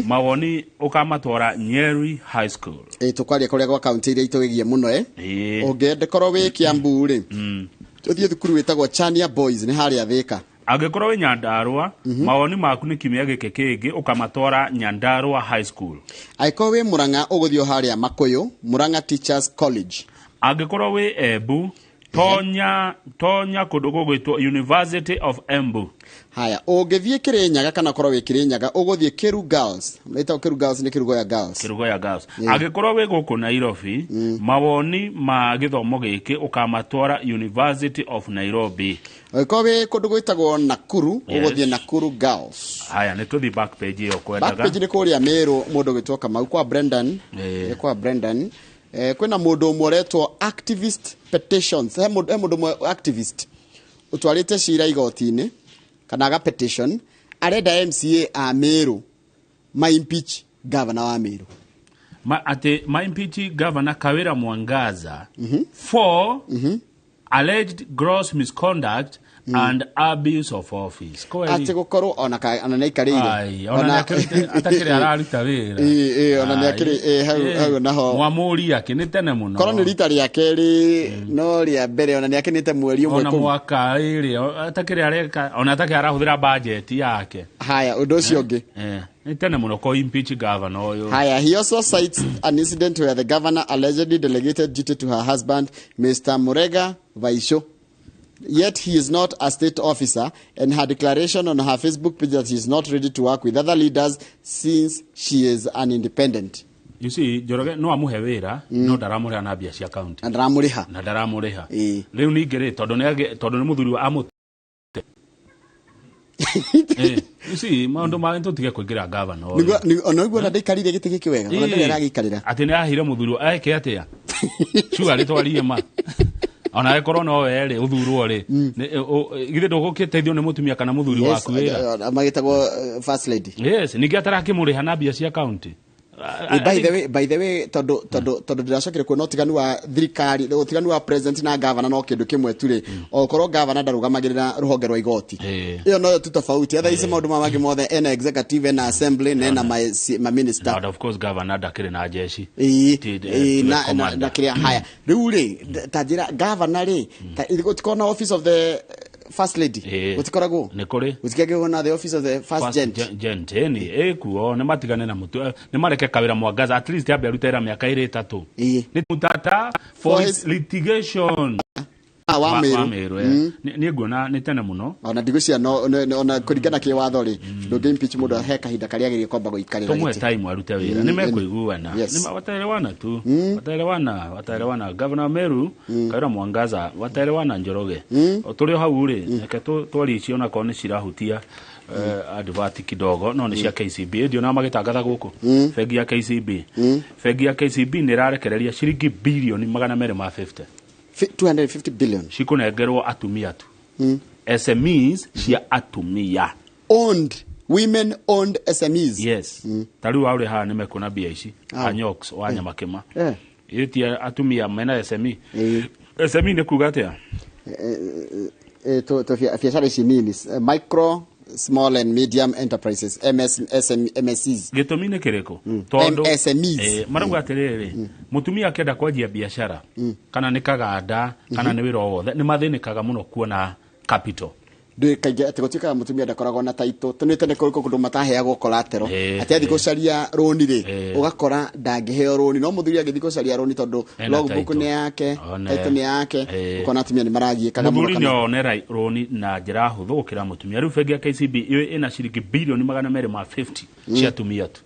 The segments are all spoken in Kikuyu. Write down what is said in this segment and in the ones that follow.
Mawoni ũkamatwara Nyeri High School. Ĩ, tũkwaria kũrĩa gwa kaunti iria itũgĩgie mũno ĩ. Ũngĩenda korwo wĩ Kiambu rĩ, ũthiĩ thukuru wĩtagwo Chania Boys, nĩ harĩa Thĩka. Angĩkorwo wĩ Nyandarũa, mawoni maku nĩ kiumia gĩkĩ kĩngĩ ũkamatwara Nyandarũa High School. Angĩkorwo wĩ Mũrang'a, ũgũthiĩ o harĩa Makũyũ, Mũrang'a Teachers College. Angĩkorwo wĩ Embu, tonya tonya kũndũ gũgwĩtwo University of Embu. Haya, ũngĩthiĩ Kĩrĩnyaga kana ũkorwo wĩ Kĩrĩnyaga, ũgũthiĩ Kĩru Girls, ĩtagwo Kĩru Girls, nĩ Kĩrugoya Girls. Kĩrugoya Girls. Angĩkorwo wĩ gũkũ Nairobi, mawoni ma gĩthomo gĩkĩ ũkamatwara University of Nairobi. Angĩkorwo wĩ kũndũ gwĩtagwo Nakuru, ũgũthiĩ Nakuru Girls. Haya, nĩ tũthiĩ back page ĩyo kwendaga. Back page nĩ kũrĩa Meru, mũndũ gwĩtwo Kamau kwa Brendan. Kwa Brendan. Kwĩna mũndũ ũmwe ũretwo activist petitions, he mũndũ ũmwe activist ũtwarĩte cira igoti-inĩ kana aga petition, arenda MCA a Meru ma impeach governor wa Meru. Atĩ ma impeach Governor Kawira Mwangaza for alleged gross misconduct and abuse of office. Kweli? Atĩ gũkorwo ona nĩ aikarĩire. Ai, ona nĩ atakĩrĩ araruta wĩra. Ĩ, ona nĩ akĩrĩ, ĩ, hau naho. Mwamũri akĩ nĩ tene mũno. Korwo nĩ rita rĩa kerĩ, no rĩa mbere ona nĩ akinĩte mweri ũmwe ona kũu. Mwaka ĩrĩ atakĩrĩ areka, ona atakĩrĩ arahũthĩra budget yake. Haya, ũndũ ũcio ũngĩ. Nĩ tene mũno ko impeach governor ũyũ. Haya, he also cites an incident where the governor allegedly delegated duty to her husband, Mr. Murega Vaisho. Yet he is not a state officer, and her declaration on her Facebook page that she is not ready to work with other leaders since she is an independent. You see, Njoroge no amũhe wĩra, no ndaramũrĩha na mbia cia county. Na ndaramũrĩha. Na ndaramũrĩha. Rĩu ningĩ rĩ, tondũ nĩ mũthuri wa amũ. You see, maũndũ ma tũtige kũingĩra gavana ũyũ. Ona ũguo ona ndaikarire gĩtĩ gĩkĩ wega, ona ndĩrĩ aragĩikarĩra. Atĩ nĩ ahire mũthuri eke atĩa sure rĩtwarie ma ona angĩkorwo no we rĩ ũthurwo rĩ, githĩ ndũgũkĩteithio nĩ mũtumia kana mũthuri waku wĩra? Magĩtagwo first lady. Yes, ningĩ atarakĩmũrĩha na mbia cia county. By the way, tondũ ndĩracokire kuona ũtiganu wa thirikari, ũtiganu wa president na governor no kĩndũ kĩmwe tu rĩ, okorwo governor ndarũgamagĩrĩra rũhonge rwa igoti. Ĩyo noyo tu tofauti. Otherwise maũndũ maya mangĩ mothe, ena executive, ena assembly na ena ma minister. And of course governor ndakĩrĩ na jeshi. Tiwe commander. Na kĩrĩa, haya, rĩu rĩ, ta njĩra governor rĩ, gũtikoragwo na office of the first lady? Gũtikoragwo? Nĩ kũrĩ. Gũtikagĩrwo na the office of the first First gent? Gent ĩni ĩkuo, nĩ matigane na mũtu, nĩ mareke Kawĩra Mwangaza at least ambe arute wĩra mĩaka ĩrĩ ĩtatũ. Nĩ mutata for For his litigation. Ah, wa wa Meru. Meru, eh. Niĩ nguona nĩ tene mũno. Ona ndigwĩciria no ona kũringana kĩwatho rĩ, ndũngĩ impeach mũndũ he kahinda karĩa agĩrĩire kwamba gũikarĩra tũmwe gĩtĩ. Time arute wĩra, nĩ mekũiguana. Wataelewana tu, wataelewana, wataelewana. Governor Meru Kawira Mwangaza, wataelewana. Njoroge, o tũrĩ o hau rĩ, reke twarie icio onakorwo nĩ cirahutia advert kidogo, no nĩ cia KCB. Ĩndĩ magĩtangatha gũkũ bengi ya KCB, bengi ya KCB nĩ ĩrarekereria ciringi bilioni 250. 250 billion. Cikũnengerwo atumia tu, SMEs cia atumia. Owned, women owned SMEs. Yes, ta rĩu aũrĩ haha nĩ mekuona mbia ici. Anyox wa Nyamakĩma. Ĩtia atumia mena SME. SME nĩ kuga atĩa? To biacara ici nini, micro, small and medium enterprises, MS, SM, MSEs. Gĩtũmi nĩ kĩrĩkũ? Tondũ MSMEs. Marauga atĩrĩrĩ, mũtumia akĩenda kwanjia biacara, kana nĩ kaganda kana nĩ wĩra o wothe, nĩ mathĩnĩkaga mũno kuona capital. Ndũĩ kaingĩ atĩ gũtuĩkaga mũtumia ndakoragwo na taitũ, tondũ tene kũrĩ kũndũ mataheagwo collateral, atĩ athiĩ gũcaria rũni rĩ, ũgakora ndangĩheo rũni, no mũthuri agĩthiĩ gũcaria rũni, tondũ Ena logbook title. nĩ yake, One. title nĩ yake, ũkona atumia nĩ maragiĩkaga mũno. Mũthuri nĩ one rũni na njĩra hũthũ gũkĩra mũtumia. Rĩu bengi ya KCB ĩyo ĩna ciringi bilioni 250 cia atumia tu,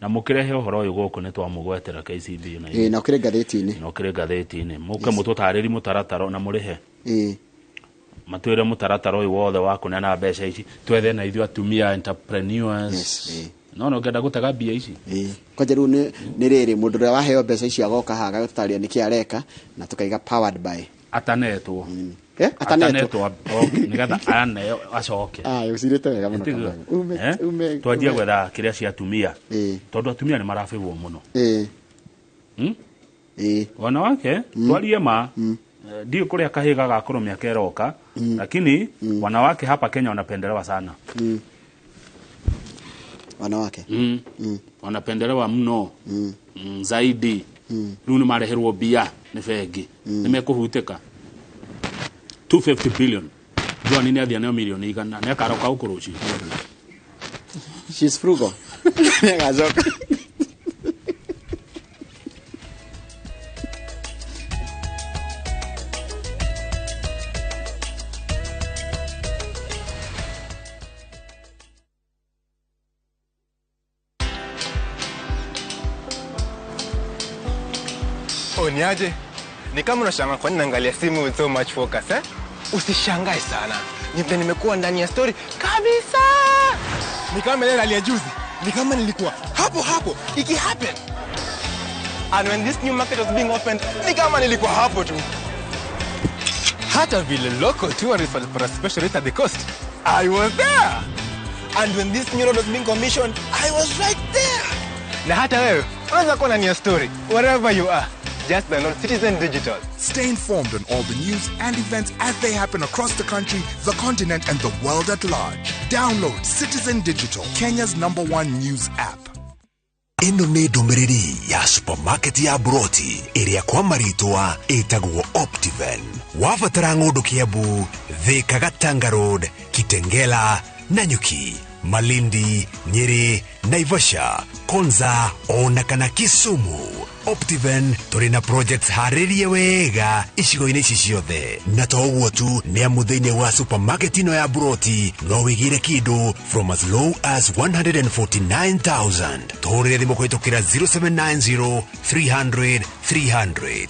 na mũkĩrehe ũhoro ũyũ gũkũ nĩ twamũgwetera KCB na Na ũkĩrĩ ngathĩti-inĩ. Na ũkĩrĩ ngathĩti-inĩ, mũke mũtũtarĩri mũtaratara na mũrĩhe, matwĩre mũtaratara ũyũ wothe wa kũneana mbeca ici, twethe na ithuĩ atumia entrepreneurs. Yes. No ngenda gũtega mbia ici. Kwanja rĩu nĩ rĩrĩ, mũndũ ũrĩa waheo mbeca icio agoka haha agagũtarĩria nĩkĩ areka, na tũkaiga powered by. Atanetwo. Atanetwo. Atanetwo, okay, nĩgetha aneo acoke. Ah, ũcirĩte wega mũno. Tiguo? Kamau. Ume Eh? ume Twanjie gwetha kĩrĩa cia atumia, tondũ atumia nĩ marabĩgwo mũno. Wanawake, twarie ma, ndiũ kũrĩa kahĩ gagakorwo mĩaka ĩroka, lakini wanawake hapa Kenya wanapendelewa sana. Wanawake. Wanapendelewa mno zaidi. Rĩu nĩ mareherwo mbia nĩ bengi, nĩ mekũhutĩka 250 billion. Joan nĩ athia nayo milioni 100, nĩ akaroka gũkũ rũciũ. She's frugal. Nĩagacoka. Oh, niaje? Ni kama unashangaa kwa nini naangalia simu with so much focus, eh? Usishangae sana. Ni vile nimekuwa ndani ya story kabisa. Ni kama ile hali ya juzi. Ni kama nilikuwa hapo hapo iki happen. And when this new market was being opened, ni kama nilikuwa hapo tu. Hata vile local tourists walipata special rate at the coast, I was there. And when this new road was being commissioned, I was right there. Na hata wewe unaweza kuwa ndani ya story wherever you are. Just download Citizen Digital. Stay informed on all the news and events as they happen across the country, the continent, and the world at large. Download Citizen Digital, Kenya's number one news app. Ĩno nĩ ndũmĩrĩri ya supermarket ya Broti ĩrĩa kwa marĩtwa ĩtagwo Optiven. Wabatara ng'ũndũ Kiambu, Thika, Gatanga Road, Kitengela, Nanyuki, Malindi, Nyeri, Naivasha, Konza ona kana Kisumu. Optiven tũrĩ na projects harĩrie wega icigo-inĩ ici ciothe, na to ũguo tu, nĩ amu thĩinĩ wa supermarket ĩno ya Broti no wĩgĩre kĩndũ from as low as 149,000. Tũhũrĩre thimũ kũhĩtũkĩra 0790 300 300.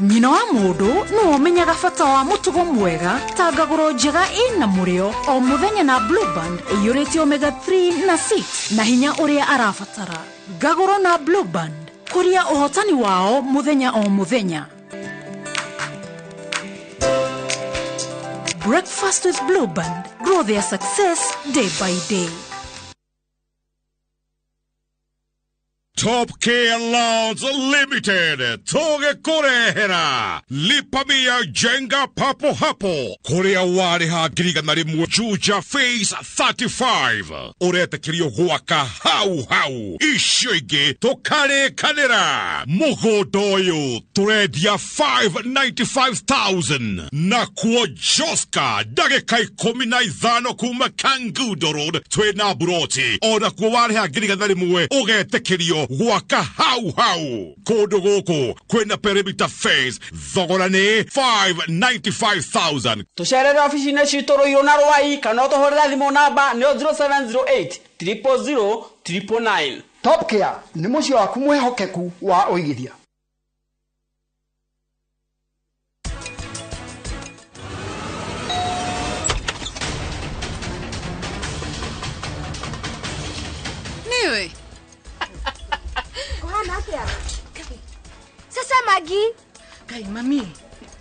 Nyina wa mũndũ nĩwe ũmenyaga bata wa mũtugo mwega ta ngagũro njega ĩna mũrĩo o mũthenya na Blueband ĩiyũrĩte omega 3 na 6 na hinya ũrĩa arabatara. Ngagũro na Blueband, kũria ũhotani wao mũthenya o mũthenya. Breakfast with Blueband, grow their success day by day. Top Care Loans Limited tũgĩkũrehera Lipa Mia Jenga papo hapo, kũrĩa warĩha 100,000 Juja Phase 35 ũretĩkĩrio gwaka hau hau, icio ingĩ tũkarĩkanĩra. Mũgũnda ũyũ tũrendia 595,000, nakuo Joska ndagĩka 15 kuma Kangudo Road twĩna buroti, onakuo warĩha 100,000 ũgetĩkĩrio gwaka hau hau. Kũndũ gũkũ kwĩna perimeter fence, thogora nĩ 595,000. Tũcerere obici-inĩ citũ Rũirũ na Rwai, kana ũtũhũrĩre thimũ namba nĩyo 0708 000 999. Top Care nĩ mũciĩ waku mwĩhokeku wa ũigithia. Nĩwe. Kũhana atĩa? Sasa Magi. Ngai mami,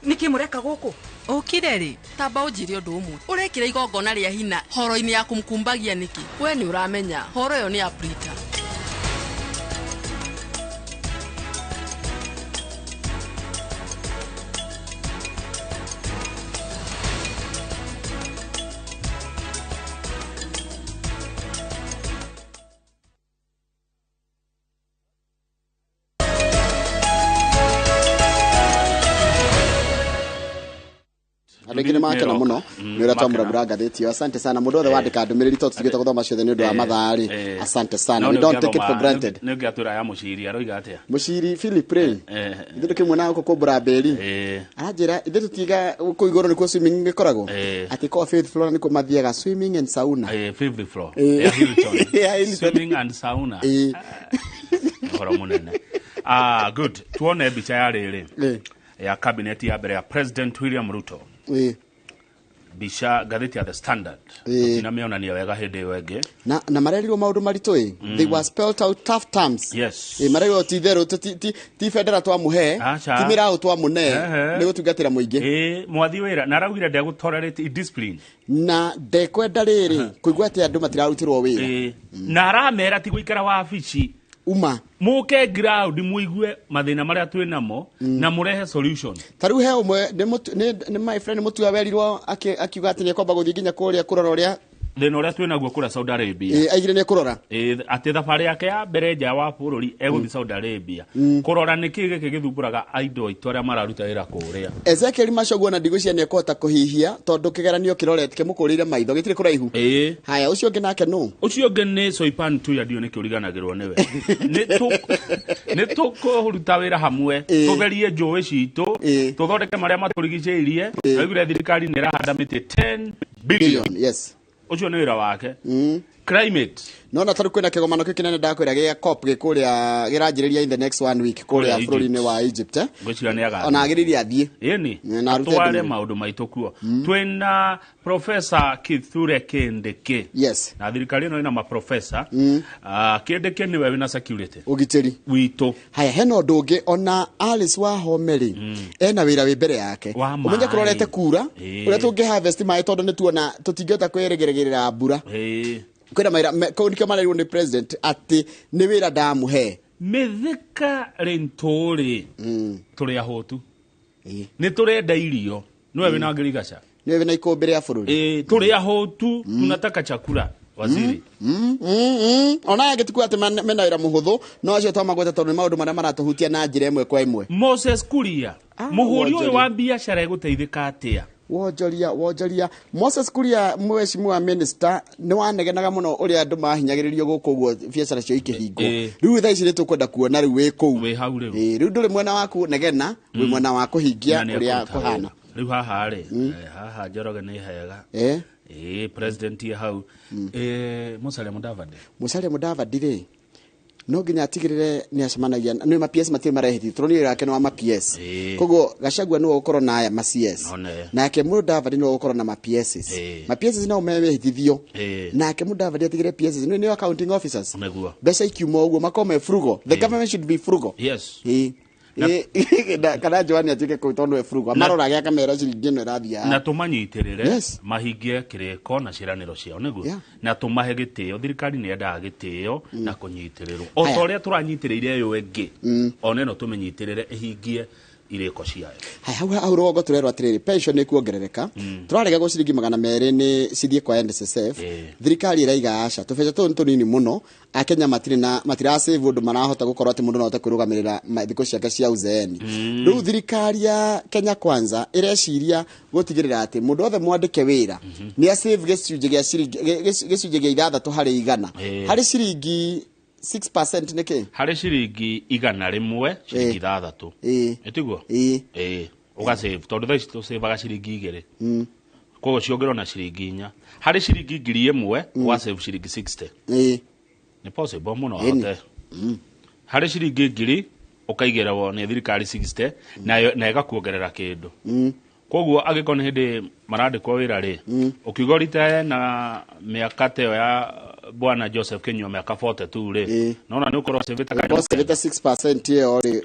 nĩkĩ mũreka gũkũ? Ũkire rĩ, tamba ũnjĩre ũndũ ũmwe. Ũrekĩra igongona rĩa hina horo-inĩ ya kũmkumbagia nĩkĩ? We nĩ ũramenya horo ĩyo nĩ ya Brita. Andå aingä nä makena må no nä å rä a twamũrambũra ngathĩti ĩyo. Asante sana mũndũ wothe wandĩka ndũmĩrĩri, tondũ tũtigĩte gũthoma ciothe nĩ ũndũ wa mathaa rĩ. Asante sana, we don't take it for granted. Nä å ngä atwä ra ya Mũciri aroiga atä a? Mũciri Philip rĩ, ithuĩ ndũkĩmuona gũkũ kũmbũra mbĩri, aranjĩra ithuĩ tũtiga kũu igũrũ nĩkuo swimming gĩkoragwo, atĩ kwa fifth floor nĩkuo mathiaga swimming and sauna. Fifth floor ya Hilton. Ya Hilton. Swimming and sauna. Ũhoro mũnene. Ah, good, tuone mbica ya rĩrĩ ya cabinet ya mbere ya President William Ruto. Mbica ngathĩti ya The Standard. Tũtinamĩonania wega hĩndĩ ĩyo ĩngĩ. Na marerirwo maũndũ maritũ ĩ. They were spelled out tough terms. Marerirwo ti itherũ, ti bendera twamũhe, Aca. ti mĩraũ twamũne, Ehe. nĩ gũtungatĩra mũingĩ. Ĩ, mwathi wĩra na araugire ndegũtolerate indiscipline. Na ndekwenda rĩrĩ kũigua atĩ andũ matirarutĩrwo wĩra. Na aramera ti gũikara wabici. Uma muke ground muigue mathina maria twi namo na murehe solution. Ta riu he umwe ni my friend mutua werirwo akiuga ati ni ekwamba guthii nginya kuria kurora uria thina uria twi naguo kuria Saudi Arabia. Aigire ni kurora ati thabarĩ yake ya mbere nja wa bũrũri egũthiĩ Saudi Arabia kũrora nĩkĩ gĩkĩ gĩthumbũraga aindo aitũ arĩa mararuta wĩra kũrĩa. Ezekiel Machogu na ndigũcia nĩ ekũhota kũhihia tondũ kĩgeranio kĩrorete kĩmũkũrĩire maitho gĩtirĩ kũraihu. Haya, ũcio ũngĩ nake nũ? Ũcio ũngĩ nĩ Soipan Tuya, ndiũ nĩkĩ ũriganagĩrwo nĩwe. Nĩ tũkũruta wĩra hamwe, tũtherie njũĩ citũ, tũthondeke marĩa matũrigicĩirie. Aiguire thirikari nĩ ĩrahanda mĩtĩ 10 billion. Yes. Ucio nĩ wĩra wake. Climate. No na taru kwina kĩgomano kĩu kĩnene ndakwĩra gĩa COP gĩkũrĩa gĩranjĩrĩria in the next one week kũrĩa bũrũri-inĩ wa Egypt. Ngwĩciria nĩ agathiĩ. Ona agĩrĩire athiĩ. Ĩni. Na arute atware maũndũ maitũ kuo. Twĩna Professor Kithure Kindiki. Yes. Na thirikari ĩno ĩna maprofessor. Kindiki nĩwe wĩna security. Ũgitĩri witũ. Haya, hena ũndũ ũngĩ ona Alice Wahome rĩ, ena wĩra wĩ mbere yake. Ũmenye kũrorete kura, ũrĩa tũngĩ harvest maĩ tondũ nĩ tuona tũtingĩhota kwĩrĩgĩrĩra mbura. Kwĩna mawĩra kũu nĩkĩo marerirwo nĩ president atĩ nĩ wĩra ndamũhe. Mĩthika rĩntũ rĩ, tũrĩ ahũtu. Nĩ tũrenda irio. Nĩwe wĩna ngirigaca. Nĩwe wĩna ikũmbĩ rĩa bũrũri. Tũrĩ ahũtu, tunataka chakula. Waziri. Ona angĩ ti atĩ mena wĩra mũhũthũ, no acio twamagweta tondũ nĩ maũndũ marĩa maratũhutia na njĩra ĩmwe kwa ĩmwe. Moses Kuria, mũhũri ũyũ wa biacara egũteithĩka atĩa? Wonjoria Moses Kuria mheshimiwa minister nĩ wanegenaga mũno ũrĩa andũ mahinyagĩrĩrio gũkũ ũguo biacara cio ikĩhingwo. Rĩu thaa ici nĩ tũkwenda kuona rĩu wĩ kũu. Wĩ hau rĩu. Rĩu ndũrĩ mwena waku negena, wĩ mwena wa kũhingia ũrĩa kũhana. Rĩu haha rĩ, haha Njoroge nĩ hega. President ye hau. Musalia Mudavadi. Musalia Mudavadi rĩ, no nginya atigĩrĩre nĩ acemanagia nĩ ma PS matirĩ marehithio tondũ nĩ wĩra wake nĩ wa ma PS. Koguo Gachagua nĩwe ũgũkorwo na aya ma CS. Nake Mudavadi nĩwe ũgũkorwo na ma PSs. Ma PSs nao mehithithio. Nake Mudavadi atigĩrĩre PSs nĩ accounting officers. Mbeca ikiuma ũguo makorwo me frugal. The government should be frugal. Yes. Kana Joani atuĩke kũu tondũ nĩwe frugal. Amaroraga akamera ciringi ĩno ĩrathiĩ. Na tũmanyitĩrĩre mahingie kĩrĩko na ciĩranĩro ciao nĩguo. Na tũmahe gĩtĩo, thirikari nĩ yendaga gĩtĩo na kũnyitĩrĩrwo. O ta ũrĩa tũranyitĩrĩire ĩyo ĩngĩ, ona ĩno tũmĩnyitĩrĩre ĩhingie irĩko ciayo. Haya, hau rũgongo tũrerwo atĩrĩrĩ, pension nĩ kuongerereka. Tũrarega ciringi 200 nĩ cithiĩ kwa NSSF. Thirikari ĩraiga aca, tũbeca tũũ nĩ tũnini mũno. Akenya matirĩ na matirasave ũndũ marahota gũkorwo atĩ mũndũ no ahote kwĩrũgamĩrĩra thikũ ciake cia uzeeni. Rĩu thirikari ya Kenya Kwanza ĩreciria gũtigĩrĩra atĩ mũndũ wothe mwandĩke wĩra nĩ asave gĩcunjĩ gĩa ciringi gĩcunjĩ gĩa 6 harĩ 100. Harĩ ciringi 6% nĩkĩ? Harĩ ciringi 100 ciringi 6. Ĩtiguo? Ũgasave tondũ thaa ici tũsavaga ciringi 2. Koguo ciongererwo na ciringi 4. Harĩ ciringi 1000 ũgasave ciringi 60. Nĩ possible mũno ahote. Harĩ ciringi 1000 ũkaigĩrwo nĩ thirikari 60 na ĩgakuongerera kĩndũ. Koguo angĩkorwo nĩ hĩndĩ marandĩkwo wĩra rĩ, ũkiuga ũritae na mĩaka ta ĩyo ya Bwana Joseph Kinyua mĩaka 42 rĩ, nona nĩ ũkorwo ũcĩvĩte kanyamũ. Ũcĩvĩte 6% ĩyo rĩ,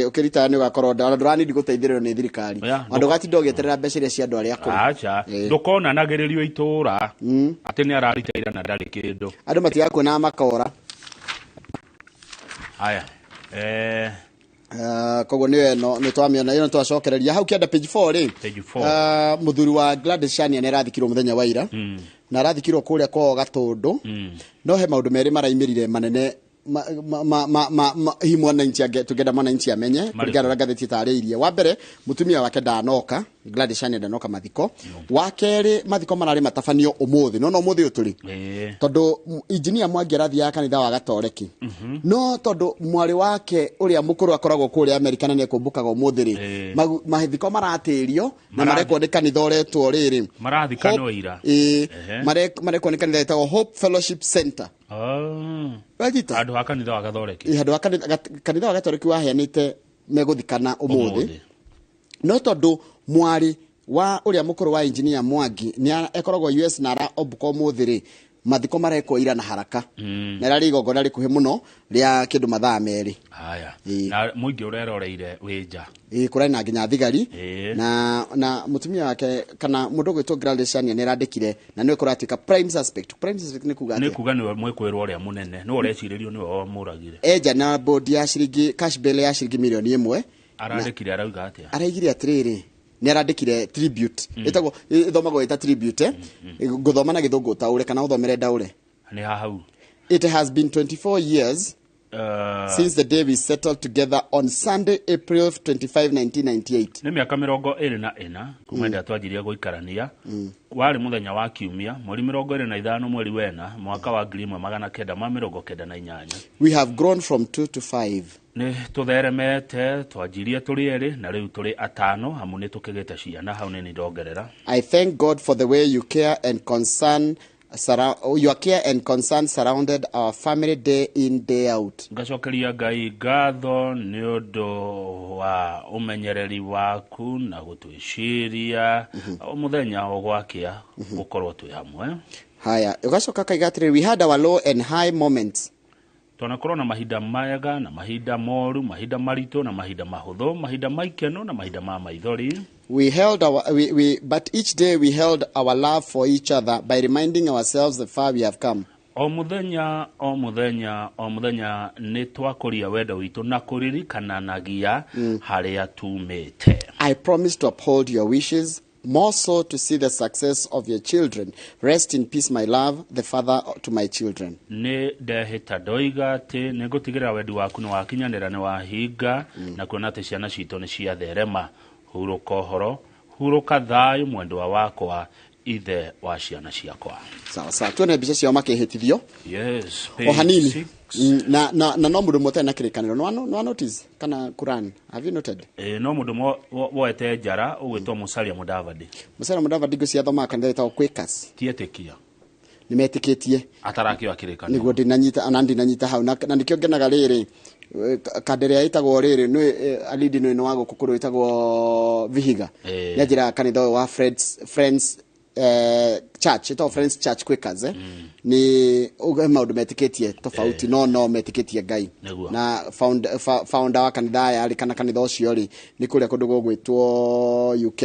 ũkĩritaya nĩ ũgakorwo ona ndũranindi gũteithĩrĩrio nĩ thirikari. Ona ndũgatinda ũgĩeterera mbeca iria cia andũ arĩa akũrũ. Aca, ndũkonanagĩrĩrio itũra atĩ nĩ araritaire na ndarĩ kĩndũ. Andũ matigakuonaga makora. Haya. Koguo nĩyo ĩno nĩ twamĩona ĩno twacokereria hau kĩanda page 4 rĩ. Page 4. Mũthuri wa Gladys Shania nĩ arathikirwo mũthenya wa ira. Na arathikirwo kũrĩa kwao Gatũndũ. No he maũndũ merĩ maraimĩrire manene hi mwananchi tũngĩenda mwananchi amenye kũringana na ngathĩti ĩtarĩirie. Wa mbere, mũtumia wake ndanoka, Gladys Shania ndanoka mathiko. Wa kerĩ, mathiko mararĩ matabanio ũmũthĩ. No ũmũthĩ ũyũ tũrĩ. Tondũ injinia Mwangi arathiaga kanitha wa Gatoreki. No tondũ mwarĩ wake ũrĩa mũkũrũ akoragwo kũrĩa Amerika na nĩekũmbũkaga ũmũthĩ rĩ, mathiko maratĩrio na marekwo nĩ kanitha ũretwo rĩrĩ. Marathikanwo ira. Marekwo nĩ kanitha ĩtagwo Hope Fellowship Center. Wanyita? Handũ ha kanitha wa Gatoreki. Handũ ha kanitha wa Gatoreki waheanĩte megũthikana ũmũthĩ. No tondũ mwarĩ wa ũrĩa mũkũrũ wa injinia Mwangi nĩ ekoragwo US na araombũka ũmũthĩ rĩ, Mathiko marekwo ira na haraka. Na rarĩ igongona rĩkuhĩ mũno rĩa kĩndũ mathaa 2. Haya. Ĩĩ. Na mũingĩ ũreroreire wĩ nja. Ĩĩ, kũrarĩ na nginya thigari. Ĩĩ. Na mũtumia wake kana mũndũ ũgwĩtwo Gladys Shania nĩ arandĩkire na nĩwe kũratuĩka prime suspect. Prime suspect nĩ kuga Nĩ atĩa? kuga nĩwe mwĩkwĩrwo ũrĩa mũnene, nĩwe ũrecirĩrio nĩwe wamũragire. Enja na bond ya ciringi cash bail ya ciringi mirioni 1. Arandĩkire arauga atĩa? Araigire atĩrĩrĩ, nĩ arandĩkire tribute. Ĩtagwo ĩthomagwo ĩta tribute, eh? Ngũthoma na gĩthũngũ ũtaũre kana ũthomere ndaũre. Nĩ ha hau. It has been 24 years since the day we settled together on Sunday, April 25, 1998. Nĩ mĩaka 24 kuma hĩndĩ ĩrĩa twanjirie gũikarania. Warĩ mũthenya wa kiumia mweri 25 mweri wena mwaka wa 1998. We have grown from 2 to 5. Nĩ tũtheremete, twanjirie tũrĩ erĩ na rĩu tũrĩ atano, amu nĩ tũkĩgĩte ciana hau nĩ ndongerera. I thank God for the way you care and concern your care and concern surrounded our family day in, day out. Ngacokeria Ngai ngatho nĩ ũndũ wa ũmenyereri waku na gũtwĩciria o mũthenya o gwakĩa gũkorwo twĩ hamwe. Haya, ugacoka kaiga atĩrĩrĩ, we had our low and high moments. Twanakorwo na mahinda mega na mahinda moru, mahinda maritũ na mahinda mahũthũ, mahinda ma ikeno na mahinda ma maithori. We held our, we, but each day we held our love for each other by reminding ourselves the far we have come. O mũthenya, o mũthenya, o mũthenya nĩ twakũria wendo witũ na kũririkananagia harĩa tumĩte. I promise to uphold your wishes, more so to see the success of your children. Rest in peace, my love, the father to my children. Nĩ ndehĩta ndoiga atĩ nĩ ngũtigĩrĩra wendi waku nĩ wakinyanĩra, nĩ wahinga, na kuona atĩ ciana citũ nĩ ciatherema. Hurũka ũhoro, hurũka thayũ, mwendwa wakwa, ithe wa ciana ciakwa. Sawa sawa, tuone mbica ciao makĩhĩtithio. Yes, O page hanini. 6. Na no mũndũ ũmwe ũtarĩ na kĩrĩkanĩro. No notice kana Quran. Have you noted? No mũndũ woete njara ũgwĩtwo Musalia Mudavadi. Musalia Mudavadi ngwĩciria athomaga kanitha wĩtagwo Quakers. Ti etĩkia. Nĩ metĩkĩtie. Atarakĩoya kĩrĩkanĩro. Nĩguo ndinanyita, ona ndinanyita hau. Na nĩkĩo ngenaga rĩrĩ, kandĩrĩa ĩtagwo rĩrĩ, nĩ alidi nĩ wa gũkũ kũrĩ ĩtagwo Vihiga. Nĩ njĩra kanitha ũyũ wa Friends Church, ĩtagwo Friends Church Quakers, eh? Nĩ maũndũ metĩkĩtie tofauti, no metĩkĩtie Ngai. Na founder wa kanitha aya rĩ, kana kanitha ũcio rĩ, nĩ kũrĩa kũndũ gũgwĩtwo UK.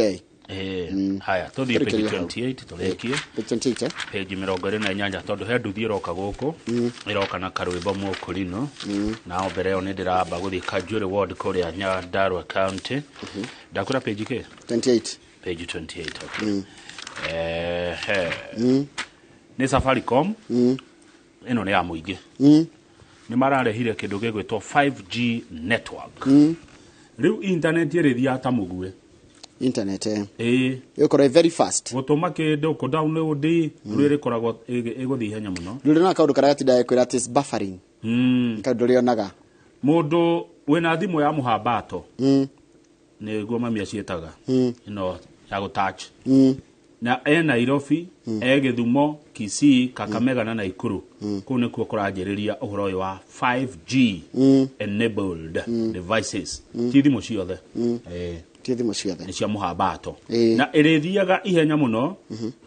Haya, tũthiĩ page 28 tũrĩkie. Page 28, eh? Page 28, tondũ he nduthi ĩroka gũkũ, ĩroka na karwĩmbo mũkũrino. Na mbere ĩyo nĩ ndĩramba gũthiĩ Kanjuĩrĩ Ward kũrĩa Nyandarua County. Ndakwĩra page kĩ? 28. Page 28, okay. Nĩ Safaricom. Ĩno nĩ ya mũingĩ. Nĩ mararehire kĩndũ gĩgwĩtwo 5G network. Rĩu internet ĩrĩthiaga ta mũguĩ. Internet, eh. Ĩgũkorwo very fast. Gũtũma kĩndũ, kũ download, rĩu ĩrĩkoragwo ĩgũthiĩ ihenya mũno. Rĩu na kaũndũ karĩa gatindaga kwĩra atĩ it's buffering. Kaũndũ rĩonaga. Mũndũ wĩna thimũ ya mũhambato. Nĩguo mami aciĩtaga. Ĩno ya gũtouch. Na e Nairobi, e Gĩthumo, Kisii, Kakamega na Nakuru. Kũu nĩkuo kũranjĩrĩria ũhoro ũyũ wa 5G enabled devices. Ti thimũ ciothe. Ti thimũ ciothe. Nĩ cia mũhambato. Na ĩrĩthiaga ihenya mũno.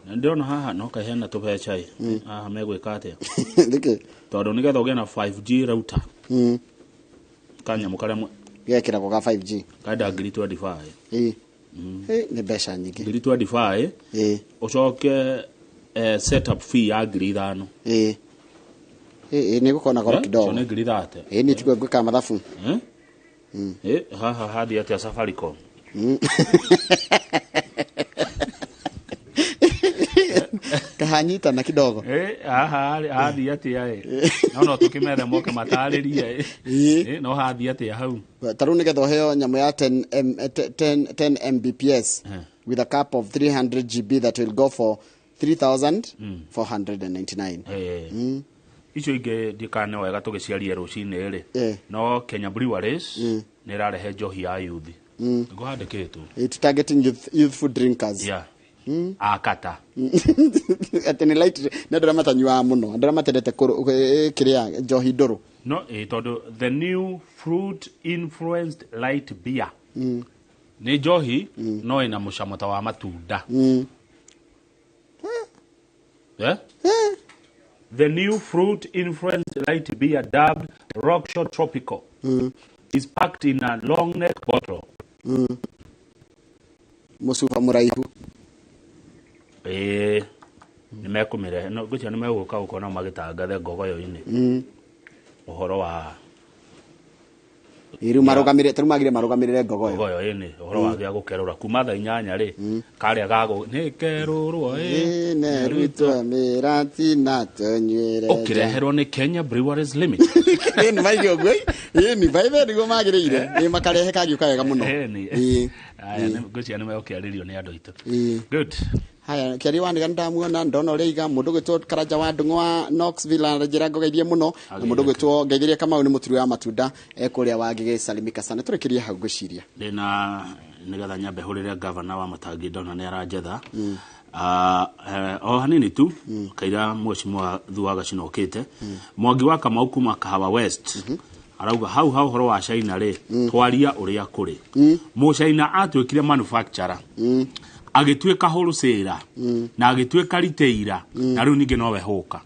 Na ndĩrona haha no kaheana tũbeca ĩ. Haha megwĩka atĩa? Nĩkĩ? Tondũ nĩgetha ũgĩe na 5G router. Kanyamũ karĩa gekĩragwo ga 5G. Kaenda ngiri 25. Nĩ mbeca nyingĩ. Ngiri 25. Ũcoke setup fee ya ngiri 5. Nĩ gũkorwo na goro kidogo. Nĩ ngiri 30. Nĩ tiguo ngwĩka mathabu. Haha hathiĩ atĩa Safaricom? Kahanyitana kidogo. Haha hathiĩ atĩa ĩ? No tũkĩmethe moke matarĩrie ĩ. No hathiĩ atĩa hau? Ta rĩu nĩgetha ũheo nyamũ ya 10 Mbps with a cap of 300 GB that will go for 3,499. Icio ingĩ ndikane wega tũgĩciarie rũcinĩ rĩ. No Kenya Breweries nĩ ĩrarehe njohi ya youth. Nĩguo handĩkĩtwo. It's targeting youthful drinkers. Yeah. Akata. Atĩ nĩ light, nĩ andũ arĩa matanyuaga mũno, andũ arĩa matendete kĩrĩa njohi ndũrũ. No, tondũ the new fruit influenced light beer. Nĩ njohi no ĩna mũcamo ta wa matunda. The new fruit influenced light beer dubbed Rockshore Tropical is packed in a long neck bottle. Mũcuba mũraihu. Ĩĩ, nĩ mekũmĩrehe, no ngwĩciria nĩ megũka gũkorwo magĩtangathe ngogoyo-inĩ ũhoro wa Rĩu marũgamĩrĩre, tarĩu magire marũgamĩrĩre ngogoyo. Ngogoyo-inĩ ũhoro wa gĩa gũkerũra kuma thaa 8 rĩ, karĩa gago nĩ kerũrwo ĩ Ĩ, mĩrati na tũnyuĩre. Ũkĩreherwo nĩ Kenya Breweries Limited. Ĩ nĩ maige ũguo, ĩ nĩ baithe nĩguo magĩrĩire, ĩ makarehe kagĩũka wega mũno. Ĩ Ĩ. Aya, ngwĩciria nĩ megũkĩarĩrio nĩ andũ aitũ. Ĩ. Good. Haya, kĩaria wa nĩga ndamuona, ndona ũrĩa iga mũndũ gwĩtwo Karanja wa Ndung'u wa Knoxville aranjĩra ngogeithie mũno, na mũndũ gwĩtwo Ngeigeria Kamau nĩ mũturi wa matunda ekũrĩa wa Gĩgĩsalimika sana. Tũrĩkĩrie hau ngwĩciria. Ndĩna nĩgetha nyambe hũrĩre gavana wa Matangi, ndona nĩ aranjetha. O hanini tu kaira mheshimiwa Thuaga Gacina okĩte. Mwangi wa Kamau kuma Kahawa West arauga hau hau ũhoro wa China rĩ, twaria ũrĩa kũrĩ. Mũchaina atuĩkire manufacturer, agĩtuĩka wholesaler, na agĩtuĩka retailer, na rĩu ningĩ nowe hũka.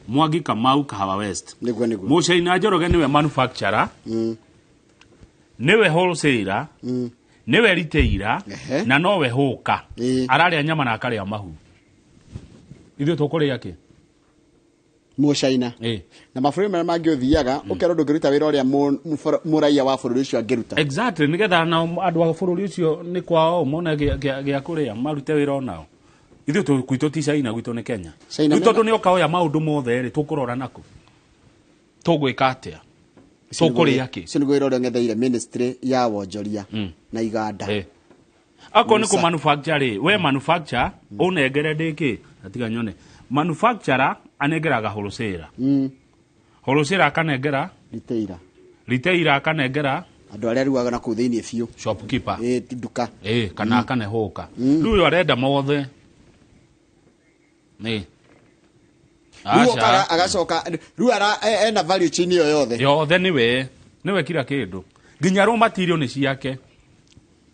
Mwangi Kamau, Kahawa West. Nĩguo nĩguo. Mũchaina Njoroge nĩwe manufacturer, nĩwe wholesaler, nĩwe retailer, na nowe hũka. Ararĩa nyama na akarĩa mahu. Ithuĩ tũkũrĩa kĩ? Mũchaina. Ĩ. Na mabũrũri marĩa mangĩ ũthiaga ũkerwo ndũngĩruta wĩra ũrĩa mũraiya wa bũrũri ũcio angĩruta. Exactly, nĩgetha nao andũ a bũrũri ũcio nĩ kwao mone gĩa kũrĩa, marute wĩra onao. Ithuĩ gwitũ ti China, gwitũ nĩ Kenya. China Rĩu mena- tondũ nĩ okaoya maũndũ mothe rĩ, tũkũrora nakũ? Tũgwĩka atĩa? Tũkũrĩa kĩ? Ũcio nĩguo wĩra ũrĩa ũng'etheire ministry ya wonjoria na iganda. Akorwo nĩ Musa. kũ manufacture rĩ, we manufacture ũnengere ndĩkĩ, atiga nyone manufacturer anengeraga wholesaler, wholesaler akanengera retailer, retailer akanengera andũ arĩa ruaga na kũu thĩinĩ biũ, shopkeeper, ĩ nduka, ĩ kana akanehũka. Rĩu ũyũ arenda mothe nĩ Rĩu okaga agacoka rĩu ara ena value chain ĩyo yothe. Yothe nĩwe, nĩwe kila kĩndũ, nginya raw material nĩ ciake,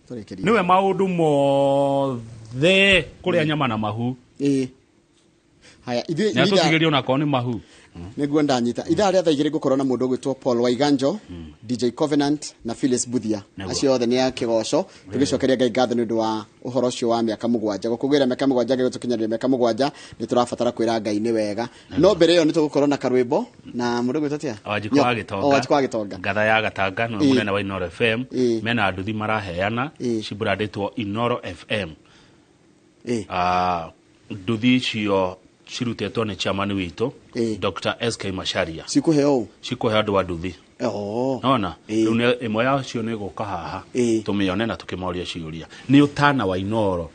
Tũrĩkĩrie. nĩwe maũndũ mothe, kũrĩa nyama na mahu. Ĩ. Haya, ithuĩ nĩ atũtigĩrie onakorwo nĩ mahu. Nĩguo ndanyita ithaa rĩa thaa 2 ngũkorwo na mũndũ ũgwĩtwo Paul Waiganjo, DJ Covenant na Phyllis Buthia. Nĩguo. Acio othe nĩ a kĩgoco, tũgĩcokeria Ngai ngatho nĩ ũndũ wa ũhoro ũcio wa mĩaka 7 gũkũgĩra mĩaka 7. Ngai gũtũkinyanĩria mĩaka 7, nĩ tũrabatara kwĩra Ngai nĩ wega. No mbere ĩyo nĩ tũgũkorwo na karwĩmbo na mũndũ ũgwĩtwo atĩa? Wanjikũ wa Gĩtonga. O, Wanjikũ wa Gĩtonga. Ngatha ya Gatanga nĩwe Ĩ. mũnene wa Inoro FM. Mena nduthi maraheana cibrandĩtwo Inoro FM. Nduthi icio cirutĩtwo nĩ chairman witũ Dr. SK Macharia. Cikũheo ũ? Cikũheo andũ a nduthi. Oh. Nona rĩu ĩmwe yacio nĩ gũka haha tũmĩone na tũkĩmoria ciũria. Nĩ ũtana wa Inoro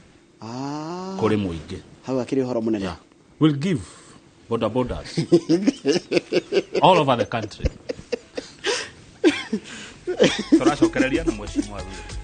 kũrĩ mũingĩ. Hau akĩrĩ ũhoro mũnene. We'll give boda bodas all over the country. Tũracokereria na mheshimiwa Ruto.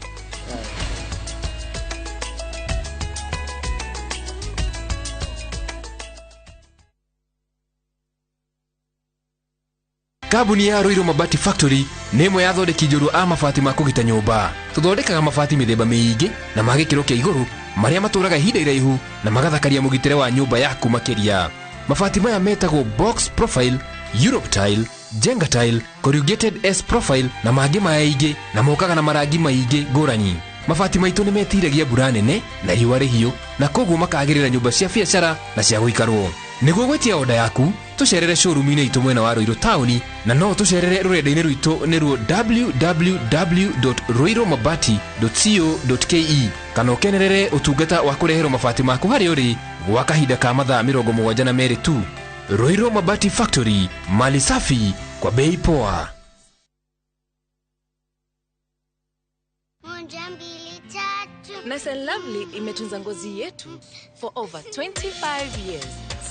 Kambuni ya Ruiru Mabati Factory nĩ ĩmwe ya athondeki njorua a mabati ma kũgita nyũmba. Tũthondekaga mabati mĩthemba mĩingĩ na ma gĩkĩro kĩa igũrũ marĩa matũraga ihinda iraihu na magathakaria mũgitĩre wa nyũmba yaku makĩria. Mabati maya metagwo box profile, Europe tile, Jenga tile, corrugated S profile na mangĩ maingĩ, na mokaga na marangi maingĩ ngũrani. Mabati maitũ nĩ metiragia mbura nene na riũa rĩhiũ, na koguo makagĩrĩra nyũmba cia biacara na cia gũikarwo. Nĩguo gwĩtia oda yaku, tũcerere showroom-inĩ itũ mwena wa Ruiru taũni, na no tũcerere rũrenda-inĩ rwitũ nĩruo www.ruirumabati.co.ke, kana ũkenerere ũtungata wa kũreherwo mabati maku harĩa ũrĩ gwa kahinda ka mathaa 72 tu. Ruiru Mabati Factory, mali safi kwa bei poa. 1, 2, 3. Nice and Lovely imetunza ngozi yetu for over 25 years.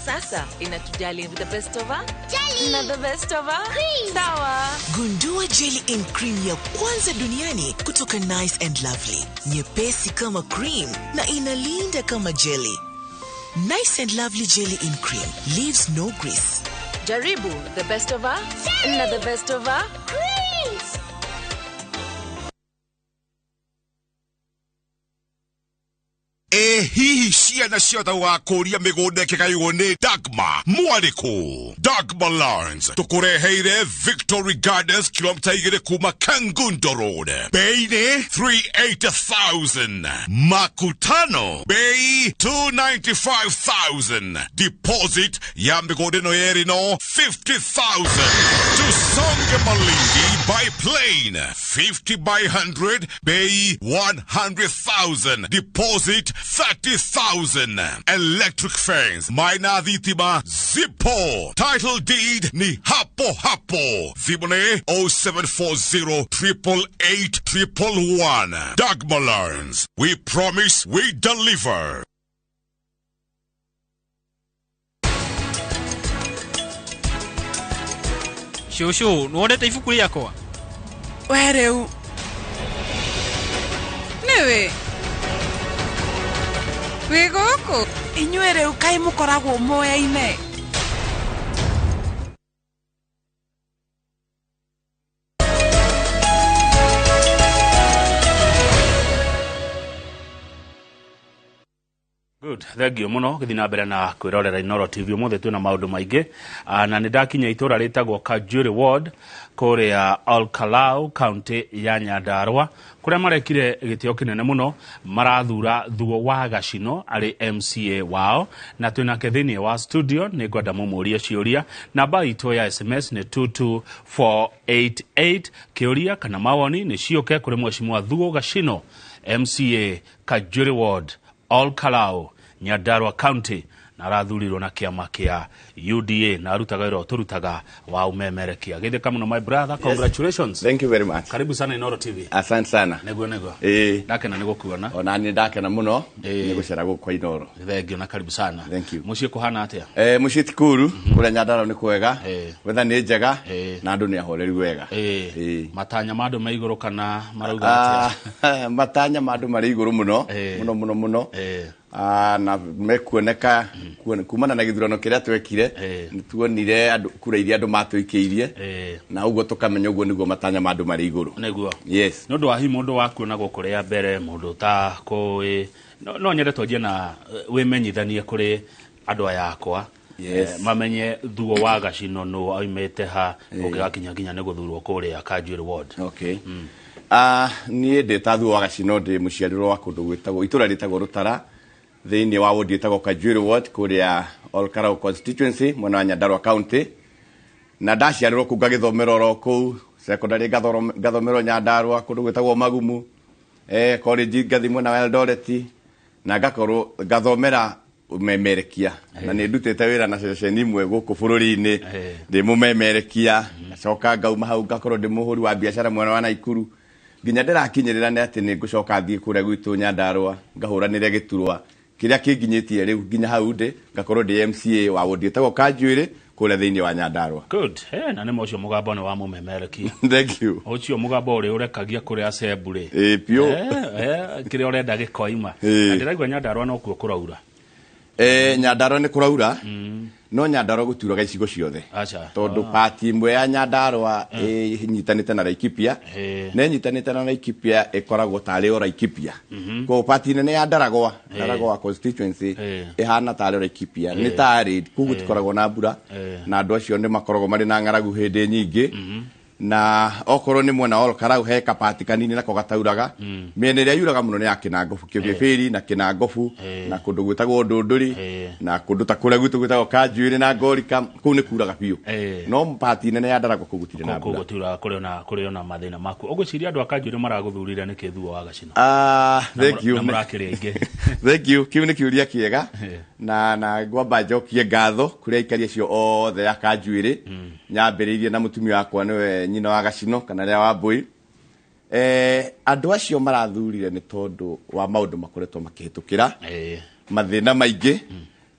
Sasa inatujali with the best of her jelly na the best of her cream. Sawa. Gundua jelly in cream ya kwanza duniani kutoka Nice and Lovely. Nyepesi kama cream na inalinda kama jelly. Nice and Lovely jelly in cream leaves no grease. Jaribu the best of her na the best of her creams. Ĩ hihi ciana ciothe gũgakũria mĩgũnda ĩkĩgaywo nĩ Dagma mwarĩkũ? Dagma Lands tũkũreheire Victory Gardens kilomita 2 kuma Kangundo Road, bei nĩ 380,000, makutano bei 295,000, deposit ya mĩgũnda ĩno yerĩ no 50,000. Tusonge Malindi by plane 50 by 100, bei 100,000, deposit 30,000. Electric fence, maina thitima zipo, title deed ni hapo hapo. Thimũ nĩ 0740 888 111. Dagma Lands, we promise we deliver. Cũcũ, nĩwonete ibuku rĩakwa? We rĩu nĩwe wĩ gũkũ? Inyuĩ rĩu kaĩ mũkoragwo moyaine? Good, thank you muno gĩthiĩ na mbere na kwĩrorera Inooro TV. Ũmũthĩ twĩna maũndũ maingĩ, na nĩ ndakinya itũra rĩtagwo Kajuri Ward kũrĩa Olkalau county ya Nyandarua, kũrĩa marekire gĩtĩo kĩnene mũno, marathura Thuo wa Gacino arĩ MCA wao, na twĩnake thĩinĩ wa studio. Nĩ ngwenda mũmũrie ciũria. Namba itũ ya SMS nĩ 22488. Kĩũria kana mawoni nĩ ciũke kũrĩ Mheshimiwa Thuo Gacino, MCA Kajuri Ward, Olkalau, Nyandarua County, na arathurirwo na kĩama kĩa UDA na arutaga wĩra tũrutaga wa umemerekia. Geithĩka mũno my brother, congratulations. Thank you very much. Karibu sana Inooro TV. Asante sana. Nĩguo nĩguo. Ndakena nĩ gũkuona. Ona nĩ ndakena mũno nĩ gũcera gũkũ kwa Inooro. Thank you na karibu sana. Thank you. Mũciĩ kũhana atĩa? Mũciĩ ti kũũru, kũrĩa Nyandarua nĩ kwega, wetha nĩ njega na andũ nĩ ahoreru wega. Matanya ma andũ me igũrũ kana marauga atĩa? Matanya ma andũ marĩ igũrũ mũno, mũno mũno mũno. Na mekuoneka kumana na gĩthurano kĩrĩa twekire, nĩ tuonire andũ kura iria andũ matũikĩirie, na ũguo tũkamenya ũguo nĩguo matanya ma andũ marĩ igũrũ. Nĩguo. Yes. Nĩ ũndũ wa hihi mũndũ wakuona gũkũ rĩa mbere, mũndũ ũtakũĩ, no nyende twanjie na wĩmenyithanie kũrĩ andũ aya akwa. Yes. Mamenye Thuo wa Gacino nũ aumĩte ha, ũngĩgakinya nginya nĩ gũthurwo kũrĩa Kajuri Ward. Okay. Niĩ ndĩ ta Thuo wa Gacino, ndĩ mũciarirwo wa kũndũ gwĩtagwo itũra rĩtagwo Rũtara thĩinĩ wa ward ĩtagwo Kajuri Ward kũrĩa Olkalau constituency mwena wa Nyandarua County, na ndaciarirwo kũu ngagĩthomera oro kũu secondary, ngathomerwo Nyandarua kũndũ gwĩtagwo Magumu, college ngathiĩ mwena wa Eldoret, na ngakorwo ngathomera ũmemerekia, na nĩ ndutĩte wĩra na ceceni imwe gũkũ bũrũri-inĩ ndĩ mũmemerekia, ngacoka ngauma hau ngakorwo ndĩ mũhũri wa biacara mwena wa Naikuru, nginya ndĩrakinyĩrĩra nĩ atĩ nĩ ngũcoka thiĩ kũrĩa gwitũ Nyandarua ngahũranĩre gĩturwa kĩrĩa kĩnginyĩtie rĩu nginya hau ndĩ ngakorwo ndĩ MCA wa ward ĩtagwo Kanjuĩrĩ kũrĩa thĩinĩ wa Nyandarua. Good. Na nĩ ũcio mũgambo nĩ wa mũmemerekia. Thank you. Ũcio mũgambo ũrĩa ũrekagia kũrĩa assembly. Piũ. Kĩrĩa ũrenda gĩkoima. Na ndĩraigua Nyandarua no kuo kũraura. Nyandarua nĩ kũraura. No Nyandarua gũtiuraga icigo ciothe. Tondũ party ĩmwe ya Nyandarua ĩnyitanĩte na Laikipia, na ĩnyitanĩte na Laikipia ĩkoragwo tarĩ o Laikipia. Koguo party nene ya Ndaragwa, Ndaragwa constituency ĩhana tarĩ o Laikipia, nĩ tarĩ kũu gũtikoragwo na mbura, na andũ acio nĩ makoragwo marĩ na ng'aragu hĩndĩ nyingĩ. Na okorwo nĩ mwena wa Olkalau he kapati kanini nako gatauraga, mĩena ĩrĩa yuraga mũno nĩ ya Kĩnangobu, Kĩbĩbĩri na Kĩnangobu, na kũndũ gwĩtagwo Ndũndũri, na kũndũ ta kũrĩa gwitũ gwĩtagwo Kanjuĩrĩ na Ngorika, kũu nĩ kuraga biũ. No pati nene ya Ndaragwa kũu gũtirĩ na mbura. Kũu gũtiuraga, kũrĩ ona mathĩna maku. Ũgwĩciria andũ a Kanjuĩrĩ maragũthurire nĩkĩ Thuo wa Gacino? Thank you. Na mũrakĩrĩ aingĩ. Thank you. Kĩu nĩ kĩũria kĩega. Na ngwamba njokie ngatho kũrĩ aikari acio othe a Kanjuĩrĩ. Nyambĩrĩirie na mũtumia wakwa nĩwe nyina wa Gacino kana rĩa Wambui. Andũ acio marathurire nĩ tondũ wa maũndũ makoretwo makĩhĩtũkĩra mathĩna maingĩ.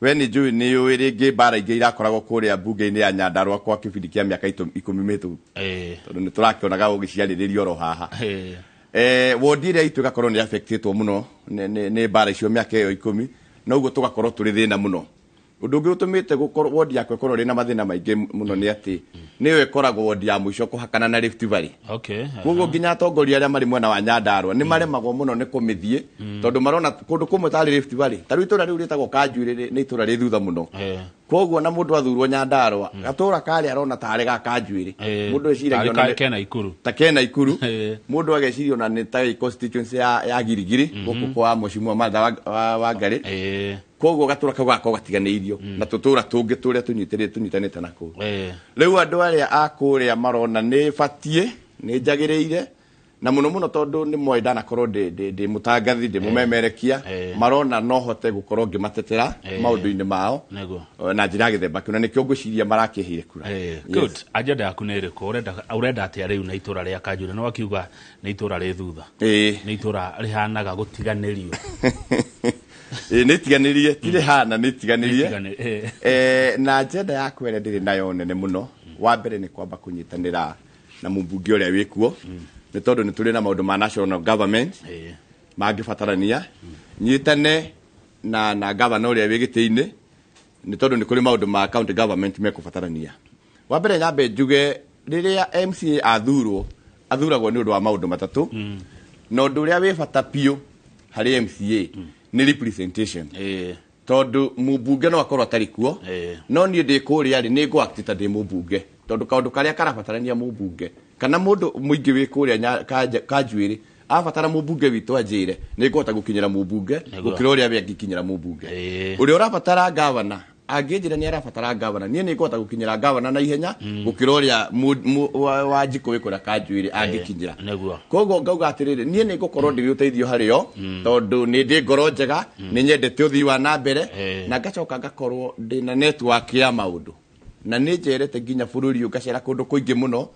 We nĩ njũĩ nĩ ũĩ rĩngĩ mbara ingĩ irakoragwo kũrĩa mbunge-inĩ ya Nyandarua kwa kĩbindi kĩa mĩaka 10 mĩhĩtũku, tondũ nĩ tũrakĩonaga ũgĩciarĩrĩrio oro haha. Wodi ĩrĩa itũ ĩgakorwo nĩ affectĩtwo mũno nĩ mbara icio mĩaka ĩyo 10, na ũguo tũgakorwo tũrĩ thĩna mũno. Ũndũ ũngĩ ũtũmĩte gũkorwo wodi yakwa ĩkorwo ĩrĩ na mathĩna maingĩ mũno nĩ atĩ nĩyo ĩkoragwo wodi ya mũico kũhakana na Rift Valley. Koguo nginya atongoria arĩa marĩ mwena wa Nyandarua nĩ maremagwo mũno nĩ kũmĩthiĩ, tondũ marona kũndũ kũmwe tarĩ Rift Valley, ta rĩu itũra rĩu rĩtagwo Kanjuĩrĩ nĩ itũra rĩ thutha mũno. Koguo na mũndũ athurwo Nyandarua, gatũra karĩa arona tarĩ ga Kanjuĩrĩ, mũndũ eciragia ona kena Ikuru, ta kena Ikuru, mũndũ ageciria ona nĩ ta constituency ya Girigiri gũkũ kwa Mheshimiwa Martha wa Wangari. Koguo gatũra kau gakorwo gatiganĩirio na tũtũra tũngĩ tũrĩa tũnyitanĩte na kũu. Rĩu andũ arĩa a kũrĩa marona nĩ batiĩ, nĩ njagĩrĩire, na mũno mũno tondũ nĩ moĩ ndanakorwo ndĩ mũtangathi, ndĩ mũmemerekia, marona no hote gũkorwo ngĩmatetera maũndũ-inĩ mao na njĩra ya gĩthemba kĩu, na nĩkĩo ngwĩciria marakĩheire kura. Good. Agenda yaku nĩ ĩrĩkũ? Ũrenda atĩa rĩu na itũra rĩa Kanjuĩrĩ? Nĩ wakiuga nĩ itũra rĩ thutha, nĩ itũra rĩhanaga gũtiganĩrio. Nĩ itiganĩrie, ti rĩhana, nĩ itiganĩrie. Na agenda yakwa ĩrĩa ndĩrĩ nayo nene mũno, wa mbere nĩ kwamba kũnyitanĩra na mũmbunge ũrĩa wĩkuo, nĩ tondũ nĩ tũrĩ na maũndũ ma national government mangĩbatarania. Nyitane na governor ũrĩa wĩ gĩtĩ-inĩ, nĩ tondũ nĩ kũrĩ maũndũ ma county government mekũbatarania. Wa mbere nyambe njuge, rĩrĩa MCA athurwo, athuragwo nĩ ũndũ wa maũndũ matatũ, na ũndũ ũrĩa wĩ bata biũ harĩ MCA nĩ representation. Tondũ mũmbunge no akorwo atarĩ kuo, no niĩ ndĩ kũrĩa rĩ, nĩ ngũ-act ta ndĩ mũmbunge, tondũ kaũndũ karĩa karabatarania mũmbunge kana mũndũ mũingĩ wĩ kũrĩa Kanjuĩrĩ abatara mũmbunge witũ anjĩre, nĩ ngũhota gũkinyĩra mũmbunge gũkĩra ũrĩa we angĩkinyĩra mũmbunge. Ũrĩa ũrabatara gavana angĩnjĩra nĩ arabatara gavana, niĩ nĩ ngũhota gũkinyĩra gavana na ihenya gũkĩra ũrĩa wa Njikũ wĩ kũrĩa Kanjuĩrĩ angĩkinyĩra. Koguo ngauga atĩrĩrĩ, niĩ nĩ ngũkorwo ndĩ ũteithio harĩ o, tondũ nĩ ndĩ ngoro njega, nĩ nyendete ũthii wa na mbere, na ngacoka ngakorwo ndĩ na network ya maũndũ, na nĩ njerete nginya bũrũri ũyũ, ngacera kũndũ kũingĩ mũno.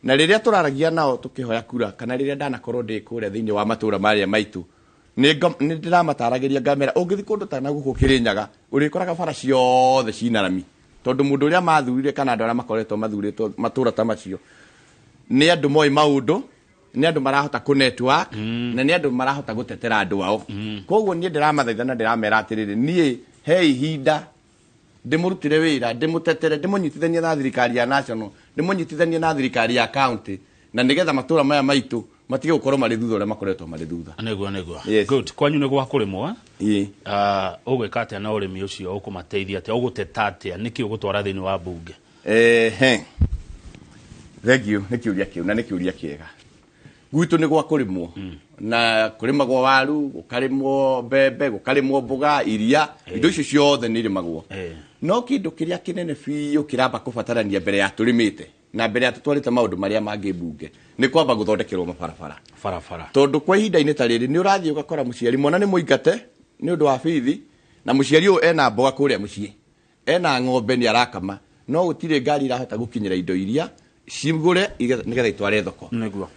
Na rĩrĩa tũraragia nao tũkĩhoya kura, kana rĩrĩa ndanakorwo ndĩ kũrĩa thĩinĩ wa matũra marĩa maitũ, nĩ ndĩramataragĩria ngamera, ũngĩthiĩ kũndũ ta na gũkũ Kĩrĩnyaga, ũrĩkoraga bara ciothe cina rami, tondũ mũndũ ũrĩa mathurire kana andũ arĩa makoretwo mathurĩtwo matũra ta macio nĩ andũ moĩ maũndũ, nĩ andũ marahota kũ network, na nĩ andũ marahota gũtetera andũ ao. Koguo niĩ ndĩramathaitha na ndĩramera atĩrĩrĩ, niĩ he ihinda ndĩmũrutĩre wĩra, ndĩmũtetere, ndĩmũnyitithanie na thirikari ya national, ndĩmũnyitithanie na thirikari ya county, na nĩgetha matũra maya maitũ matige gũkorwo marĩ thutha ũrĩa makoretwo marĩ thutha. Nĩguo. Good. Kwanyu nĩ gwa kũrĩmwo? Ũgwĩka atĩa na ũrĩmi ũcio? Ũkũmateithia atĩa? Ũgũteta atĩa? Nĩkĩ ũgũtwara thĩinĩ wa mbunge? Thank you. Nĩ kĩũria kĩu, na nĩ kĩũria kĩega. Gwitũ nĩ gwa kũrĩmwo, na kũrĩmagwo waru, gũkarĩmwo mbembe, gũkarĩmwo mboga, iria, indo icio ciothe nĩ irĩmagwo. No kĩndũ kĩrĩa kĩnene biũ kĩramba kũbatarania mbere ya tũrĩmĩte na mbere ya tũtwarĩte maũndũ marĩa mangĩ mbunge nĩ kwamba gũthondekerwo mabarabara. Barabara. Tondũ kwa ihinda-inĩ ta rĩrĩ nĩ ũrathiĩ ũgakora mũciari mwana nĩ mũingate nĩ ũndũ wa bithi, na mũciari ũyũ ena mboga kũrĩa mũciĩ, ena ng'ombe nĩ arakama, no gũtirĩ ngari irahota gũkinyĩra indo iria cigũre nĩgetha itware thoko.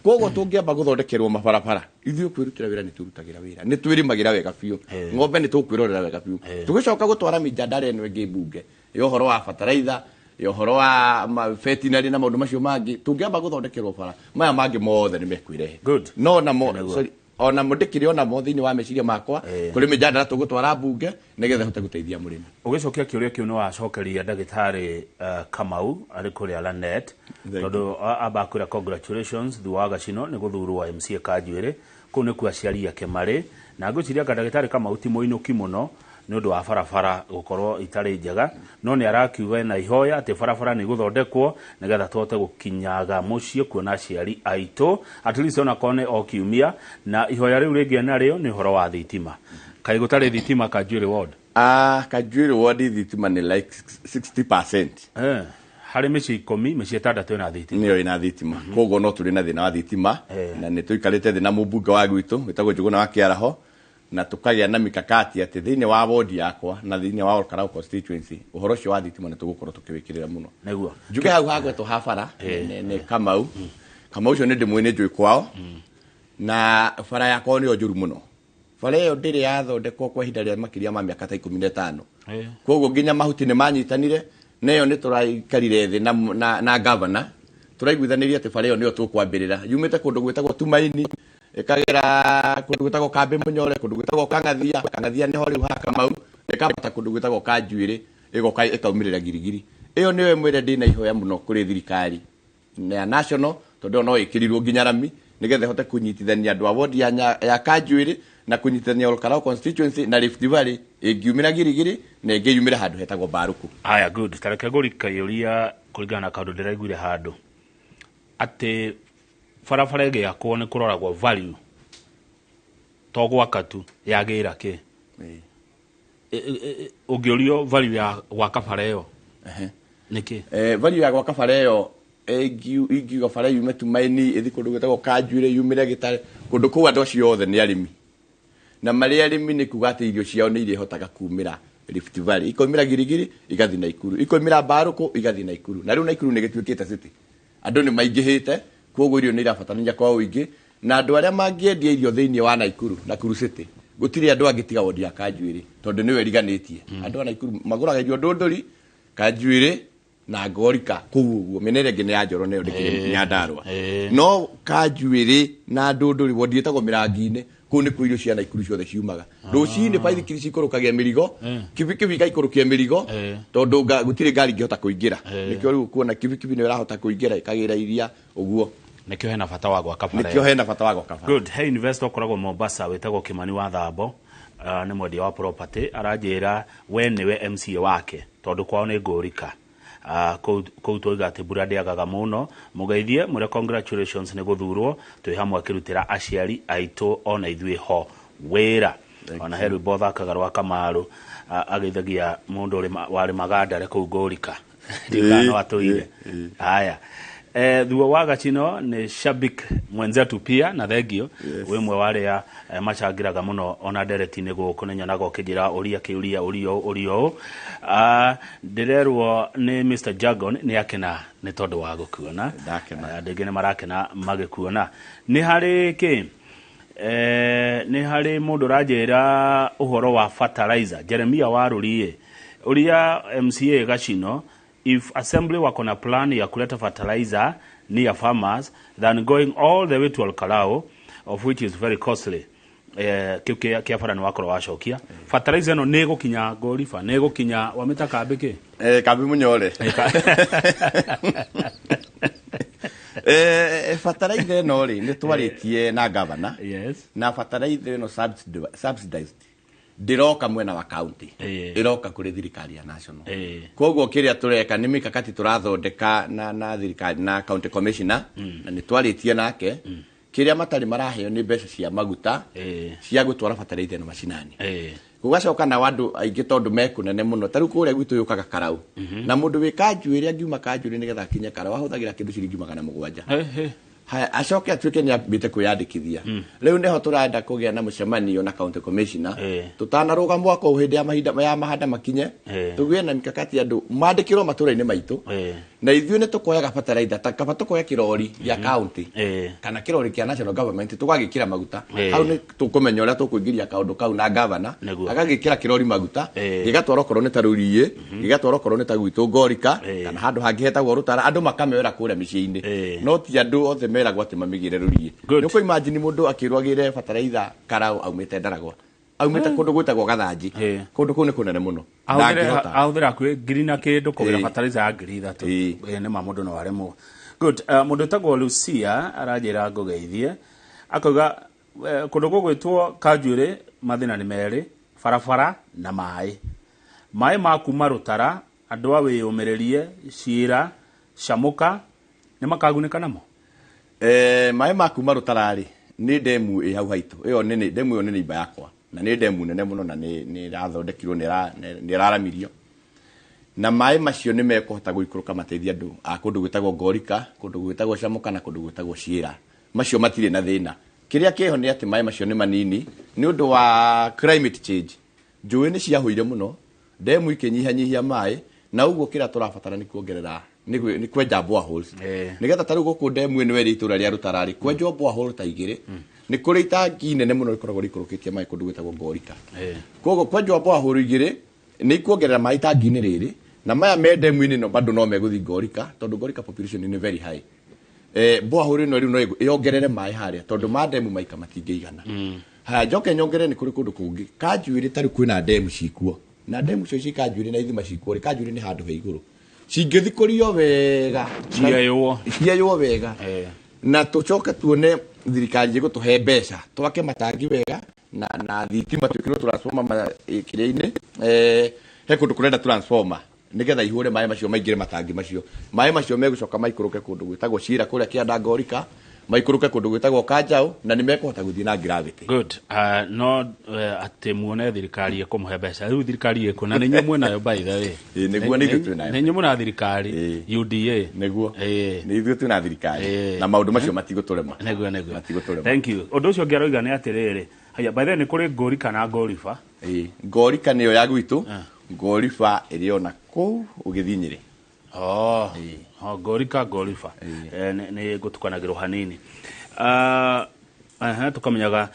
Koguo tũngĩamba gũthondekerwo mabarabara, ithuĩ kwĩrutĩra wĩra nĩ twĩrutagĩra wĩra, nĩ twĩrĩmagĩra wega biũ, ng'ombe nĩ tũkwĩrorera wega biũ. Tũgĩcoka gũtwara mĩjadala ĩno ĩngĩ mbunge ya ũhoro wa bataraitha, ya ũhoro wa veterinary na maũndũ macio mangĩ, tũngĩamba gũthondekerwo bara, maya mangĩ mothe nĩ mekwĩrehe. No namo, sorry, ona ndĩkĩrĩ onamo thĩinĩ wa meciria makwa, kũrĩ mĩjadala tũgũtwara mbunge nĩgetha hote gũteithia mũrĩmi. Ũgĩcokia kĩũria kĩu nĩ wacokeria ndagĩtarĩ Kamau arĩ kũrĩa Lanet, tondũ amba kwĩra congratulations thutha wa Gacino nĩ gũthurwo MCA Kanjuĩrĩ, kũu nĩkuo aciari ake marĩ, na ngwĩciria anga ndagĩtarĩ Kamau ti mũinũki mũno nĩ ũndũ wa barabara gũkorwo itarĩ njega, no nĩ arakiuga na ihoya atĩ barabara nĩ igũthondekwo nĩgetha tũhote gũkinyaga mũciĩ kuona aciari aitũ at least onakorwo nĩ o kiumia. Na ihoya rĩu rĩngĩ narĩo nĩ ũhoro wa thitima. Kaĩ gũtarĩ thitima Kanjuĩrĩ ward? Kanjuĩrĩ ward thitima nĩ like 60%. Harĩ mĩciĩ 10, mĩciĩ 6 ĩna thitima. Nĩyo ĩna thitima. Koguo no tũrĩ na thĩna wa thitima, na nĩ tũikarĩte thĩ na mũmbunge wa gwitũ wĩtagwo Njũgũna wa Kĩaraho, na tũkagĩa na mikakati atĩ thĩinĩ wa ward yakwa na thĩinĩ wa Olkalau constituency ũhoro ũcio wa thitima nĩ tũgũkorwo tũkĩwĩkĩrĩra mũno. Njuge hau hagwetwo ha bara nĩ Kamau. Kamau ũcio nĩ ndĩmũĩ, nĩ njũĩ kwao, na bara yakwa nĩyo njũru mũno. Bara ĩyo ndĩrĩ yathondekwo kwa ihinda rĩa makĩria ma mĩaka ta 15. Koguo nginya mahuti nĩ manyitanire, na ĩyo nĩ tũraikarire thĩ na governor, tũraiguithanĩria atĩ bara ĩyo nĩyo tũkwambĩrĩra. Yumĩte kũndũ gwĩtagwo Tumaini, ĩkagera kũndũ gwĩtagwo Kambĩ Mũnyore, kũndũ gwĩtagwo Kang'athia, Kang'athia nĩho rĩu ha Kamau, Ĩkambata kũndũ gwĩtagwo Kanjuĩrĩ, ĩgoka ĩkaumĩrĩra Girigiri. Ĩyo nĩyo ĩmwe ĩrĩa ndĩna ihoya mũno kũrĩ thirikari ya national, tondũ ĩyo no ĩkĩrirwo nginya rami nĩgetha ĩhote kũnyitithania andũ a wodi ya Kanjuĩrĩ na kũnyitithania Olkalou constituency na Rift Valley, ĩngiumĩra Girigiri na ĩngĩ yumĩra handũ hetagwo Mbaruku. Haya, good. Tareke ngũrikaiyũria kũringana na kaũndũ ndĩraiguire handũ atĩ barabara ĩgĩakwo nĩ kũroragwo value, to gwaka tu yagĩra kĩ. Ũngĩũrio value ya gwaka bara ĩyo nĩkĩ? Value ya gwaka bara ĩyo, ingiuga bara yume Tumaini ĩthi kũndũ gwĩtagwo Kanjuĩrĩ, yumĩre Gĩtare, kũndũ kũu andũ acio othe nĩ arĩmi, na marĩ arĩmi nĩ kuga atĩ irio ciao nĩ irĩhotaga kumĩra Rift Valley, ikoimĩra Girigiri igathiĩ Naikuru, ikoimĩra Mbaruku igathiĩ Naikuru. Na rĩu Naikuru nĩ gĩtuĩkĩte city, andũ nĩ maingĩhĩte, koguo irio nĩ irabatarania kwa ũingĩ, na andũ arĩa mangĩendia irio thĩinĩ wa Naikuru, Nakuru city, gũtirĩ andũ angĩ tiga wodi ya Kanjuĩrĩ, tondũ nĩwe ĩriganĩtie. Andũ a Naikuru magũraga irio Ndũndũri, Kanjuĩrĩ na Ngorika kũu ũguo, mĩena ĩrĩa ĩngĩ nĩ ya Njoro, nayo ndĩkĩrĩ Nyandarũa. No Kanjuĩrĩ na Ndũndũri, wodi ĩtagwo Mĩrangi-inĩ, kũu nĩkuo irio cia Naikuru ciothe ciumaga. Rũcinĩ baithikiri cikũrũkagia mĩrigo, kibikibi igaikũrũkia mĩrigo, tondũ gũtirĩ ngari ingĩhota kũingĩra. Nĩkĩo rĩu kuona kibikibi nĩyo ĩrahota kũingĩra ĩkagĩra iria ũguo. Nĩkĩo hena bata wa gwaka bara. Nĩkĩo hena bata wa gwaka bara. Good. Hey, investor ũkoragwo Mombasa wĩtagwo Kimani wa Thambo, nĩ mwendia wa property, aranjĩra we nĩwe MCA wake tondũ kwao nĩ Ngũrika. Kũu twoiga atĩ mbura ndĩagaga mũno. Mũgeithie mwĩre congratulations nĩ gũthurwo, twĩ hamwe akĩrutĩra aciari aitũ ona ithuĩ ho wĩra. Ona he rwĩmbo thakaga rwa Kamaru, ageithagia mũndũ warĩmaga ndare kũu Ngũrika. Ndiũĩ no atũire. Haya. Thuo wa Gachino nĩ shabik mwenzetu pia na thengio. Wĩ mwe wa arĩa macangĩraga mũno ona ndereti-inĩ gũkũ, nĩ nyonaga ũkĩnjĩra ũria kĩũria, ũria ũũ, ũria ũũ. Ndĩrerwo nĩ Mr. Jagon nĩ akena nĩ tondũ wa gũkuona. Andũ aingĩ nĩ marakena magĩkuona. Nĩ harĩ kĩ? Nĩ harĩ mũndũ ũranjĩra ũhoro wa fertilizer, Jeremia Warũriĩ, ũria MCA Gachino if assembly wako na plan ya kuleta fertilizer near farmers than going all the way to Olkalou, of which is very costly. Kiu kia bara nĩ wakorwo wacokia. Fertilizer ĩno nĩ ĩgũkinya Ngũriba, nĩ ĩgũkinya wamĩta kambĩ kĩ? Kambĩ Mũnyore. Fertilizer ĩno rĩ, nĩ twarĩtie na governor. Na fertilizer ĩno subsidized ndĩroka mwena wa county, ĩroka kũrĩ thirikari ya national. Koguo kĩrĩa tũreka nĩ mikakati tũrathondeka na thirikari na county commissioner, na nĩ twarĩtie nake. Kĩrĩa matarĩ maraheo nĩ mbeca cia maguta cia gũtwara fertilizer ĩno macinani. Gũgacoka na andũ aingĩ tondũ me kũnene mũno, ta rĩu kũrĩa gwitũ yũkaga Karau. Na mũndũ wĩ Kanjuĩrĩ angiuma Kanjuĩrĩ nĩgetha akinye Karau ahũthagĩra kĩndũ ciringi 700. Haya, acoke atuĩke nĩ ambĩte kwĩyandĩkithia. Rĩu nĩho tũrenda kũgĩa na mũcemanio na county commissioner. Tũtanarũga mwaka ũyũ hĩndĩ ya mahinda ya mahanda makinye, tũgĩe na mikakati andũ mandĩkĩrwo matũra-inĩ maitũ. Na ithuĩ nĩ tũkoyaga fertilizer, ta kaba tũkoya kĩrori gĩa county kana kĩrori kĩa national government tũgagĩkĩra maguta. Hau nĩ tũkũmenya ũrĩa tũkũingĩria kaũndũ kau na governor, agagĩkĩra kĩrori maguta, gĩgatwara okorwo nĩ ta Rũriĩ, gĩgatwara okorwo nĩ ta gwitũ Ngorika, kana handũ hangĩ hetagwo Rũtara, andũ makameoera kũrĩa mĩciĩ-inĩ. No ti andũ othe meragwo atĩ mamĩgĩre Rũriĩ. Nĩ ũkũ imagine mũndũ akĩrwo agĩre fertilizer Karau aumĩte Ndaragwa, aumĩte kũndũ gwĩtagwo Gathanji, kũndũ kũu nĩ kũnene mũno. Ahũthĩra hakuhĩ ngiri na kĩndũ kũgĩra fertilizer ya ngiri ithatũ. Nĩ ma mũndũ no aremwo. Good. Mũndũ wĩtagwo Lucia aranjĩra ngũgeithie, akauga kũndũ gũgwĩtwo Kanjuĩrĩ mathĩna nĩ merĩ, barabara na maĩ. Maĩ ma kuma Rũtara andũ a wĩyũmĩrĩrie, Ciĩra, Camũka nĩ makagunĩka namo? Maĩ ma kuma Rũtara rĩ, nĩ ndemu ĩ hau haitũ. Ĩyo nĩ ndemu, ĩyo nĩ neighbor yakwa, na nĩ ndemu nene mũno, na nĩ ĩrathondekirwo, nĩ ĩraramirio. Na maĩ macio nĩ mekũhota gũikũrũka mateithie andũ a kũndũ gwĩtagwo Ngorika, kũndũ gwĩtagwo Camũka na kũndũ gwĩtagwo Ciĩra. Macio matirĩ na thĩna. Kĩrĩa kĩho nĩ atĩ maĩ macio nĩ manini nĩ ũndũ wa climate change. Njũĩ nĩ ciahũire mũno, ndemu ikĩnyihanyihia maĩ, na ũguo kĩrĩa tũrabatara nĩ kuongerera, nĩ kwenja boreholes. Nĩgetha ta rĩu gũkũ ndemu ĩno ĩrĩ itũra rĩa Rũtara rĩ, kwenjwo borehole ta igĩrĩ, nĩ kũrĩ itangi nene mũno rĩkoragwo rĩikũrũkĩtie maĩ kũndũ gwĩtagwo Ngorika. Koguo kwenjwo borehole igĩrĩ nĩ ikuongerera maĩ itangi-inĩ rĩrĩ, na maya me ndemu-inĩ ĩno bado no megũthiĩ Ngorika, tondũ Ngorika population nĩ very high. Borehole ĩno rĩu no yongerere maĩ harĩa, tondũ ma ndemu maika matingĩigana. Haya, njoke nyongerere nĩ kũrĩ kũndũ kũngĩ Kanjuĩrĩ, ta rĩu kwĩna ndemu cikuo. Na ndemu icio ci Kanjuĩrĩ na ithima cikwo rĩ, Kanjuĩrĩ nĩ handũ he igũrũ, cingĩthikũrio wega, Ciaywo. Ciaywo wega, na tũcoke tuone thirikari ĩgũtũhe mbeca twake matangi wega na thitima twĩkĩrwo transformer kĩrĩa-inĩ, he kũndũ kũrenda transformer nĩgetha ihũre maĩ macio maingĩre matangi macio. Maĩ macio megũcoka maikũrũke kũndũ gwĩtagwo Cira kũrĩa kĩanda Ngorika, maikũrũke kũndũ gwĩtagwo Kanjaũ, na nĩ mekũhota gũthiĩ na gravity. Good. No atĩ muone thirikari ĩkũmũhe mbeca, rĩu thirikari ĩkũ na nĩ inyuĩ mwĩnayo, by the way? Ĩĩ, nĩguo, nĩ ithuĩ twĩnayo. Nĩ inyuĩ mwĩna thirikari UDA. Nĩguo, nĩ ithuĩ twĩna thirikari na maũndũ macio matigũtũrema. Nĩguo. Matigũtũrema. Thank you. Ũndũ ũcio ũngĩ aroiga nĩ atĩrĩrĩ, haya, by the way, nĩ kũrĩ Ngorika na Ngoriba? Ĩĩ, Ngorika nĩyo ya gwitũ, Ngoriba ĩrĩ ona kũu ũgĩthiĩ Nyĩrĩ. Oh, Ngorika, Ngoriba. Nĩ ngũtukanagĩrwo hanini. Aha, tukamenyaga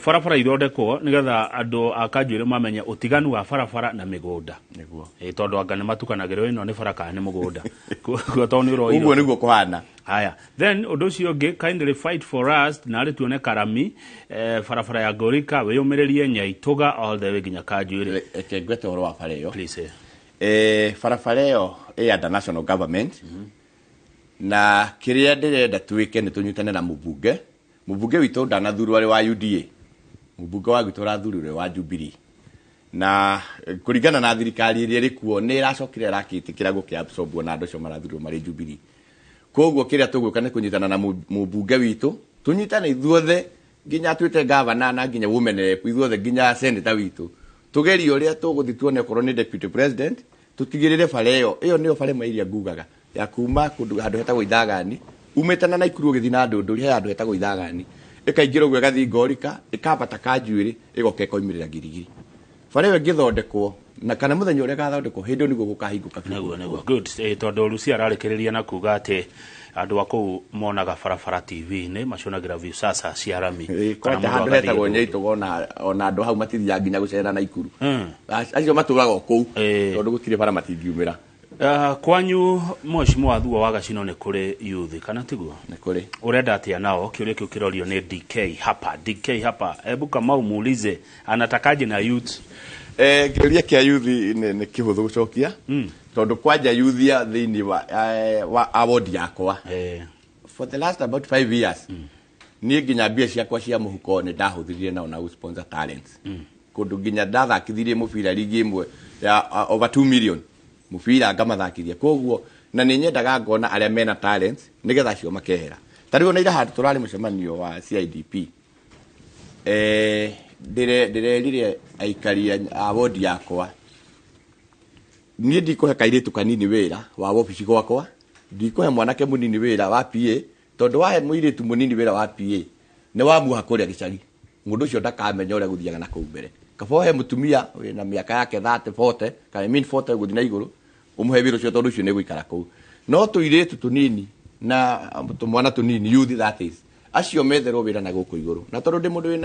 barabara ithondekwo nĩgetha andũ a Kanjuĩrĩ mamenye ũtiganu wa barabara na mĩgũnda. Nĩguo. Tondũ anga nĩ matukanagĩrwo, ĩno nĩ bara kana nĩ mũgũnda. Koguo tondũ nĩ ũroirwo. Ũguo nĩguo kũhana. Haya, then ũndũ ũcio ũngĩ, kindly fight for us narĩ tuone karami, barabara ya Ngorika wĩyũmĩrĩrie Nyaitũga all the way nginya Kanjuĩrĩ. Reke ngwete ũhoro wa bara ĩyo. Please. Barabara ĩyo ĩ under national government, na kĩrĩa ndĩrenda twĩke nĩ tũnyitane na mũmbunge. Mũmbunge witũ ndanathurwo arĩ wa UDA, mũmbunge wa gwitũ ũrathurirwo arĩ wa Jubilee, na kũringana na thirikari ĩrĩa ĩrĩ kuo nĩ ĩracokire ĩrakĩtĩkĩra gũkĩabsorbwo na andũ acio marathurirwo marĩ Jubilee. Koguo kĩrĩa tũgwĩka nĩ kũnyitana na mũmbunge witũ, tũnyitane ithuothe nginya twĩte gavana na nginya women rep, ithuothe nginya senator witũ, tũgerie ũrĩa tũgũthiĩ tuone okorwo nĩ deputy president, tũtigĩrĩre bara ĩyo. Ĩyo nĩyo bara ĩmwe ĩrĩa ngugaga ya kuma kũndũ handũ hetagwo Ithagani, umĩte na Naikuru ũgĩthiĩ na Ndũndũri, he handũ hetagwo Ithagani, ĩkaingĩra ũguo ĩgathiĩ Ngorika, ĩkambata Kanjuĩrĩ, ĩgoka ĩkoimĩrĩra Ngirigiri. Bara ĩyo ĩngĩthondekwo na kana mũthenya ũrĩa ĩgathondekwo, hĩndĩ ĩyo nĩguo gũkahingũka biũ. Nĩguo. Good. Tondũ Lucia ararĩkĩrĩria na kuga atĩ andũ a kũu monaga barabara TV-inĩ, macionagĩra Viusasa cia rami. Kwanja Kana mũndũ handũ agathiĩ hetagwo Ndũndũri. Nyaitũga, ona andũ hau matithiaga nginya gũcera Naikuru. Acio matũraga o kũu tondũ gũtirĩ bara, matingiumĩra. Kwanyu mheshimiwa Thuo wa Gacino nĩ kũrĩ youth kana tiguo? Nĩ kũrĩ. Ũrenda atĩa nao? Kĩũria kĩu kĩrorio nĩ DK hapa. DK hapa, hebu Kamau muulize anatakaje na youth. Kĩũria kĩa youth nĩ kĩhũthũ gũcokia, tondũ kwanja youth ya thĩinĩ wa ward yakwa for the last about 5 years, niĩ nginya mbia ciakwa cia mũhuko nĩ ndahũthĩrire nao na gũ-sponsor talents, kũndũ nginya ndathakithirie mũbira ligi ĩmwe ya over 2 million mũbira ngamathakithia. Koguo na nĩ nyendaga ngona arĩa mena talents nĩgetha acio makehera. Ta rĩu ona ira handũ tũrarĩ mũcemanio wa CIDP, ndĩrerire aikari a ward yakwa, niĩ ndikũhe kairĩtu kanini wĩra wa wobici gwakwa, ndikũhe mwanake mũnini wĩra wa PA, tondũ wahe mũirĩtu mũnini wĩra wa PA nĩ wamuoha kũrĩa gĩcagi, mũndũ ũcio ndakamenya ũrĩa gũthiaga na kũu mbere. Kaba ũhe mũtumia wĩna mĩaka yake 30, 40, kana I mean 40 gũthiĩ na igũrũ, ũmũhe wĩra ũcio tondũ ũcio nĩ gũikara kũu. No tũirĩtu tũnini na tũmwana tũnini, youth that is, acio metherwo wĩra na gũkũ igũrũ. Na tondũ ndĩ mũndũ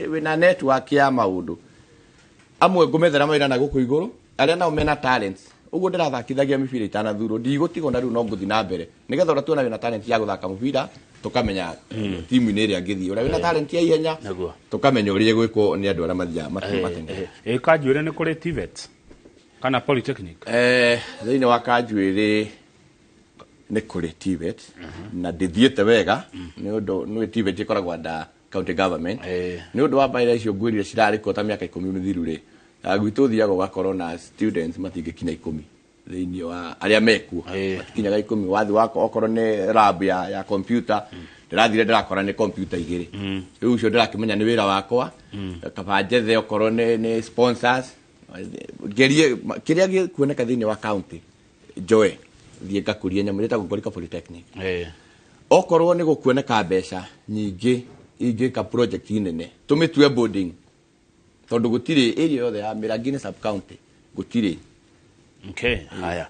wĩna network ya maũndũ, amwe ngũmethera mawĩra na gũkũ igũrũ, arĩa nao mena talents. Ũguo ndĩrathakithagia mĩbira itanathurwo, ndigũtigwo na rĩu no ngũthiĩ na mbere, nĩgetha ũrĩa tuona wĩna talent ya gũthaka mũbira tũkamenya timu-inĩ ĩrĩa angĩthiĩ, ũrĩa wĩna talent ya ihenya tũkamenya ũrĩa ĩgwĩkwo nĩ andũ arĩa mathiaga mateng'era. Kanjuĩrĩ nĩ kũrĩ TVET kana polytechnic? Thĩinĩ wa Kanjuĩrĩ nĩ kũrĩ TVET, na ndĩthiĩte wega nĩ ũndũ nĩ TVET ĩkoragwo under county government. Nĩ ũndũ wa mbaira icio ngwĩrire cirarĩ kuo ta mĩaka 10 mĩthiru rĩ, gwitũ ũthiaga ũgakorwo na students matingĩkinya 10 thĩinĩ wa arĩa mekuo, matikinyaga 10. Wathi wako okorwo nĩ lab ya computer, ndĩrathire ndĩrakora nĩ computer 2. Rĩu ũcio ndĩrakĩmenya nĩ wĩra wakwa, kaba njethe okorwo nĩ sponsors, ngerie kĩrĩa gĩkuoneka thĩinĩ wa county, njoe thiĩ ngakũrie nyamũ ĩtagwo Ngorika Polytechnic. Okorwo nĩ gũkuoneka mbeca nyingĩ ingĩka project nene, tũmĩtue boarding, tondũ gũtirĩ area yothe ya Mĩrangini sub county gũtirĩ. Okay, haya.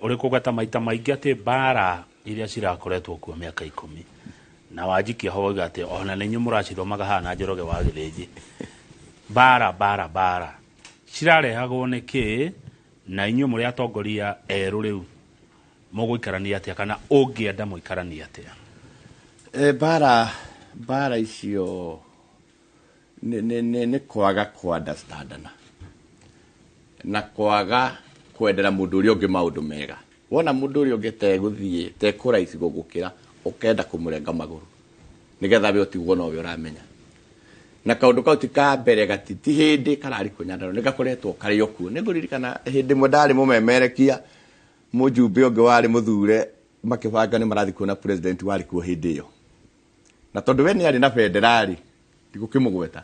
Ũrĩ kũgweta maita maingĩ atĩ mbara iria cirakoretwo kuo mĩaka 10, na wanjikia ho wauga atĩ ona nĩ inyuĩ mũracithomaga haha na Njoroge wa Gĩthĩnji. Mbara, mbara, mbara cirarehagwo nĩ kĩ, na inyuĩ mũrĩ atongoria erũ rĩu mũgũikarania atĩa, kana ũngĩenda mũikaranie atĩa? Mbara icio nĩ kwaga kũ-understandana. Na kwaga kwendera mũndũ ũrĩa ũngĩ maũndũ mega. Wona mũndũ ũrĩa ũngĩ tegũthiĩ tekũraici gũgũkĩra ũkenda kũmũrenga magũrũ nĩgetha we ũtigwo nowe ũramenya. Na kaũndũ kau ti ka mbere gati ti hĩndĩ kararĩ kuo Nyandarua, nĩ gakoretwo karĩ o kuo. Nĩ ngũririkana hĩndĩ ĩmwe ndarĩ mũmemerekia mũjumbe ũngĩ warĩ mũthure makĩbanga nĩ marathiĩ kuona president warĩ kuo hĩndĩ ĩyo. Na tondũ we nĩ arĩ na bendera rĩ, ndigũkĩmũgweta.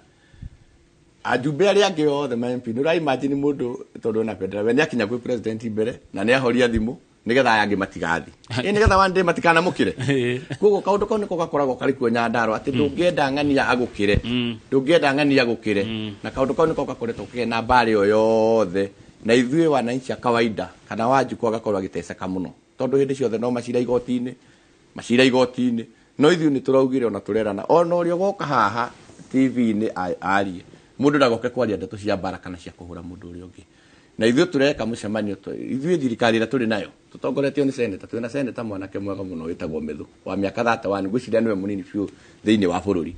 Ajumbe arĩa angĩ othe ma MP, nĩ ũra imagine mũndũ tondũ ena bendera, we nĩ akinya kwĩ president mbere na nĩ ahoria thimũ nĩgetha aya angĩ matigathi. Ĩ nĩgetha one day matikanamũkĩre. Koguo kaũndũ kau nĩko gakoragwo karĩ kuo Nyandarua atĩ ndũngĩenda ng'ania agũkĩre. Ndũngĩenda ng'ania agũkĩre. Na kaũndũ kau nĩko gakoretwo kena na mbara ĩyo yothe. Na ithuĩ wananchi a kawaida kana Wanjikũ agakorwo agĩteceka mũno. Tondũ hĩndĩ ciothe no macira igoti-inĩ, macira igoti-inĩ. No ithuĩ nĩ tũraugire ona tũrerana ona ũrĩa ũgoka haha TV-inĩ arie. Mũndũ ndagoke kwaria ndeto cia mbara kana cia kũhũra mũndũ ũrĩa ũngĩ. Na ithuĩ tũreka mũcemanio ithuĩ thirikari ĩrĩa tũrĩ nayo tũtongoretio nĩ senator, twĩna senator mwanake mwega mũno wĩtagwo Methu wa mĩaka 31, ngwĩciria nĩwe mũnini biũ thĩinĩ wa bũrũri.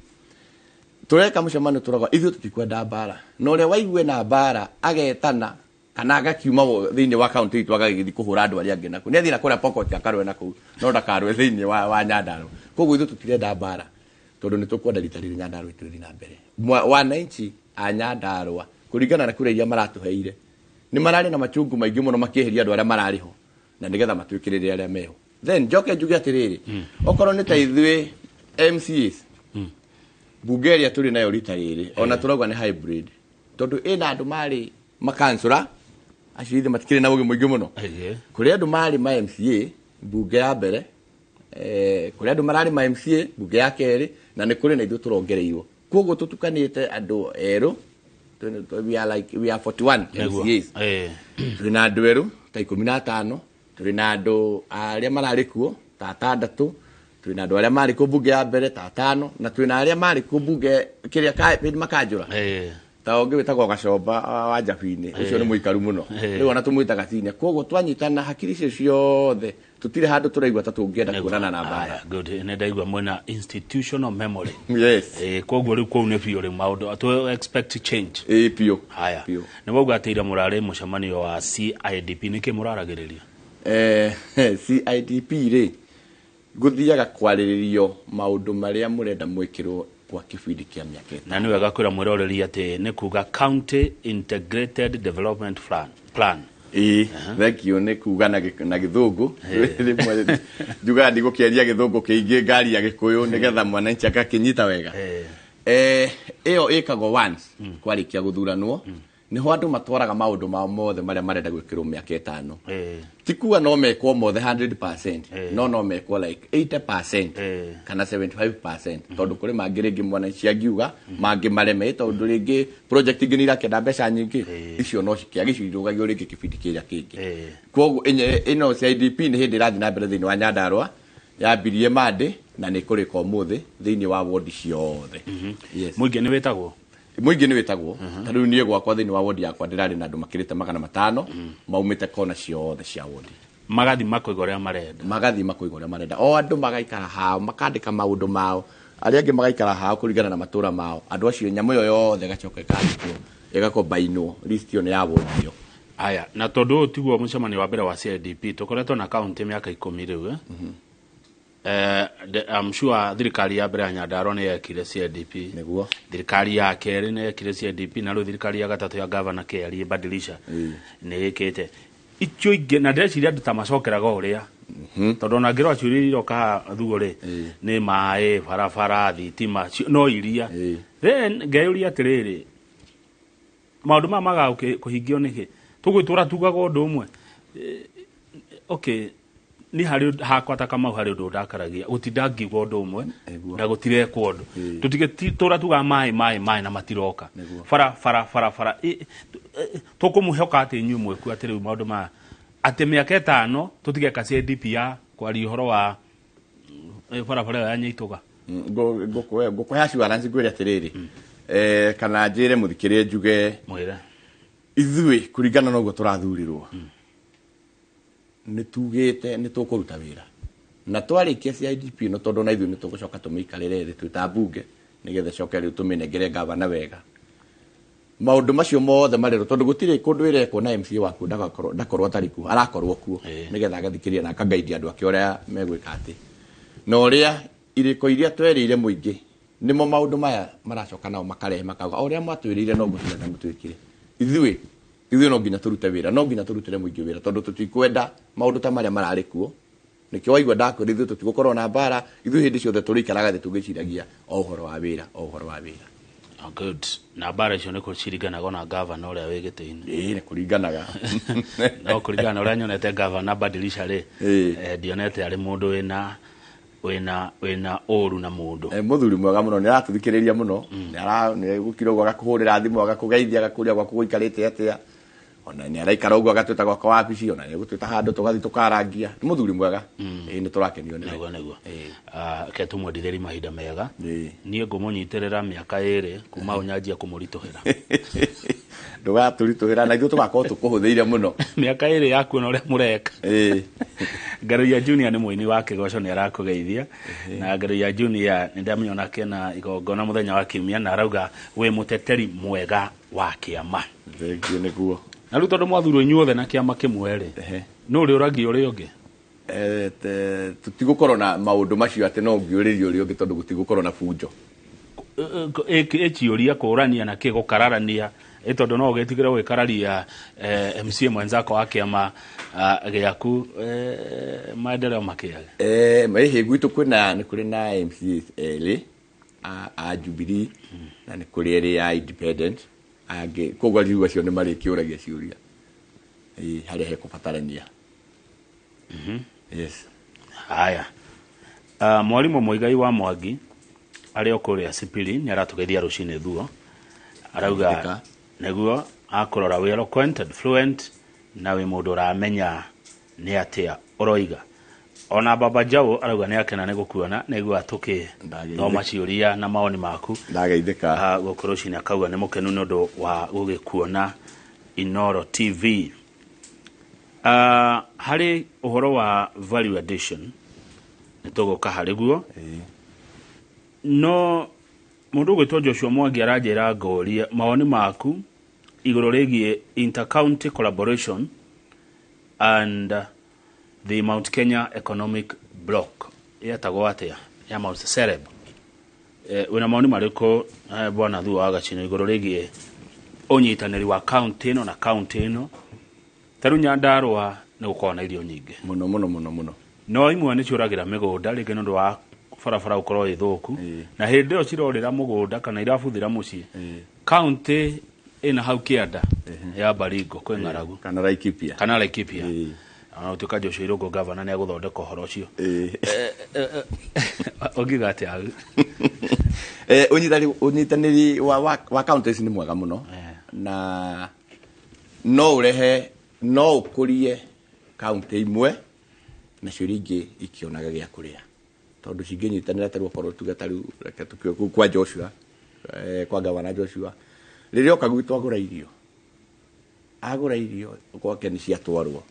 Tũreka mũcemanio tũrauga ithuĩ tũtikwenda mbara, na ũrĩa waigue na mbara agetana kana agakiuma thĩinĩ wa kaunti itũ agagĩthiĩ kũhũra andũ arĩa angĩ nakuo. Nĩ athiĩ na kũrĩa Pokot akarũe nakũu, no ndakarũe thĩinĩ wa Nyandarua. Koguo ithuĩ tũtirenda mbara tondũ nĩ tũkwenda rita rĩrĩ Nyandarua ĩtũ ĩthiĩ na mbere. Wananchi a Nyandarua kũringana na kura iria maratũheire nĩ mararĩ na machungu maingĩ mũno makĩeheria andũ arĩa mararĩ ho na nĩgetha matwĩkĩrĩre arĩa meho. Then njoke njuge atĩrĩrĩ, okorwo nĩ ta ithuĩ MCAs bunge ĩrĩa tũrĩ nayo rita rĩrĩ ona tũrauga nĩ hybrid tondũ ĩna andũ marĩ makansũra acio ithe matikĩrĩ na ũgĩ mũingĩ mũno. Kũrĩ andũ marĩ ma MCA bunge ya mbere, kũrĩ andũ mararĩ ma MCA bunge ya kerĩ, na nĩ kũrĩ na ithuĩ tũrongereirwo. Koguo tũtukanĩte andũ erũ, we are like we are 41 MCAs. Tũrĩ na andũ erũ ta 15, tũrĩ na andũ arĩa mararĩ kuo ta 6, tũrĩ na andũ arĩa marĩ kuo bunge ya mbere ta 5, na tũrĩ na arĩa marĩ kuo bunge kĩrĩa makanjũra. Ta ũngĩ wĩtagwo Gacomba wa Njabinĩ, ũcio nĩ mũikaru mũno. Rĩu ona tũmwĩtaga senior. Koguo twanyitana hakiri icio ciothe tũtirĩ handũ tũraigua ta tũngĩenda kuonana na mbara. Good. Nĩ ndaigua mwena institutional memory. Yes. Koguo rĩu kũu nĩ biũ rĩu maũndũ to expect change. Biũ. Haya. Nĩ wauga atĩ ira mũrarĩ mũcemanio wa CIDP, nĩkĩ mũraragĩrĩria? CIDP rĩ gũthiaga kwarĩrĩrio maũndũ marĩa mũrenda mwĩkĩrwo kwa kĩbindi kĩa mĩaka ĩtano. Na nĩ wega kwĩra mwĩroreri atĩ nĩ kuga County Integrated Development Plan. Ĩĩ, thank you nĩ kuga na gĩthũngũ. Rĩmwe njugaga ndigũkĩaria gĩthũngũ kĩingĩ ngaria gĩkũyũ nĩgetha mwananchi agakĩnyita wega. Ĩyo ĩkagwo once kwarĩkia gũthuranwo. Nĩho andũ matwaraga maũndũ mao mothe marĩa marenda gwĩkĩrwo mĩaka ĩtano. Ti kuga no mekwo mothe 100%, no mekwo like 80% kana 75%, tondũ kũrĩ mangĩ rĩngĩ mwananchi angiuga mangĩ mareme tondũ rĩngĩ project ingĩ nĩ irakĩenda mbeca nyingĩ, icio no cikĩage, icio irũgagio rĩngĩ kĩbindi kĩrĩa kĩngĩ. Koguo ĩno CIDP nĩ hĩndĩ ĩrathiĩ na mbere thĩinĩ wa Nyandarua, yambirie Monday na nĩ ĩkũrĩka ũmũthĩ thĩinĩ wa ward ciothe. Yes. Mũingĩ nĩ wĩtagwo? Mũingĩ nĩ wĩtagwo. Ta rĩu niĩ gwakwa thĩinĩ wa ward yakwa ndĩrarĩ na andũ makĩrĩte 500 maumĩte kona ciothe cia ward. Magathiĩ makoiga ũrĩa marenda. Magathiĩ makoiga ũrĩa marenda. O andũ magaikara hao, makandĩka maũndũ mao, arĩa angĩ magaikara hao kũringana na matũra mao. Andũ acio nyamũ ĩyo yothe ĩgacoka ĩkandĩkwo, ĩgakombainwo, list ĩyo nĩ ya ward ĩyo. Aya, na tondũ ũyũ tiguo mũcemanio wa mbere wa CIDP, tũkoretwo na kaunti mĩaka 10 rĩu, I'm sure thirikari ya mbere ya Nyandarua nĩ yekire CIDP. Nĩguo. Thirikari ya kerĩ nĩ yekire CIDP, na rĩu thirikari ya gatatũ ya Governor Kĩarie Badilisha nĩ ĩkĩte. Icio ingĩ na ndĩreciria andũ ta macokeraga ũrĩa. Tondũ ona ngĩrora ciũria iroka thuo rĩ, nĩ maĩ, barabara, thitima, no iria. Then ngeyũria atĩrĩrĩ, maũndũ maya magaga kũhingio nĩkĩ? Tũgwĩtũra tugaga ũndũ ũmwe. Okay, ni harĩ hakwa ta Kamau harĩ ũndũ ndakaragia gũtinda ngiuga ũndũ ũmwe na gũtirekwo ũndũ. Tũtigĩtũra tugaga maĩ maĩ maĩ na matiroka. Bara bara bara bara. Tũkũmũhoka atĩ inyuĩ mwĩkuo atĩ rĩu maũndũ maya atĩ mĩaka ĩtano tũtigeka CIDP ya kwaria ũhoro wa barabara ĩyo ya Nyaitũga. Ngũkũhe assurance ngwĩre atĩrĩrĩ, kana njĩre mũthikĩrĩria njuge mwĩre ithuĩ kũringana na ũguo tũrathurirwo nĩ tugĩte nĩ tũkũruta wĩra na twarĩkia CIDP no tondũ na ithuĩ nĩ tũgũcoka tũmĩikarĩre thĩ twĩ ta mbunge nĩgetha coke rĩu tũmĩnengere gavana wega. Maũndũ macio mothe marerwo tondũ gũtirĩ kũndũ ĩrekwo na MCA waku ndakorwo atarĩ kuo, arakorwo kuo nĩgetha agathikĩrĩria na akagaidi andũ ake ũrĩa megwĩka atĩ. Na ũrĩa irĩko iria twerĩire mũingĩ nĩmo maũndũ maya maracoka nao makarehe makauga o ũrĩa mwatwĩrĩire noguo tũrenda mũtwĩkĩre. Ithuĩ no nginya tũrute wĩra, no nginya tũrutĩre mũingĩ wĩra tondũ tũtikwenda maũndũ ta marĩa mararĩ kuo. Nĩkĩo waigua ndakwĩra ithuĩ tũtigũkorwo na mbara, ithuĩ hĩndĩ ciothe tũrĩikaraga thĩ tũgĩciragia o ũhoro wa wĩra, o ũhoro wa wĩra. Oh, good. Na mbara icio nĩ kũciringanaga na gavana ũrĩa wĩ gĩtĩ-inĩ. Ĩĩ, nĩ kũringanaga. No kũringana na ũrĩa nyonete gavana badilisha rĩ, ndionete arĩ mũndũ wĩna ũru na mũndũ. Mũthuri mwega mũno, nĩ aratũthikĩrĩria mũno. Nĩ gũkira ũguo agakũhũrĩra thimũ, agakũgeithia, agakũria gwaku gũikarĩte atĩa. Ona nĩ araikara ũguo agatwĩta gwakwa wabici, ona nĩ egũtwĩta handũ tũgathiĩ tũkarangia. Nĩ mũthuri mwega. Ĩĩ, nĩ tũrakenio nĩwe. Nĩguo, nĩguo. Ke tũmwendithĩrie mahinda mega. Niĩ ngũmũnyitĩrĩra mĩaka ĩrĩ kuma hau nyanjia kũmũritũhĩra. Ndũgatũritũhĩra na ithuĩ tũgakorwo tũkũhũthĩire mũno. Mĩaka ĩrĩ yaku na ũrĩa mũreka. Ngaruiya Junior nĩ mũini wa kĩgoco, nĩ arakũgeithia. Na Ngaruiya Junior nĩ ndamũnyona kena igongona mũthenya wa kiumia na arauga wĩ mũteteri mwega wa kĩama. Thengiũ nĩguo. Na rĩu tondũ mwathurwo inyuothe na kĩama kĩmwe rĩ, nũ ũrĩ ũragia ũrĩa ũngĩ? Tũtigũkorwo na maũndũ macio atĩ no ũngĩũrĩria ũrĩa ũngĩ tondũ gũtigũkorwo na bunjo. Ĩciũria kũũrania na kĩ gũkararania, tondũ no ũgĩtigĩre gũgĩkararia MCA mwenzako wa kĩama gĩaku, maendeleo makĩage. Ĩhĩ, gwitũ kwĩna, nĩ kũrĩ na MCA erĩ a Jubilee na nĩ kũrĩ erĩ a Independent. Angĩ koguo rĩu acio nĩ marĩkĩũragia ciũria harĩa hekũbatarania. Yes. Haya. Mwarimũ Muigai wa Mwangi arĩ o kũrĩa Sipili nĩ aratũgeithia rũcinĩ thuo. Arauga nĩguo akũrora wĩ eloquent and fluent na wĩ mũndũ ũramenya nĩ atĩa ũroiga. Ona Baba Jau arauga nĩ akena nĩ gũkuona, nĩguo tũkĩthoma ciũria na mawoni maku. Ndageithĩka. Gũkũ rũcinĩ akauga nĩ mũkenu nĩ ũndũ wa gũgĩkuona Inooro TV. Harĩ ũhoro wa value addition nĩ tũgũka harĩ guo. No mũndũ ũgwĩtwo Joshua Mwangi aranjĩra ngũrie mawoni maku igũrũ rĩgiĩ inter-county collaboration and the Mount Kenya Economic Bloc yetagwo atĩa ya Mount Sereb. Wĩna mawoni marĩkũ bwana Thuo wa Gachino igũrũ rĩgiĩ ũnyitanĩri wa county ĩno na county ĩno? Ta rĩu Nyandarũa nĩ gũkoragwo na irio nyingĩ mũno mũno mũno mũno, no imwe nĩ ciũragĩra mĩgũnda rĩngĩ nĩ ũndũ wa barabara gũkorwo ĩ thũku, na hĩndĩ ĩyo cirorĩra mũgũnda kana irabuthĩra mũciĩ. County ĩna hau kĩanda ya Baringo kwĩ ng'aragu kana Laikipia, kana Laikipia. Ona gũtuĩka Joshua Irũngũ gavana nĩ agũthondeka ũhoro ũcio. Ũngiuga atĩa hau? Ũnyitanĩri wa counties nĩ mwega mũno, na no ũrehe, no ũkũrie county imwe nacio iria ingĩ ikĩonaga gĩa kũrĩa, tondũ cingĩnyitanĩra ta rĩu okorwo tuge ta rĩu reke tũkiuge kũu kwa Joshua, kwa gavana Joshua, rĩrĩa oka gwitũ agũra irio, agũra irio gwake nĩ ciatwarwo,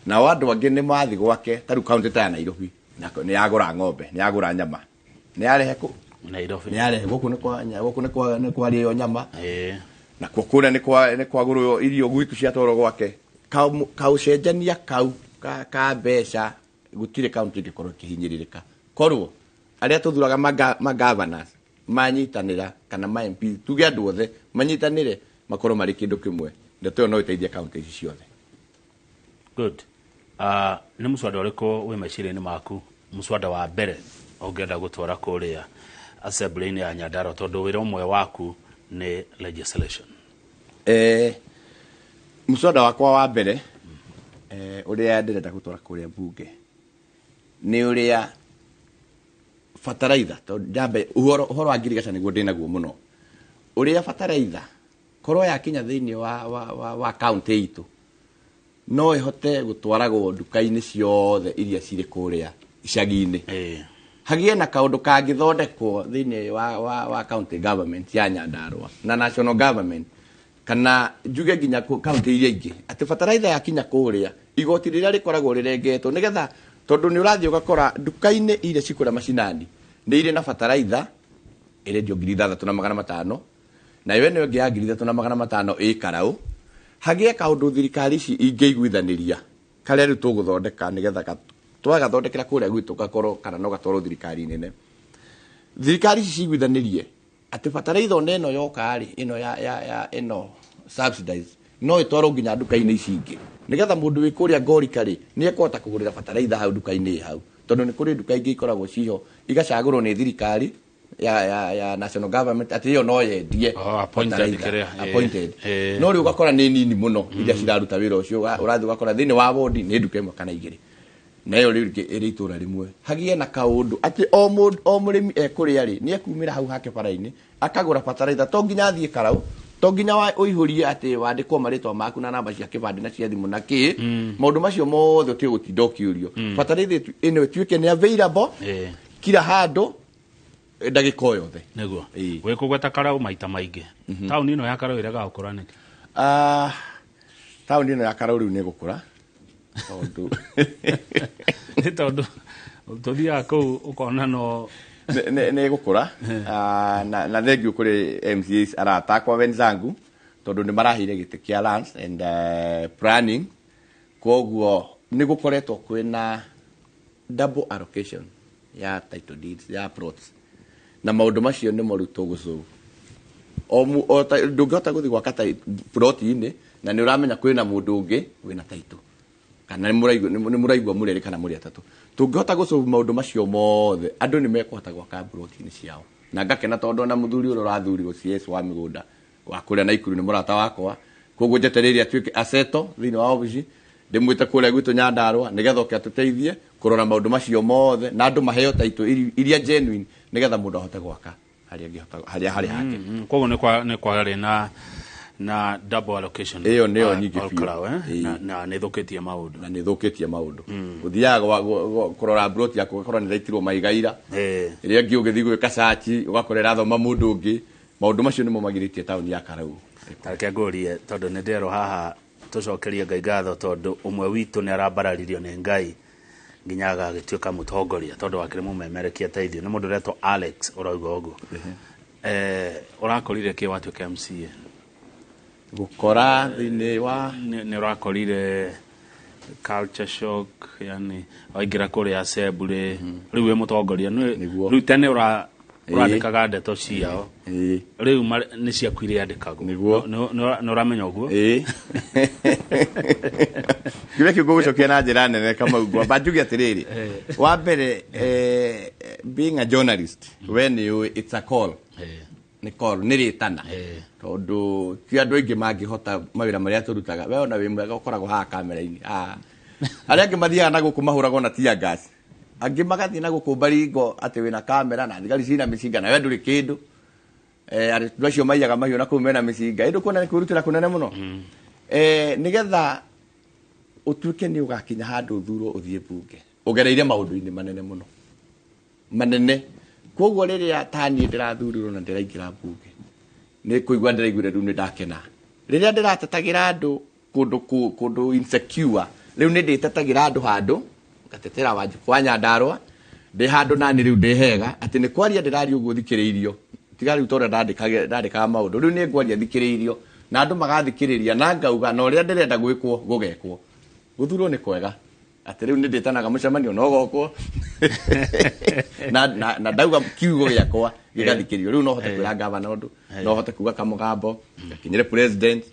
nao andũ angĩ nĩ mathiĩ gwake ta rĩu county ta ya Nairobi nako nĩ yagũra ng'ombe, nĩ yagũra nyama, nĩ yarehe kũ Nairobi, nĩ yarehe gũkũ nĩ kwa gũkũ nĩ kwarĩo nyama, nakuo kũrĩa nĩ kwagũrwo irio gwitũ ciatwarwo gwake. Kaũcenjania kau ka mbeca gũtirĩ county ĩngĩkorwo ĩkĩhinyĩrĩrĩka. Korwo arĩa tũthuraga ma governors manyitanĩra kana ma MP, tuge andũ othe manyitanĩre makorwo marĩ kĩndũ kĩmwe, ndeto ĩyo no ĩteithie county ici ciothe. Good. Nĩ mũswada ũrĩkũ wĩ meciria-inĩ maku, mũswada wa mbere ũngĩenda gũtwara kũrĩa assembly-inĩ ya Nyandarua, tondũ wĩra ũmwe waku nĩ legislation? Mũswada wakwa wa mbere ũrĩa ndĩrenda gũtwara kũrĩa bunge nĩ ũrĩa bataraitha, tondũ njambe ũhoro wa ngirigaca nĩguo ndĩnaguo mũno, ũrĩa bataraitha korwo yakinya thĩinĩ wa county itũ no ĩhote gũtwaragwo nduka-inĩ ciothe iria cirĩ kũrĩa icagi-inĩ. Hagĩe na kaũndũ kangĩthondekwo thĩinĩ wa county government ya Nyandarua na national government, kana njuge nginya county iria ingĩ, atĩ bataraitha yakinya kũrĩa igoti rĩrĩa rĩkoragwo rĩrengetwo, nĩgetha tondũ nĩ ũrathiĩ ũgakora nduka-inĩ iria cikũrĩa macinani nĩ irĩ na bataraitha ĩrendio 6,500, Nayo ĩno ĩngĩ ya 3500 ĩ Karau. Hagĩe kaũndũ thirikari ici ingĩiguithanĩria karĩa rĩu tũgũthondeka nĩgetha twagathondekera kũrĩa gwitũ gakorwo kana no gatwarwo thirikari nene. Thirikari ici ciguithanĩrie atĩ bataraitha ona ĩno yoka rĩ, ĩno ya ĩno subsidize no ĩtwarwo nginya nduka-inĩ ici ingĩ, nĩgetha mũndũ wĩ kũrĩa Ngorika rĩ nĩ ekũhota kũgũrĩra bataraitha hau nduka-inĩ hau, tondũ nĩ kũrĩ nduka ingĩ ikoragwo ciho igacagũrwo nĩ thirikari ya national government atĩ ĩyo no yendie appointed. No rĩu ũgakora nĩ nini mũno iria ciraruta wĩra ũcio, ũrathiĩ ũgakora thĩinĩ wa wodi nĩ nduka ĩmwe kana igĩrĩ, nayo rĩu ĩrĩ itũra rĩmwe. Hagĩe na kaũndũ atĩ o mũrĩmi ekũrĩa rĩ nĩ ekumĩra hau hake bara-inĩ akagũra bataraitha, to nginya athiĩ Karau, to nginya ũihũrie atĩ wandĩkwo marĩtwa maku na namba cia kĩbandĩ na cia thimũ na kĩ, maũndũ macio mothe ũtige gũtinda ũkĩũrio. Bataraitha ĩno ĩtuĩke nĩ available kila handũ ndagĩka o yothe. Nĩguo wĩkũgweta Karau maita maingĩ, taũni ĩno ya Karau ĩregaga gũkũra nĩkĩ? Taũni ĩno ya Karau rĩu nĩ ĩgũkũra tondũ nĩ tondũ tũthiaga kũu ũkona no nĩ ĩgũkũra. Na thengiũ kũrĩ MCAs arata akwa wenzangu, tondũ nĩ maraheire gĩtĩ kĩa lands and planning, koguo nĩ gũkoretwo kwĩna double allocation ya title deeds ya plots, na maũndũ macio nĩmo rĩu tũgũcũu. Ndũngĩhota gũthiĩ gwaka plot-inĩ na nĩ ũramenya kwĩna mũndũ ũngĩ wĩna title, kana nĩ mũraigua mũrĩ erĩ kana mũrĩ atatũ. Tũngĩhota gũcũu maũndũ macio mothe, andũ nĩ mekũhota gwaka plot-inĩ ciao. Na ngakena tondũ ona mũthuri ũrĩa ũrathurirwo CS wa mĩgũnda wa kũrĩa Naikuru nĩ mũrata wakwa, koguo njetereire atuĩke aseto thĩinĩ wa obici, ndĩmwĩte kũrĩa gwitũ Nyandarũa nĩgetha oke atũteithie kũrora maũndũ macio mothe, na andũ maheo title iria genuine nĩgetha mũndũ ahote gwaka harĩa angĩhota, harĩa harĩ hake. Koguo nĩ kwarĩ na double allocation ĩyo nĩyo nyingĩ biũ, na nĩ ĩthũkĩtie maũndũ, na nĩ ĩthũkĩtie maũndũ. Ũthiaga kũrora plot yaku ũgakora nĩ ĩraitirwo mahiga ira, ĩrĩa ĩngĩ ũgĩthiĩ gwĩka search ũgakora ĩrathoma mũndũ ũngĩ. Maũndũ macio nĩmo magirĩtie taũni ya Karau. Tareke ngũrie tondũ nĩ nderwo haha tũcokerie Ngai ngatho tondũ ũmwe witũ nĩ arambararirio nĩ Ngai nginya agagĩtuĩka mũtongoria, tondũ wakĩrĩ mũmemerekia ta ithuĩ. Nĩ mũndũ ũretwo Alex ũrauga ũguo. Ũrakorire kĩ watuĩka MCA? Gũkora thĩinĩ wa nĩ ũrakorire culture shock, yani waingĩra kũrĩa assembly, rĩu wĩ mũtongoria, rĩu tene ũrandĩkaga ndeto ciao, rĩu nĩ ciaku iria andĩkagwo. Nĩ ũramenya ũguo? Kĩũria kĩu ngũgũcokia na njĩra nene Kamau, ngwamba njuge atĩrĩrĩ, wa mbere, being a journalist, we nĩ ũĩ it's a call, nĩ call, nĩ rĩtana, tondũ ti andũ aingĩ mangĩhota mawĩra marĩa tũrutaga. We ona wĩ mwega ũkoragwo haha kamera-inĩ, arĩa angĩ mathiaga na gũkũ mahũragwo na tear gas, angĩ magathiĩ na gũkũ Baringo atĩ wĩna kamera na thigari cina mĩcinga na we ndũrĩ kĩndũ. Andũ acio maiyaga mahiũ na kũu mena mĩcinga, ĩndũ kuona nĩ kwĩrutĩra kũnene mũno. Nĩgetha ũtuĩke nĩ ũgakinya handũ ũthurwo ũthiĩ mbunge, ũgereire maũndũ-inĩ manene mũno, manene. Koguo rĩrĩa ta niĩ ndĩrathurirwo na ndĩraingĩra mbunge, nĩ kũigua ndĩraiguire rĩu nĩ ndakena. Rĩrĩa ndĩratetagĩra andũ kũndũ insecure, rĩu nĩ ndĩtetagĩra andũ handũ, ngatetera Wanjikũ wa Nyandarũa, ndĩ handũ nani rĩu ndĩ hega, atĩ nĩ kwaria ndĩraria ũguo thikĩrĩirio, tiga rĩu tondũ ndandĩkaga maũndũ, rĩu nĩ ngwaria thikĩrĩirio, na andũ magathikĩrĩria, na ngauga na ũrĩa ndĩrenda gwĩkwo gũgekwo. Gũthurwo nĩ kwega, atĩ rĩu nĩ ndĩtanaga mũcemanio no gokwo, na ndauga kiugo gĩakwa gĩgathikĩrĩrio. Rĩu no hote kwĩra gavana ũndũ, no hote kuga kamũgambo gakinyĩre president,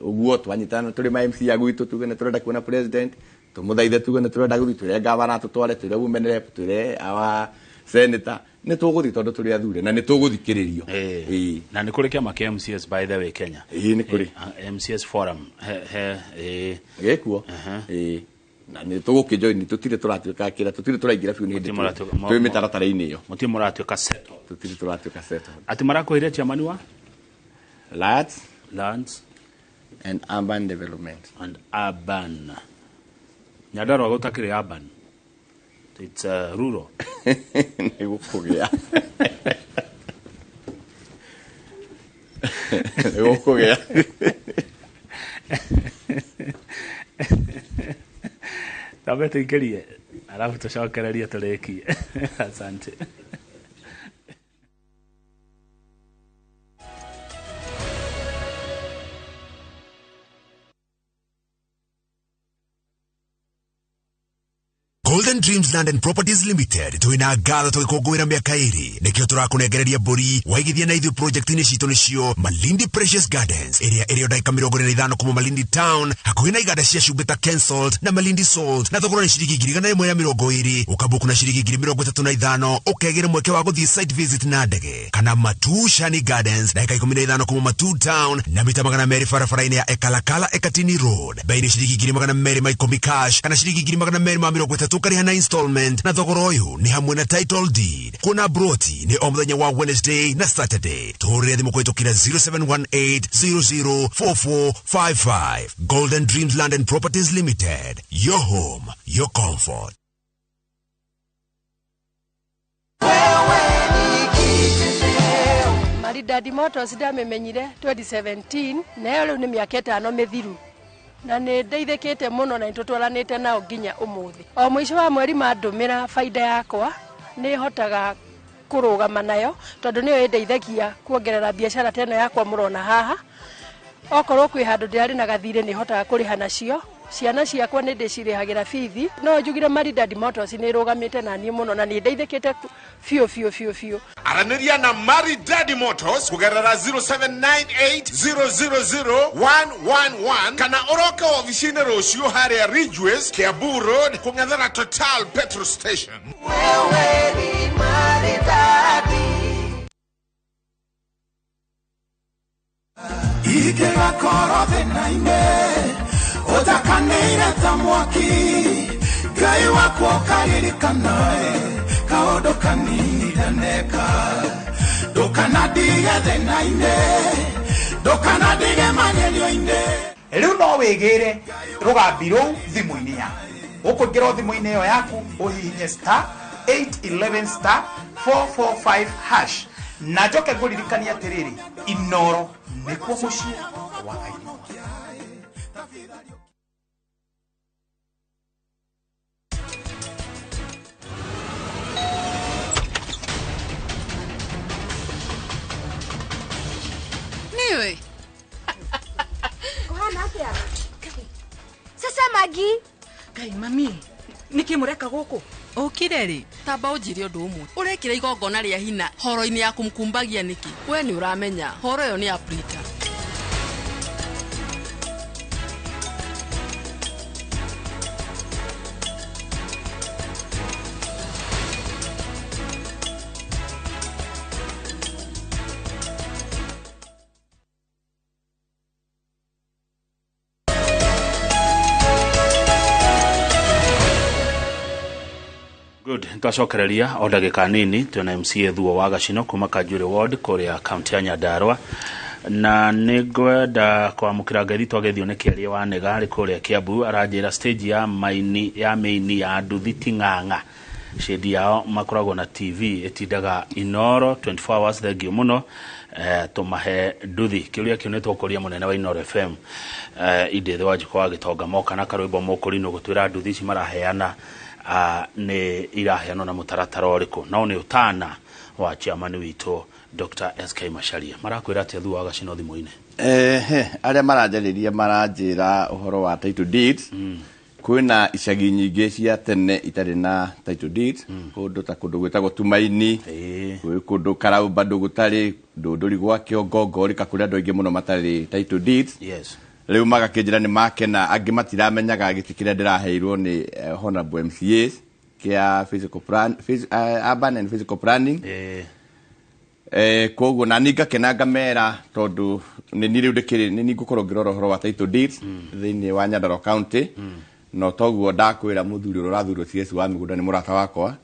ũguo twanyitana tũrĩ ma MC a gwitũ tuge nĩ tũrenda kuona president, tũmũthaithe tuge nĩ tũrenda gũthiĩ, twĩre gavana tũtware, twĩre women rep, twĩre our senator, nĩ tũgũthiĩ tondũ tũrĩ athure na nĩ tũgũthikĩrĩrio. Na nĩ kũrĩ kĩama kĩa MCS by the way Kenya. Ĩĩ nĩ kũrĩ. MCS forum he gĩkuo. Na nĩ tũgũkĩjoin, tũtirĩ tũratuĩka kĩra, tũtirĩ tũraingĩra biũ nĩ hĩndĩ twĩ mĩtaratara-inĩ ĩyo. Mũtirĩ mũratuĩka settled. Tũtirĩ tũratuĩka settled. Atĩ marakũheire chairman wa Lands and Urban Development. And urban. Nyandarũa gũtakĩrĩ urban. It's rural. Nĩ gũkũgĩa. Nĩ gũkũgĩa. Tambe tuingĩrie alafu tũcokererie tũrĩkie. Asante. Golden Dreams Land and Properties Limited twina ngatho tũgĩkũngũĩra mĩaka ĩrĩ nĩkĩo tũrakũnengereria mbũri waigithia na ithuĩ project-inĩ citũ nĩcio Malindi Precious Gardens ĩrĩa ĩrĩ o ndagĩka 45 kuma Malindi Town hakuhĩ na iganda cia cumbĩ ta Kensalt na Malindi Salt na thogora nĩ ciringi 120,000 ũkabuku na ciringi 35,000 ũkegĩra mweke wa gũthiĩ site visit na ndege kana Matu Shani Gardens ndagĩka 15 kuma Matu Town na mita 200 barabara-inĩ ya Ekalakala Ekatini Road bei nĩ ciringi 210,000 cash kana ciringi 230,000 ũkarĩha na installment na thogora ũyũ nĩ hamwe na title deed kuona broti nĩ o mũthenya wa Wednesday na Saturday tũhũrĩre thimũ kũhĩtũkĩra 0718004455 Golden Dreams Land and Properties Limited, your home, your comfort. Maridadi Motors ndamĩmenyire 2017 nayo rĩu nĩ mĩaka 5 mĩthiru na nĩ ndeithĩkĩte mũno na nĩtũtwaranĩte nao nginya ũmũthĩ. O mũico wa mweri mandũmĩra baida yakwa nĩ hotaga kũrũgama nayo tondũ nĩyo ĩndeithagia kuongerera biacara ta ĩno yakwa mũrona haha. Okorwo kwĩ handũ ndĩrarĩ na gathirĩ nĩ hotaga kũrĩha nacio. Ciana ciakwa nĩ ndĩcirĩhagĩra bithi. No njugire Maridadi Motors nĩ ĩrũgamĩte na niĩ mũno na nĩ ndeithĩkĩte biũ biũ biũ biũ. Aranĩria na Maridadi Motors kũgerera 0798000111 kana ũroke ofici-inĩ rũciũ harĩa Ridgeways, Kiambu Road, kũng'ethera Total Petrol Station. Wewe ni Maridadi. Ingĩgakorwo thĩna-inĩ ũtakanĩire ta mwaki Ngai wakwa ũkaririkanae kaũndũ kanini ndaneka ndũkanandige thĩna-inĩ ndũkanandige magerio-inĩ. Rĩu no wĩgĩre rũgambi rũu thimũ-inĩ yaku. Ũkũingĩra o thimũ-inĩ ĩyo yaku ũhihinye star 811 star 445 hash na njoke ngũririkanie atĩrĩrĩ Inoro nĩkuo mũciĩ wa aini. Niwe kuhana atia? Sasa Magi. Ngai mami, nĩkĩ mũreka gũkũ? Ũkire rĩ, tamba ũnjĩre ũndũ ũmwe. Ũrekĩra igongona rĩa hina horo-inĩ ya kũmkumbagia nĩkĩ? We nĩ ũramenya horo ĩyo nĩ ya Prita. Good. Twacokereria o ndagĩka nini twĩna MCA Thuo wa Gacino kuma Kanjuĩrĩ Ward kũrĩa kaunti ya Nyandarua na nĩ ngwenda kwamũkĩra ngeithi twagethio nĩ Kĩaria wa Nega arĩ kũrĩa Kiambu aranjĩra stage ya maini ya mĩini ya nduthi ti ng'ang'a shedi yao makoragwo na TV ĩtindaga Inoro 24 hours. Thengio mũno tũmahe nduthi kĩũria kĩu nĩ tũkũria mũnene wa Inoro FM Indĩthĩ wa Njukũ wa Gĩtonga moka na karwĩmbo mũkũrinũ gũtwĩra nduthi ici maraheana nĩ iraheanwo na mũtaratara ũrĩkũ no nĩ ũtana wa chairman witũ Dr. SK Macharia marakwĩra atĩa Thuo wa Gacino thimũ-inĩ? Arĩa maranjarĩria maranjĩra ũhoro wa title deeds. Kwĩna icagi nyingĩ cia tene itarĩ na title deeds kũndũ ta kũndũ gwĩtagwo Tumaini, gwĩ kũndũ Karau bado gũtarĩ, Ndũndũri gwa Kĩongo, Ngorika kũrĩa andũ aingĩ mũno matarĩ title deeds. Yes. Rĩu magakĩnjĩra nĩ makena angĩ matiramenyaga gĩtĩ kĩrĩa ndĩraheirwo nĩ honorable MCAs kĩa physical plan, urban and physical planning. Koguo na niĩ ngakena ngamera tondũ nĩ niĩ rĩu ndĩkĩrĩ nĩ niĩ ngũkorwo ngĩrora ũhoro wa title deeds thĩinĩ wa Nyandarua County. No toguo ndakwĩra mũthuri ũrĩa ũrathurwo CS wa mĩgũnda nĩ mũrata wakwa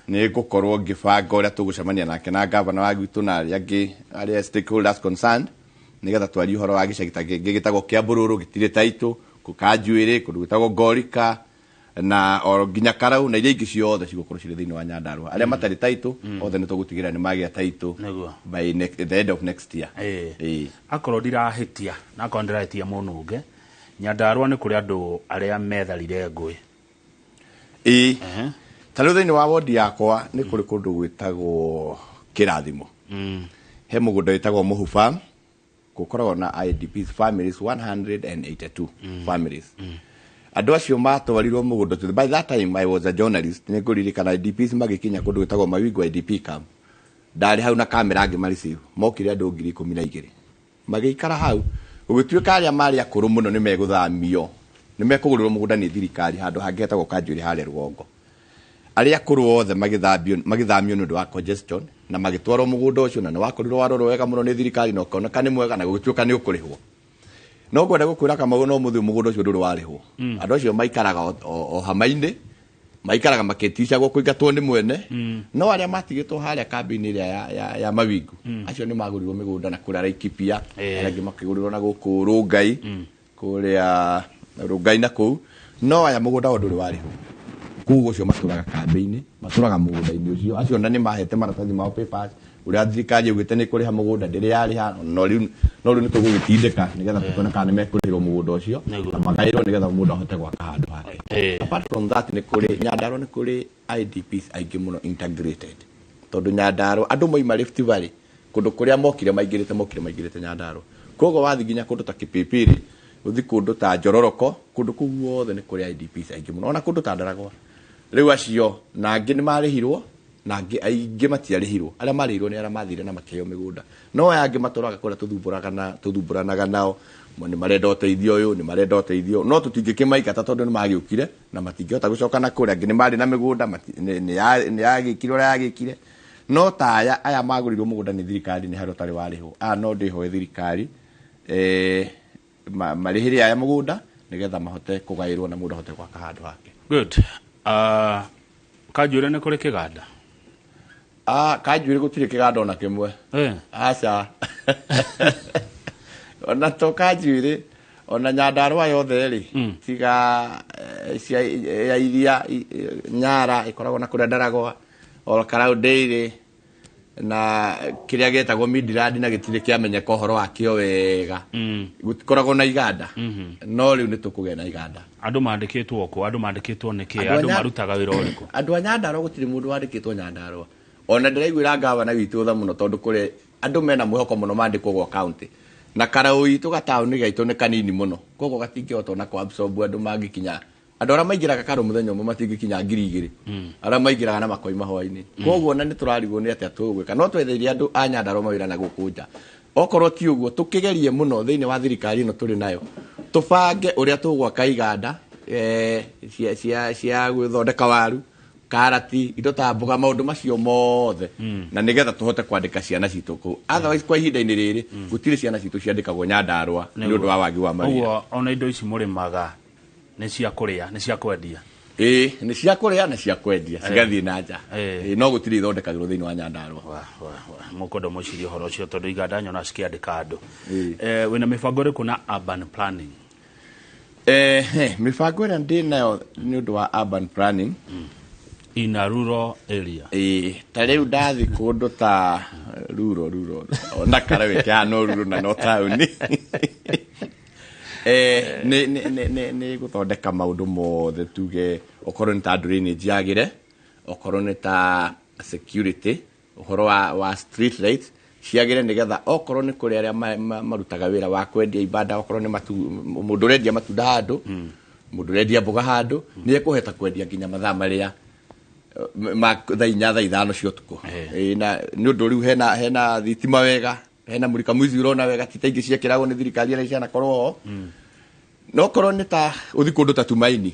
nĩ ngũkorwo ngĩbanga ũrĩa tũgũcemania nake na gavana wa gwitũ na arĩa angĩ arĩa stakeholders concerned nĩgetha twarie ũhoro wa gĩcagi ta kĩngĩ gĩtagwo Kĩambũrũrũ gĩtirĩ title, Kanjuĩrĩ kũndũ gwĩtagwo Ngorika na o nginya Karau na iria ingĩ ciothe cigũkorwo cirĩ thĩinĩ wa Nyandarua. Arĩa matarĩ title othe nĩ tũgũtigĩrĩra nĩ magĩa title by the end of next year. Akorwo ndirahĩtia na akorwo ndirahĩtia mũnunge Nyandarua nĩ kũrĩ andũ arĩa metharire ngũĩ. Ta rĩu thĩinĩ wa wodi yakwa nĩ kũrĩ kũndũ gwĩtagwo Kĩrathimo. He mũgũnda wĩtagwo Mũhu Farm gũkoragwo na IDPs families 182 families. Andũ acio matwarirwo mũgũnda ũcio. By that time I was a journalist, nĩ ngũririkana IDPs magĩkinya kũndũ gwĩtagwo Mawingu IDP camp. Ndarĩ hau na kamera ngĩmareceive. Mokire andũ 12,000. Magĩikara hau. Gũgĩtuĩka arĩa marĩ akũrũ mũno nĩ megũthamio. Nĩ mekũgũrĩrwo mũgũnda nĩ thirikari handũ hangĩ hetagwo Kanjuĩrĩ harĩa rũgongo. Arĩa akũrũ othe magĩthamio nĩ ũndũ wa congestion na magĩtwarwo mũgũnda ũcio, na nĩ wakorirwo warorwo wega mũno nĩ thirikari na ũkoneka nĩ mwega na gũgĩtuĩka nĩ ũkũrĩhwo. No ngwenda gũkwĩra Kamau no mũthĩ mũgũnda ũcio ndũrĩ warĩhwo. Andũ acio maikaraga o hama-inĩ, maikaraga makĩticagwo kũingatwo nĩ mwene. No arĩa matigĩtwo harĩa kambĩ-inĩ ĩrĩa ya Mawingu, acio nĩ magũrirwo mĩgũnda na kũrĩa Laikipia, arĩa angĩ makĩgũrĩrwo na gũkũ Rũngai, kũrĩa Rũngai na kũu. No aya mũgũnda wao ndũrĩ warĩhwo. Koguo ũcio matũraga kambĩ-inĩ, matũraga mũgũnda-inĩ ũcio. Acio ona nĩ mahete maratathi mao papers, ũrĩa thirikari yaugĩte nĩ kũrĩha mũgũnda ndĩrĩ yarĩha, no rĩu nĩ tũgũgĩtindĩka nĩgetha tũkone kana nĩ mekũrĩhĩrwo mũgũnda ũcio na magaĩrwo nĩgetha mũndũ ahote gwaka handũ hake. Apart from that, nĩ kũrĩ Nyandarua, nĩ kũrĩ IDPs aingĩ mũno integrated, tondũ Nyandarua andũ moima Rift Valley kũndũ kũrĩa mokire maingĩrĩte Nyandarua. Koguo wathiĩ nginya kũndũ ta Kipipiri, ũthiĩ kũndũ ta Njororoko, kũndũ kũu guothe nĩ kũrĩ IDPs aingĩ mũno, ona kũndũ ta Ndaragwa. Rĩu acio na angĩ nĩ marĩhirwo na angĩ aingĩ matiarĩhirwo. Arĩa marĩhirwo nĩ arĩa mathire na makĩheo mĩgũnda. No aya angĩ matũraga kũrĩa tũthumbũranaga nao, nĩ marenda ũteithio ũyũ, nĩ marenda ũteithio, no tũtingĩkĩmaingata tondũ nĩ magĩũkire na matingĩhota gũcoka na kũrĩa. Angĩ nĩ marĩ na mĩgũnda, nĩ yagĩkire ũrĩa yagĩkire. No ta aya magũrirwo mũgũnda nĩ thirikari nĩ harĩa ũtarĩ warĩhwo. Aya no ndĩhoe thirikari marĩhĩre aya mũgũnda nĩgetha mahote kũgaĩrwo na mũndũ ahote gwaka handũ hake. Good. Kanjuĩrĩ nĩ kũrĩ kĩganda? Kanjuĩrĩ gũtirĩ kĩganda ona kĩmwe. Aca. Ona to Kanjuĩrĩ, ona Nyandarua yothe rĩ, tiga ya iria Nyara ĩkoragwo na kũrĩa Ndaragwa, Olkarau Dairy na kĩrĩa gĩtagwo Midland na gĩtirĩ kĩamenyeka ũhoro wakĩo wega. Gũtikoragwo na iganda. No rĩu nĩ tũkũgĩa na iganda. Andũ mandĩkĩtwo kũ? Andũ mandĩkĩtwo nĩkĩ? Andũ marutaga wĩra ũrĩkũ? Andũ a Nyandarua gũtirĩ mũndũ wandĩkĩtwo Nyandarua. Ona ndĩraiguĩra ngavana witũ tha mũno tondũ kũrĩ andũ mena mwĩhoko mũno mandĩkwo gwa county. Na Karau itũ gataũni gaitũ nĩ kanini mũno. Koguo gatingĩhota ona kũ-absorb andũ mangĩkinya. Andũ arĩa maingĩraga Karau mũthenya ũmwe matingĩkinya 2,000. Arĩa maingĩraga na makoima hwaĩ-inĩ. Koguo ona nĩ tũrarigwo nĩ atĩa tũgwĩka. No twetheire andũ a Nyandarua mawĩra na gũkũ nja. Okorwo ti ũguo tũkĩgerie mũno thĩinĩ wa thirikari ĩno tũrĩ nayo. Tũbange ũrĩa tũgwaka iganda cia gwĩthondeka waru, karati, indo ta mboga, maũndũ macio mothe, na nĩgetha tũhote kwandĩka ciana citũ kũu. Otherwise kwa ihinda-inĩ rĩrĩ gũtirĩ ciana citũ ciandĩkagwo Nyandarua nĩ ũndũ wa wagi wa mawĩra. Ũguo ona indo ici mũrĩmaga nĩ cia kũrĩa, nĩ cia kwendia? Ĩĩ, nĩ cia kũrĩa na cia kwendia, cigathiĩ na nja. No gũtirĩ ithondekagĩrwo thĩinĩ wa Nyandarua. Mũkwenda mũcirie ũhoro ũcio tondũ iganda nyona cikĩandĩka andũ. Wĩna mĩbango ĩrĩkũ na urban planning? Mĩbango ĩrĩa ndĩ nayo nĩ ũndũ wa urban planning in a rural area. Ta rĩu ndathi kũndũ ta rural ona Karau ĩkĩhana no rural na no taũni. Nĩ gũthondeka maũndũ mothe, tuge okorwo nĩ ta drainage yagĩre, okorwo nĩ ta security, ũhoro wa street lights ciagĩre, nĩgetha okorwo nĩ kũrĩ arĩa marutaga wĩra wa kwendia ibanda, okorwo nĩ mũndũ ũrendia matunda handũ, mũndũ ũrendia mboga handũ, nĩ ekũhota kwendia nginya mathaa marĩa ma thaa 4 thaa 5 cia ũtukũ. Na nĩ ũndũ rĩu hena thitima wega, hena mũrika mwizi ũrona wega, ti ta ingĩ ciekĩragwo nĩ thirikari arĩa cianakorwo ho. No korwo nĩ ta ũthi kũndũ ta Tumaini,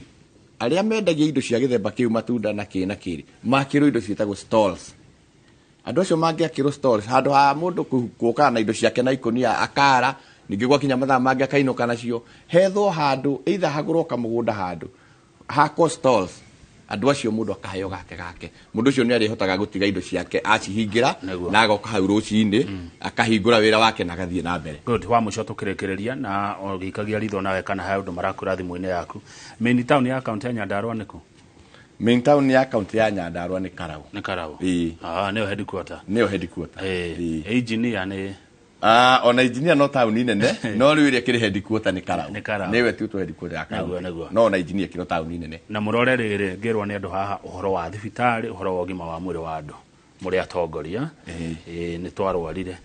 arĩa mendagia indo cia gĩthemba kĩu, matunda na kĩ na kĩrĩ, makĩrwo indo ciĩtagwo stalls. Andũ acio mangĩakĩrwo stalls, handũ ha mũndũ gũkaga na indo ciake na ikũnia akara, ningĩ gwakinya mathaa mangĩ akainũka nacio, hethwo handũ, either hagũrwo kamũgũnda handũ hakwo stalls, andũ acio mũndũ akaheo gake gake. Mũndũ ũcio nĩ arĩhotaga gũtiga indo ciake acihingĩra na agoka hau rũcinĩ akahingũra wĩra wake na agathiĩ na mbere. Good. Wa mũico tũkĩrĩkĩrĩria na ũgĩikagia ritho nawe kana he ũndũ marakwĩra thimũ-inĩ yaku. Main town ya kaunti ya Nyandarua nĩ kũ? Main town ya kaunti ya Nyandarua nĩ Karau. Nĩ Karau. Ĩĩ. Nĩyo headquarter. Nĩyo headquarter. Ĩĩ. Engineer nĩ ona engineer no taũni nene, no rĩu ĩrĩa ĩkĩrĩ headquarter nĩ Karau. Nĩ Karau. Nĩwe tu headquarter ya Karau. Nĩguo. No ona engineer kĩro taũni nene. Na mũrore rĩrĩ ngĩrwo nĩ andũ haha ũhoro wa thibitarĩ, ũhoro wa ũgima wa mwĩrĩ wa andũ. Mũrĩ atongoria. Nĩ twarwarire.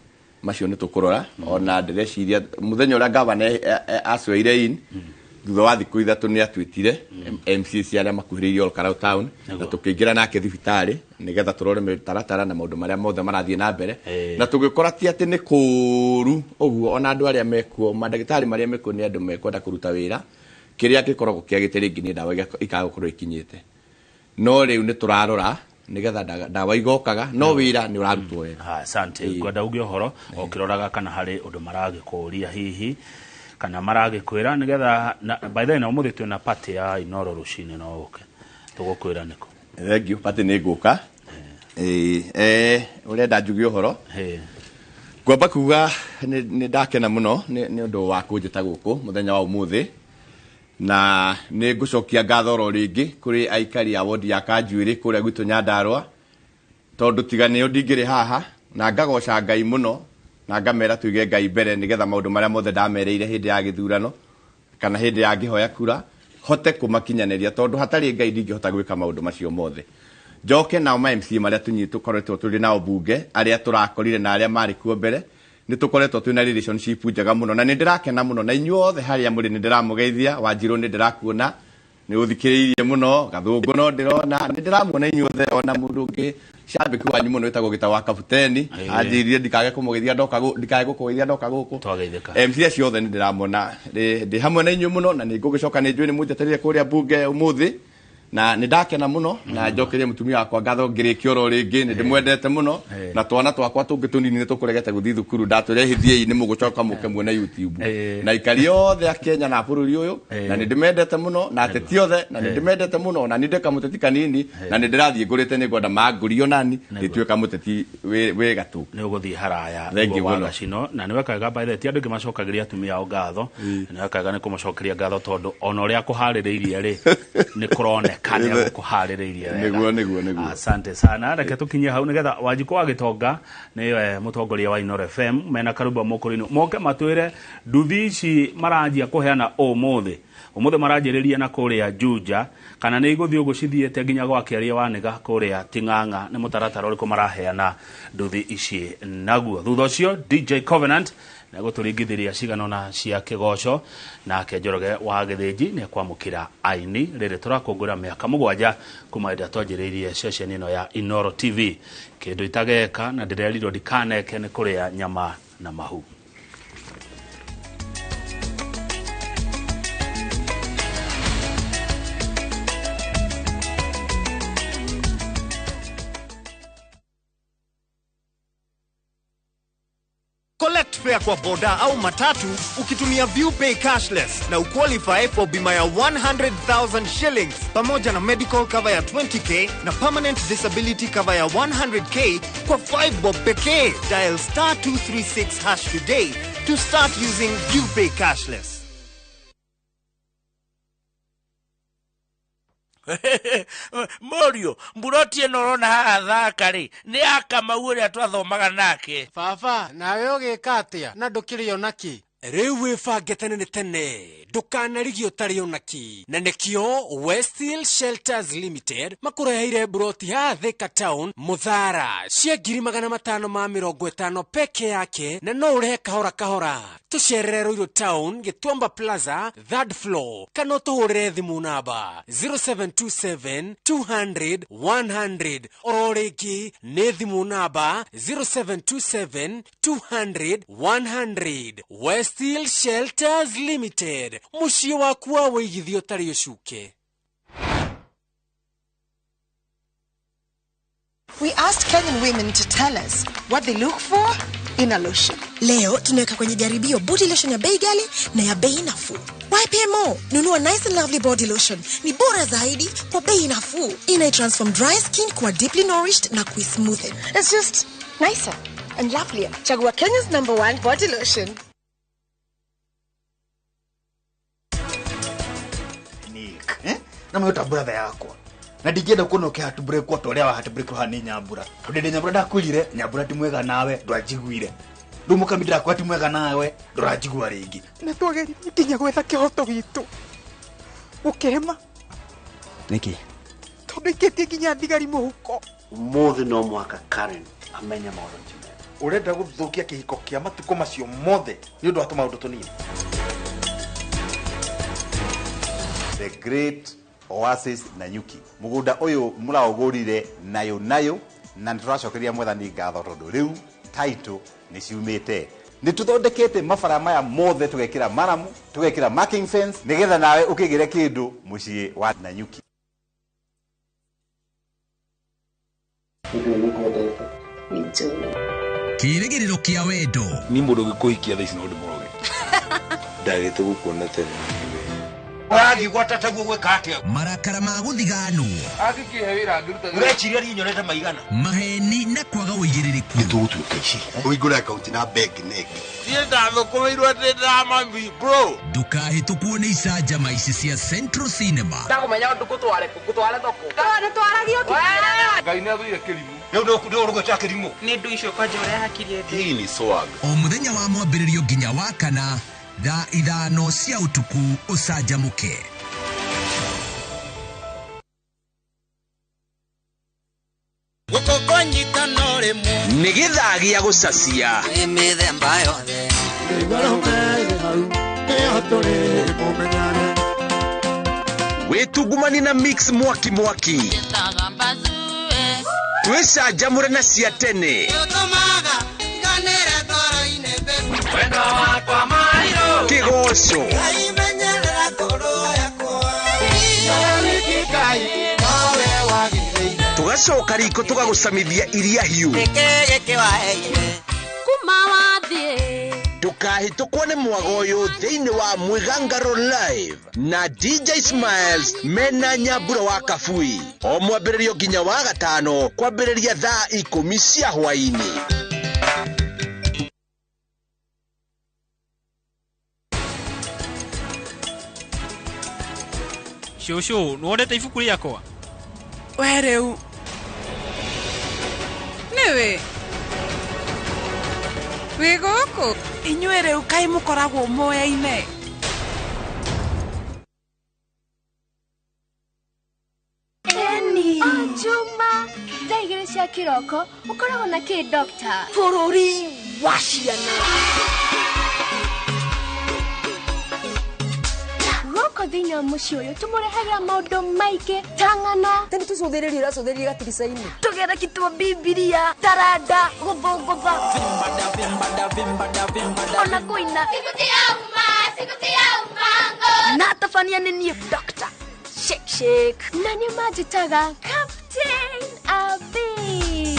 Macio nĩ tũkũrora. Ona ndĩreciria mũthenya ũrĩa gavana acweire in, Thutha wa thikũ 3 nĩ atwĩtire MCC arĩa makuhĩrĩirie Olkarau town na tũkĩingĩra nake thibitarĩ nĩgetha tũrore mĩtaratara na maũndũ marĩa mothe marathiĩ na mbere na tũgĩkora ti atĩ nĩ kũũru ũguo ona andũ arĩa mekuo mandagĩtarĩ marĩa mekuo nĩ andũ mekwenda kũruta wĩra kĩrĩa gĩkoragwo kĩagĩte rĩngĩ nĩ ndawa ikaga gũkorwo ikinyĩte no rĩu nĩ tũrarora nigetha ndawa igokaga no wira ni urarutwo wega. Asante. Ngwenda uge ũhoro ũkĩroraga kana harĩ ũndũ maragĩkũria hihi kana maragĩkwĩra nigetha by the way na ũmũthĩ twĩna party ya Inoro rũcinĩ no ũke tũgũkwĩra nĩkũ. Thank you party nĩ ngũka. Ũrenda njuge ũhoro ngwamba kuga nĩ ndakena mũno nĩ ũndũ wa kũnjĩta gũkũ mũthenya wa ũmũthĩ na nĩ ngũcokia ngatho oro rĩngĩ kũrĩ aikari a wodi ya Kanjuĩrĩ kũrĩa gwitũ Nyandarũa tondũ tiga nĩo ndingĩrĩ haha na ngagoca Ngai mũno na ngamera tuige Ngai mbere nĩgetha maũndũ marĩa mothe ndamereire hĩndĩ ya gĩthurano kana hĩndĩ ya ngĩhoya kura hote kũmakinyanĩria tondũ hatarĩ Ngai ndingĩhota gwĩka maũndũ macio mothe. Njoke nao ma MC marĩa tũkoretwo tũrĩ nao bunge arĩa tũrakorire na arĩa marĩ kuo mbere nĩ tũkoretwo twĩna relationship njega mũno na nĩ ndĩrakena mũno na inyuĩ othe harĩa mũrĩ nĩ ndĩramũgeithia Wanjirũ nĩ ndĩrakuona nĩ ũthikĩrĩirie mũno Gathũngũ no ndĩrona nĩ ndĩramuona inyuĩ othe ona mũndũ ũngĩ cambĩki wanyu mũno wĩtagwo Gĩta wa Kabuteni anjĩrire ndikage kũmũgeithia ndoka ndikage gũkũgeithia ndoka gũkũ MC acio othe nĩ ndĩramona ndĩ hamwe na inyuĩ mũno na nĩ ngũgĩcoka nĩ njũĩ nĩ mũnjetereire kũrĩa bunge ũmũthĩ na nĩ ndakena mũno na njokerie mũtumia wakwa ngatho ngĩrĩkia oro rĩngĩ nĩ ndĩmwendete mũno na twana twakwa tũngĩ tũnini nĩ tũkũregete gũthiĩ thukuru ndatũrehithiei nĩ mũgũcoka mũke muone YouTube na aikari othe a Kenya na bũrũri ũyũ na nĩ ndĩmendete mũno na ateti othe na nĩ ndĩmendete mũno na nĩ ndĩ kamũteti kanini na nĩ ndĩrathiĩ ngũrĩte nĩ ngwenda mangũrio nani ndĩtuĩka mũteti wĩ gatũ nĩ ũgũthiĩ haraya wa Gacino na nĩ wekaga by the way ti andũ aingĩ macokagĩria atumia ao ngatho nĩ wekaga nĩ kũmacokeria ngatho tondũ ona ũrĩa kũharĩrĩirie rĩ nĩ kũroneka kana kuharĩrĩirie wega. Nĩguo. Asante sana. Reke tũkinye hau nĩgetha Wanjikũ wa Gĩtonga nĩwe mũtongoria wa Inoro FM mena Karumba Mũkũrũ-inĩ moke matwĩre nduthi ici maranjia kũheana ũmũthĩ maranjĩrĩria na kũrĩa Juja kana nĩ igũthiĩ ũguo cithiĩte nginya gwa Kĩaria wa Nĩga kũrĩa Ting'ang'a nĩ mũtaratara ũrĩkũ maraheana nduthi ici naguo. Thutha ũcio DJ Covenant na gũtũringithĩria cigano na cia kĩgoco nake Njoroge wa Gĩthĩnji nĩ ekwamũkĩra aini rĩrĩ tũrakũngũĩra mĩaka 7 kuma hĩndĩ ĩrĩa twanjĩrĩirie ceceni ĩno ya Inoro TV. Kĩndũ itageka na ndĩrerirwo ndikaneke nĩ kũrĩa nyama na mahu. Collect fare kwa boda au matatu ukitumia ViewPay cashless na uqualify for bima ya 100,000 shillings pamoja na medical cover ya 20k na permanent disability cover ya 100k kwa 5 bob pekee. Dial star 236 hash today to start using ViewPay cashless. Morio, mburoti ĩno ũrona haha thaka rĩ nĩ ya Kamau ũrĩa twathomaga nake. Baba, nawe ũgĩka atĩa na ndũkĩrĩ ona kĩ? Rĩu wĩbange tene nĩ tene ndũkanarigio ũtarĩ ona kĩ na nĩkĩo Westhill Shelters Limited makũreheire mburoti haha Thika Town Mũthara cia 550 peke yake na no ũrĩhe kahora kahora. Tũcerere Ruiru Town Gĩtuamba Plaza 3rd floor kana ũtũhũrĩre thimũ namba 0727 200 100 oro rĩngĩ nĩ thimũ namba 0727 200 100. Westhill Shelters Limited, mũciĩ waku wa wĩigithio ũtarĩ ũcuke. We asked Kenyan women to tell us what they look for in a lotion. Leo tunaweka kwenye jaribio body lotion ya bei ghali na ya bei nafuu. YPMO, nunua Nice and Lovely body lotion. Ni bora zaidi kwa bei nafuu. Ina transform dry skin kuwa deeply nourished na kuismoothen. It's just nicer and lovelier. Chagua Kenya's #1 body lotion. Nick, na mwe brother yakwa. Na ndingĩenda kuona ũkĩ heartbreak kwa toria wa heartbreak wa ni Nyambura. Tondu ndĩ Nyambura ndakwĩrire Nyambura ti mwega nawe ndwanjiguire. Rĩu mũkami ndĩrakwĩra ti mwega nawe ndũranjigua rĩngĩ. Na twageririe nginya gwetha kĩhoto gitũ. Ũkĩrema. Nĩkĩ? Tondu ikĩtie nginya thigari mũhuko. Ũmũthĩ no mũhaka Karen amenye maũndũ ti mega. Ũrenda gũthũkia kĩhiko kĩa matukũ macio mothe nĩ ũndũ wa tũmaũndũ tũnini. The Great Oasis Nanyuki. Mugunda uyu muraugurire nayo nayo na nituracokeria mwathani ngatho tondu riu title ni ciumite. Nituthondekete mabara maya mothe tugekira maramu, tugekira marking fence nigetha nawe ukigire kindu mucii wa Nanyuki. Kĩrĩgĩrĩro kĩa wendo ni mũndũ ũngĩkũhikia thaa ici no ndĩmũroge. Ndagĩte gũkuona tene. Ũrathiĩ gwata taguo gwĩka atĩa? Marakara ma gũthiganwo Angĩkĩhe wĩra angĩruta. Ũreciria niĩ nyonete maigana? Maheni na kwaga ũigĩrĩrĩku. Nĩtũgũtuĩka ici. Ũhingũre akaunti na bengi nĩngĩ. Niĩ ndathũkũmĩirwo atĩ ndĩramami bro. Ndũkahĩtũkwo nĩ icanjama ici cia Central Cinema. Ndakũmenya ũndũ ngũtware kũ, ngũtware thoko. Nĩtwaragio kĩmera. Ngai nĩathũire kĩrimũ. Rĩu ndũgũgwĩta kĩrimũ. Nĩ ndũ icio kwanja ũrĩa hakiri ĩndĩ. Hii ni swag. O mũthenya wa mwambĩrĩrio nginya wa kana thaa 5 cia ũtukũ ũcanjamũke. Nĩ gĩthaa gĩa gũcacia. Nĩ mĩthemba yothe. Wĩtungumani na mix mwaki mwaki. Twĩcanjamũre na cia tene. Kĩgoco. Tũgacoka riko tũgagũcamithia iria hiũ. Ndũkahĩtũkwo nĩ mwago ũyũ thĩinĩ wa Mwĩgangaro Live na DJ Smiles mena Nyambura wa Kabui. O mwambĩrĩrio nginya wa gatano kwambĩrĩria thaa 10 cia hwaĩ-inĩ. Cũcũ, nĩwonete ibuku rĩakwa? We rĩu nĩwe wĩ gũkũ? Inyuĩ rĩu kaĩ mũkoragwo moyaine? Eni. O Juma, thaa 2 cia kĩroko ũkoragwo na kĩ doctor? Bũrũri wa ciana. Gũkũ thĩinĩ wa mũciĩ ũyũ tũmũrehagĩra maũndũ maingĩ ta ng'ano. Tene tũcũthĩrĩrie ũracũthĩrĩria gatirica-inĩ. Tũgere kitwo Bibilia, taranda, gũthũngũtha. Ona kũina. Na tabania nĩ niĩ Doctor Shake Shake. Na nĩ manjĩtaga Captain Abi.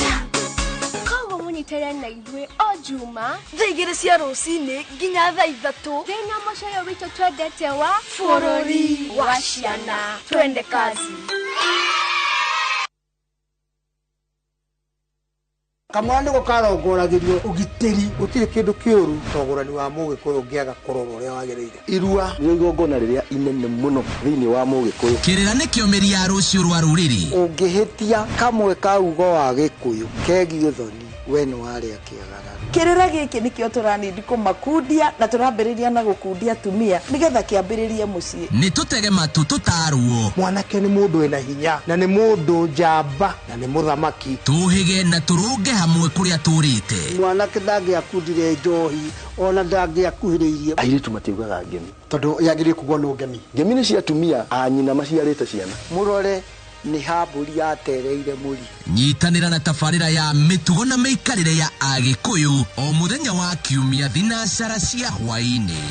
Koguo mũnyitĩrĩre na ithuĩ o Juma thaa 2 cia rũcinĩ nginya thaa 3 thĩinĩ wa mũciĩ ũyũ witũ twendete wa bũrũri wa ciana. Twende kazi. Kamwana nĩko karongoragĩrio ũgitĩri gũtirĩ kĩndũ kĩũru ta ũgũrani wa mũgĩkũyũ ũngĩaga kũrorwo ũrĩa wagĩrĩire. Irua nĩ igongona rĩrĩa inene mũno thĩinĩ wa mũgĩkũyũ. Kĩrĩra nĩkĩo mĩri ya rũciũ rwa rũrĩrĩ. Ũngĩhĩtia kamwe ka ugo wa gĩkũyũ kegiĩ thoni we nĩ warĩa kĩagararo. Kĩrĩra gĩkĩ nĩkĩo tũranindi kũmakundia na tũrambĩrĩria na gũkundia atumia nĩgetha kĩambĩrĩrie mũciĩ. Nĩ tũtege matũ tũtarwo. Mwanake nĩ mũndũ wĩna hinya na nĩ mũndũ njamba na nĩ mũthamaki. Tũhĩge na tũrũnge hamwe kũrĩa tũrĩte. Mwanake ndangĩakundire njohi ona ndangĩakuhĩrĩirie. Airĩtu matiugaga ngemi tondũ yagĩrĩire kugwo no ngemi. Ngemi nĩ cia atumia a nyina maciarĩte ciana. Mũrore nĩ hambũri yatereire mũri. Nyitanĩra na tabarĩra ya mĩtugo na mĩikarĩre ya Agĩkũyũ o mũthenya wa kiumia thinacara cia hwaĩ-inĩ.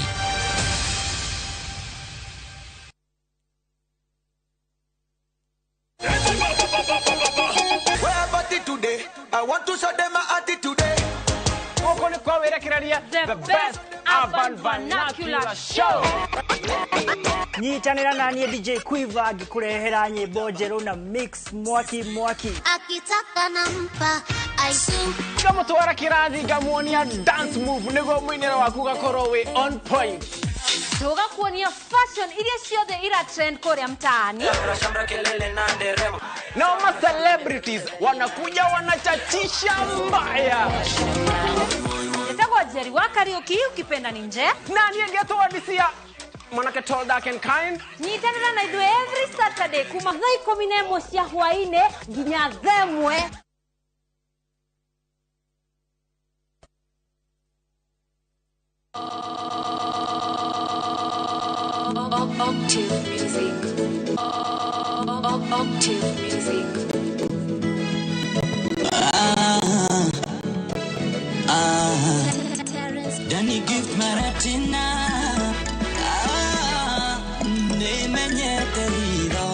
The best urban vernacular show. Nyitanĩra na niĩ DJ Quiver ngĩkũrehera nyĩmbo njerũ na mix mwaki mwaki. Akitaka nampa aisu. Ngamũtwara kĩrathi ngamuonia dance move nĩguo mũinĩre waku ũgakorwo wĩ on point. Tũgakuonia fashion iria ciothe ira trend kũrĩa mtaani. Na ma celebrities wanakuja wanachachisha mbaya. Nitagwa Jerry wa Kariuki, ukipenda ni nje. Na niĩ ngetwo Odisia mwanake tall dark and kind. Nyitanĩra na ithuĩ every Saturday kuma thaa 11 cia hwaĩ-inĩ nginya thaa 1. Octave Music. Music. Octave Music. Danny Gift Maratina. Nimenyete hitho.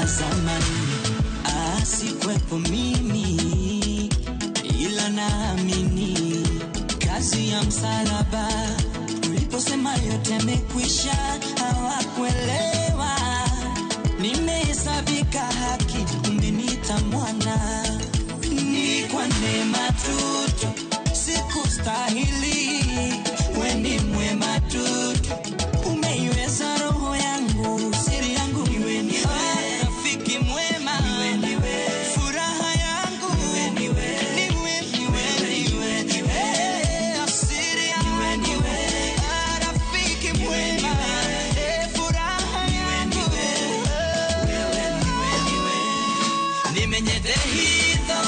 Zamani asikwepo mimi, ila naamini kazi ya msalaba. Uliposema yote yamekwisha, hawakuelewa. Nimehesabika haki, umeniita mwana. Ni kwa neema tu, sikustahili. We ni mwema tu, umeiweza roho yangu, siri yangu iwe ni wewe, rafiki mwema iwe ni wewe, furaha yangu iwe ni wewe, niwe niwe niwe niwe, siri yangu ni wewe, rafiki mwema, furaha yangu wewe niwe niwe, nimenyete hitho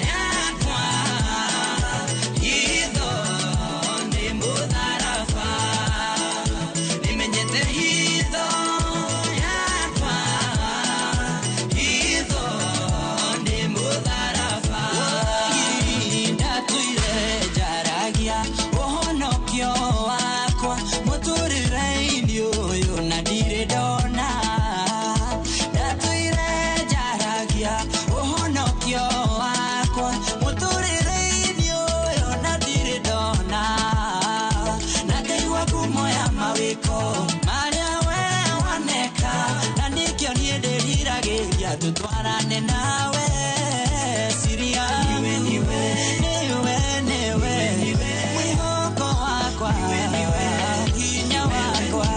yakwa, hitho ni mutharaba, nimenyete hitho yakwa, hitho ni mutharaba. Ndatwire njaragia ũhonokio wakwa mũtũrĩre-inĩ ũyũ na ndirĩ ndona. Ndatwire njaragia ũhonokio wakwa mũtũrĩre-inĩ ũyũ na ndirĩ ndona. Na ngaigua ngumo ya mawĩko marĩa we waneka, na nĩkĩo niĩ ndĩriragĩria tũtwarane nawe. Siri yangu niwe, niwe, niwe, mwĩhoko wakwa, hinya wakwa,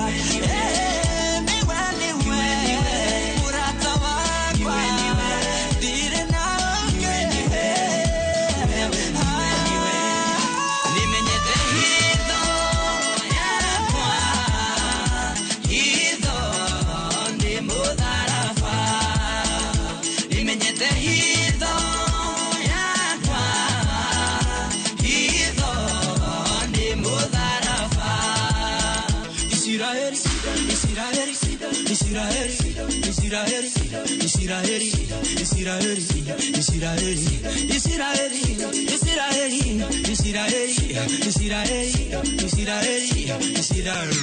niwe, niwe, mũrata wakwa, ndirĩ na ũngĩ. Nimenyete hitho yakwa, hitho ni mũtharaba. Nimenyete hitho yakwa, hitho ni mũtharaba. Isiraeli, Isiraeli, Isiraeli, Isiraeli, Isiraeli, Isiraeli, Isiraeli, Isiraeli, Isiraeli, Isiraeli, Isiraeli, Isiraeli, Isiraeli.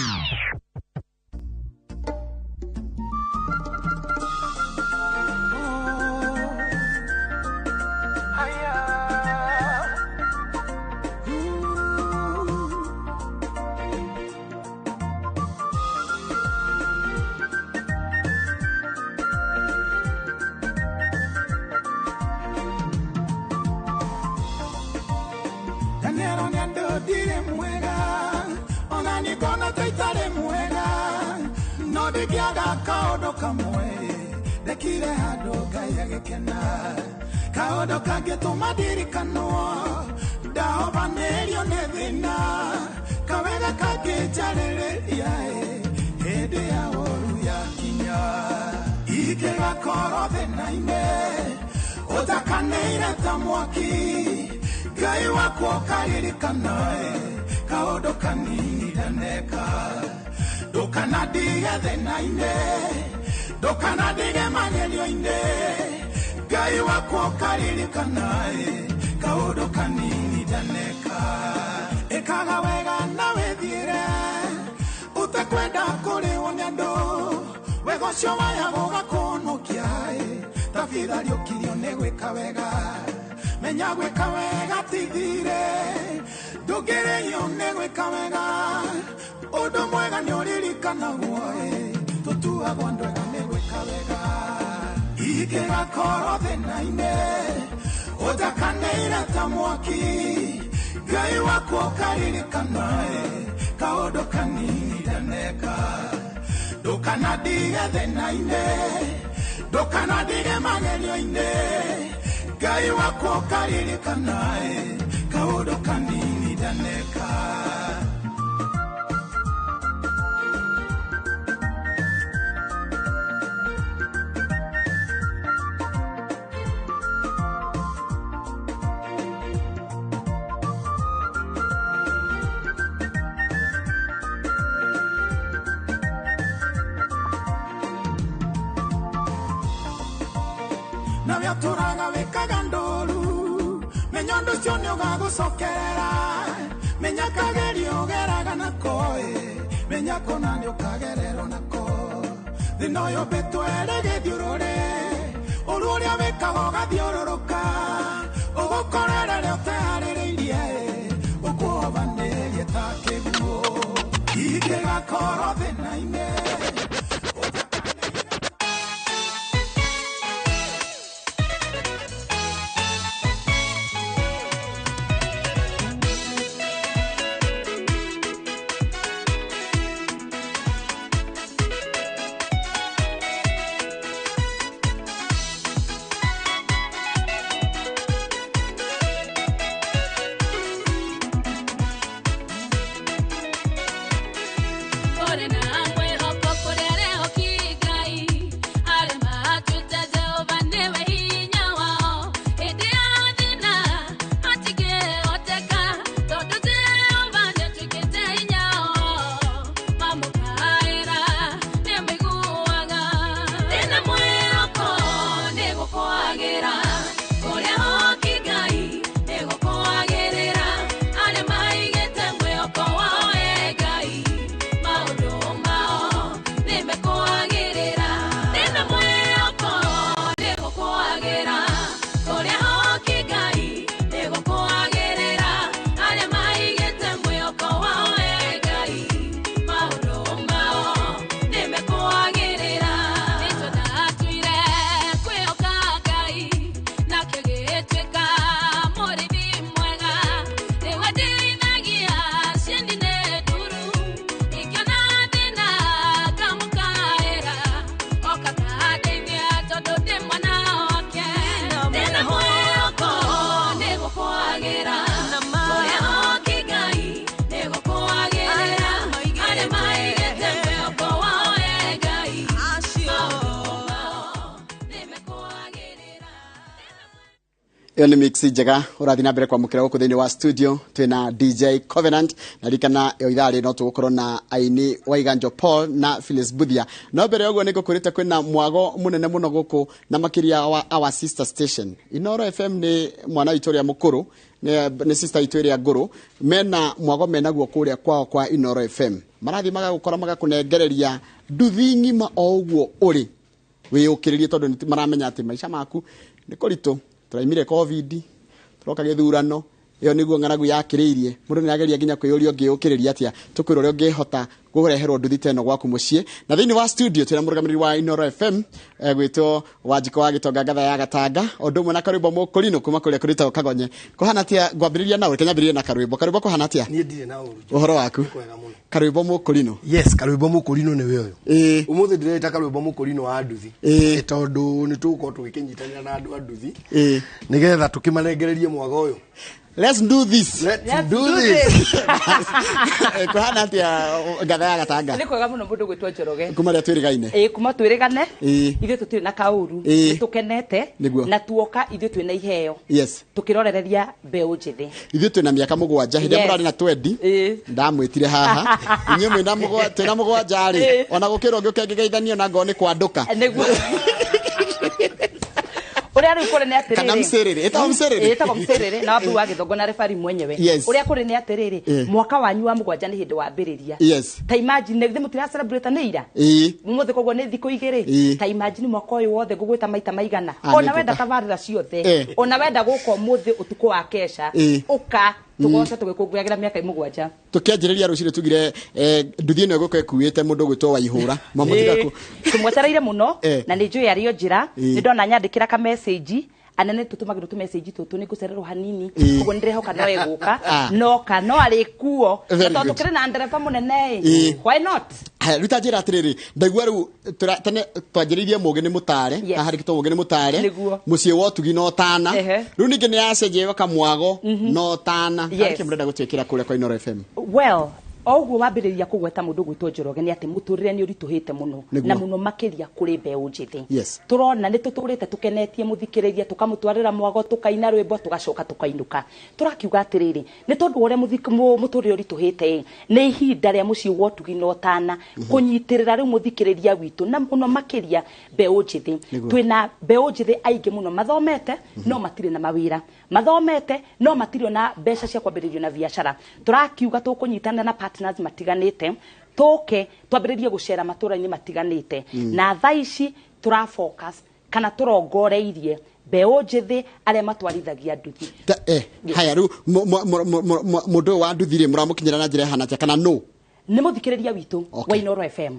Daniel ndirĩ mwega, ona ningona ta itarĩ mwega, no ndingĩaga kaũndũ kamwe ndekire handũ Ngai agĩkena, kaũndũ kangĩtũma ndirikanwo ndahobanĩrio nĩ thĩna, kawega kangĩnjarĩrĩria hĩndĩ ya ũru yakinya. Ingĩgakorwo thĩna-inĩ ũtakanĩire ta mwaki, Ngai wakwa ũkaririkana kaũndũ kanini ndaneka. Ndũkanandige thĩna-inĩ, ndũkanandige magerio-inĩ, Ngai wakwa ũkaririkana kaũndũ kanini ndaneka. Ĩkaga wega na wĩthiĩre, ũtekwenda kũrĩhwo nĩ andũ, wega ũcio wayagwo ũgakũhonokia, ta bitha rĩũkirio nĩ gwĩka wega. Menya gwĩka wega ti thirĩ, ndũngĩrĩhio nĩ gwĩka wega, ũndũ mwega nĩ ũririkanagwo, tũtuagwo andũ ega nĩ gwĩka wega. Ingĩgakorwo thĩna-inĩ ũtakanĩire ta mwaki, Ngai wakwa ũkaririkana kaũndũ kanini ndaneka. Ndũkanandige thĩna-inĩ, ndũkanandige magerio-inĩ, Ngai wakwa ũkaririkana kaũndũ kanini ndaneka. Nawe ũtũraga wĩkaga ndũru menya ũndũ ũcio nĩ ũgagũcokerera menya kagerio ũgeraga nako menya kũna nĩ ũkagererwo nako thĩna ũyũ ũmbĩtwo ĩrĩ gĩthiũrũrĩ ũru ũrĩa wĩkaga ũgathiũrũrũka ũgũkorera rĩrĩa ũteharĩrĩirie ũkuobanĩrie ta kĩguũ ingĩgakorwo thĩna-inĩ. Ĩyo nĩ mix njega ũrathiĩ na mbere kwamũkĩra gũkũ thĩinĩ wa studio twĩna DJ Covenant na ririkana ĩyo ithaa rĩ no tũgũkorwo na aini Waiganjo Paul na Phyllis Buthia. No mbere ya ũguo nĩ ngũkwĩrĩte kwĩna mwago mũnene mũno gũkũ na makĩria wa our sister station Inoro FM nĩ mwana witũ ũrĩa mũkũrũ nĩ sister itũ ĩrĩa ngũrũ mena mwago menaguo kũrĩa kwao kwa Inoro FM marathiĩ magagũkora magakũnengereria nduthi ng'ima o ũguo ũrĩ wĩyũkĩrĩrie tondũ nĩ maramenya atĩ maica maku nĩ kũritũ tũraimire covid tũroka gĩthurano ĩyo nĩguo ng'aragu yakĩrĩirie mũndũ nĩageria nginya kwĩyũria ũngĩyũkĩrĩria atĩa tũkwĩra ũrĩa ũngĩhota kũreherwo nduthi ta ĩno gwaku mũciĩ. Na thĩinĩ wa studio twĩna mũrũgamĩrĩri wa Inoro FM gwĩtwo Wanjikũ wa Gĩtonga Ngatha ya Gatanga ũndũ ũmwe na Karwĩmbo Mũkũrinũ kuma kũrĩa kũrĩtagwo Kagonye. Kũhana atĩa ngwambĩrĩria nawe reke nyambĩrĩrie na Karwĩmbo. Karwĩmbo kũhana atĩa? Niĩ ndirĩ na ũru. Ũhoro waku? Karwĩmbo Mũkũrinũ. Yes, Karwĩmbo Mũkũrinũ nĩwe ũyũ. Ũmũthĩ ndĩreta Karwĩmbo Mũkũrinũ wa nduthi tondũ nĩ tũgũkorwo tũgĩkĩnyitanĩra na andũ a nduthi nĩgetha tũkĩmanengererie mwago ũyũ. Let's do this. Let's do this. Kuhana atia Ngatha ya Gatanga? Nĩ kwega mũno mũndũ gwĩtwo Njoroge. Kuma rĩa twĩrĩgaine. Ĩĩ kuma twĩrĩgane. Ithuĩ tũtirĩ na kaũru. Nĩ tũkenete. Na tuoka ithuĩ twĩna iheo. Yes. Tũkĩrorereria mbeũ njĩthĩ. Ithuĩ twĩna mĩaka 7 hĩndĩ ĩrĩa mũrarĩ na 20. Ndamwĩtire haha. Inyuĩ mwĩna twĩna 7 rĩ. Ona gũkĩrwo ngĩũke ngĩgeithanio na ngoo nĩ kwandũka. Nĩguo. Uria riu kuri ni atiriri kana mcerere etagwo mcerere etagwo mcerere na wabu wa Githongo na refari mwenyewe. Uria kuri ni atiriri mwaka wanyu wa 7 ni hindi wambiriria. Ta imagine githe mutira celebrate ni ira muthe koguo ni thiku 2 ta imagine mwaka uyu wothe ngugwita maita maigana ona wenda tabarira ciothe ona wenda guka umuthi utuku wa kesha uka tugoca tugikunguyagĩra mĩaka 7 tukianjĩrĩria rũcinĩ tugire nduthi ĩno ĩgũka ĩkuĩte mũndũ ũgwĩtwo Waihũra mamũtigaku tumwetereire mũno na nĩ njũĩ arĩ o njĩra nĩ ndona nyandĩkĩra ka message anene tũtũmagĩrwo tũ message tũtũ nĩ ngũcererwo hanini koguo nĩndĩrehoka no egũka noka no arĩ kuo na tondũ tũkĩrĩ na ndereba mũnene ĩ why not. Rĩu ta njĩra atĩrĩrĩ ndaigua rĩu tene twanjĩrĩirie mũgĩ nĩ mũtare haha rĩkĩtwo mũgĩ nĩ mũtare mũciĩ wa ũtugi na ũtana rĩu ningĩ nĩ yacenjia ĩgoka mwago na ũtana harĩ kĩ mũrenda gũtwĩkĩra kũrĩa kwa Inoro FM? Well, O ũguo wambĩrĩria kũgweta mũndũ gwĩtwo Njoroge nĩ atĩ mũtũrĩre nĩ ũritũhĩte mũno na mũno makĩria kũrĩ mbeũ njĩthĩ. Tũrona nĩ tũtũrĩte tũkenetie mũthikĩrĩria, tũkamũtwarĩra mwago, tũkaina rwĩmbo, tũgacoka tũkainũka. Tũrakiuga atĩrĩrĩ, nĩ tondũ wa ũrĩa mũtũrĩre ũritũhĩte ĩ, nĩ ihinda rĩa mũciĩ wa ũtugi na ũtana kũnyitĩrĩra rĩu mũthikĩrĩria witũ na mũno makĩria mbeũ njĩthĩ. Twĩna mbeũ njĩthĩ aingĩ mũno mathomete no matirĩ na mawĩra, mathomete no matirĩ na mbeca cia kwambĩrĩria na biacara. Tũrakiuga tũkũnyitanĩra na partners matiganĩte, tũke twambĩrĩrie gũcera matũra-inĩ matiganĩte. Na thaa ici tũra focus kana tũrongoreirie mbeũ njĩthĩ arĩa matwarithagia nduthi. Haya rĩu mũndũ wa nduthi rĩ mũramũkinyĩra na njĩra ĩhana atĩa kana no? Nĩ mũthikĩrĩria witũ wa Inooro FM.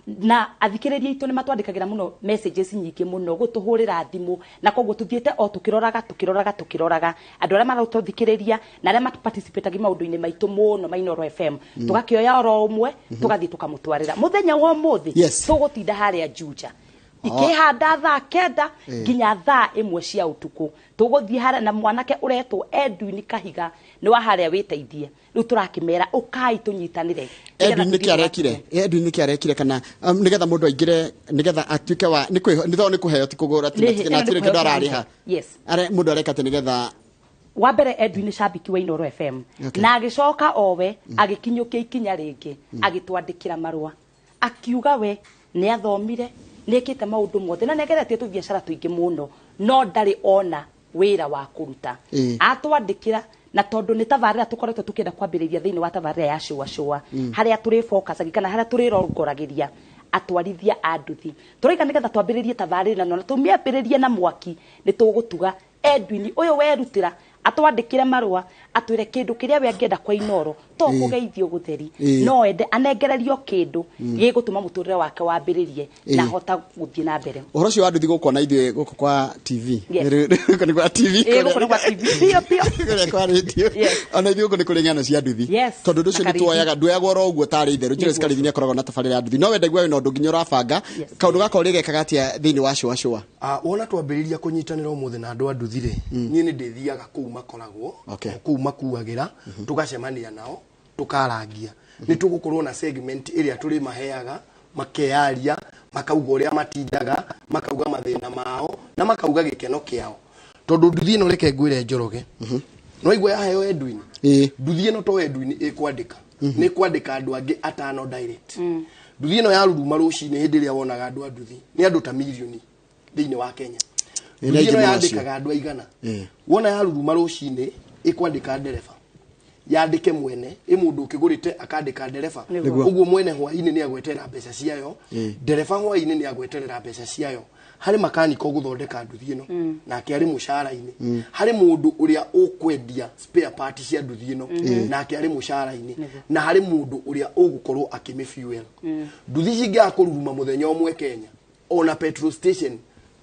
Na athikĩrĩria aitũ nĩ matwandĩkagĩra mũno messages nyingĩ mũno, gũtũhũrĩra thimũ, na koguo tũthiĩte o tũkĩroraga tũkĩroraga tũkĩroraga andũ arĩa maratũthikĩrĩria na arĩa maparticipatagia maũndũ-inĩ maitũ mũno ma Inooro FM. Tũgakĩoya oro ũmwe, tũgathiĩ tũkamũtwarĩra. Mũthenya wa ũmũthĩ tũgũtinda harĩa Juja. Ikĩhanda thaa 9 nginya thaa 1 cia ũtukũ. Tũgũthiĩ harĩa na mwanake ũretwo Edwin Kahiga nĩ wa harĩa wĩteithie. Rĩu tũrakĩmera ũkai tũnyitanĩre. Edwin nĩkĩ arekire? Edwin nĩkĩ arekire kana nĩgetha mũndũ aingĩre, nĩgetha atuĩke wa nĩ nĩ kũheo ti kũgũra ti na tirĩ kĩndũ ararĩha. Mũndũ areka atĩ nĩgetha wa mbere Edwin nĩ shabiki wa Inooro FM. Na agĩcoka owe agĩkinyũkia ikinya rĩngĩ, agĩtwandĩkĩra marũa. Akiuga we nĩ athomire, nĩekĩte maũndũ mothe na nĩageretie tũbiacara tũingĩ mũno, no ndarĩ ona wĩra wa kũruta. Atwandĩkĩra na tondũ nĩ tabarĩra tũkoretwo tũkĩenda kwambĩrĩria thĩinĩ wa tabarĩra ya Shũa Shũa, harĩa tũrĩ focus kana harĩa tũrĩrongoragĩria atwarithia a nduthi. Tũraiga nĩgetha twambĩrĩrie tabarĩra na tũmĩambĩrĩrie na mwaki, nĩ tũgũtuga Edwin ũyũ werutĩra atwandĩkĩre marũa atwĩre kĩndũ kĩrĩa we angĩenda kwa Inooro to kũgeithio gũtheri, no ende anengererio kĩndũ gĩgũtũma mũtũrĩre wake wambĩrĩrie na hota gũthiĩ na mbere. Ũhoro ũcio wa nduthi gũkũ na ithuĩ gũkũ kwa TV. Gũkũ nĩ kwa TV. Gũkũ nĩ kwa TV. Biũ biũ. Kũrĩa kwa radio. Ona ithuĩ gũkũ nĩ kũrĩ ng'ano cia nduthi. Tondũ ũndũ ũcio nĩ tuoyaga, nduoyagwo oro ũguo tarĩ itherũ. Njĩra Karithi nĩ akoragwo na tabarĩra ya nduthi. No wende ndaigua wĩna ũndũ nginya ũrabanga. Kaũndũ gaka ũrĩgekaga atĩa thĩinĩ wa Shũa Shũa? Wona twambĩrĩria kũnyitanĩra ũmũthĩ na andũ a nduthi rĩ, niĩ nĩ ndĩthiaga kũu makoragwo, kũu makuagĩra, tũgacemania nao, tũkarangia. Nĩ tũgũkorwo na segment ĩrĩa tũrĩmaheaga, makeyaria, makauga ũrĩa matindaga, makauga mathĩna mao, na makauga gĩkeno kĩao. Tondũ nduthi ĩno reke ngwĩre Njoroge, no igua yaheo Edwin. Nduthi ĩno to Edwin ĩkwandĩka, nĩ kwandĩka andũ angĩ atano direct. Nduthi ĩno yaruruma rũcinĩ hĩndĩ ĩrĩa wonaga andũ a nduthi, nĩ andũ ta mirioni thĩinĩ wa Kenya. Nduthi ĩno yandĩkaga andũ aigana. Wona yaruruma rũcinĩ ĩkwandĩka ndereba, yandĩke mwene, ĩ mũndũ ũkĩgũrĩte akandĩka ndereba. Ũguo mwene hwainĩ nĩ agweterera mbeca ciayo, ndereba hwainĩ nĩ agweterera mbeca ciayo. Harĩ makaniko gũthondeka nduthi ĩno, nake arĩ mũcara-inĩ. Harĩ mũndũ ũrĩa ũkwendia spare part cia nduthi ĩno, nake arĩ mũcara-inĩ. Na harĩ mũndũ ũrĩa ũgũkorwo akĩmĩ fuel. Nduthi cingĩaga kũruruma mũthenya ũmwe Kenya, ona petrol station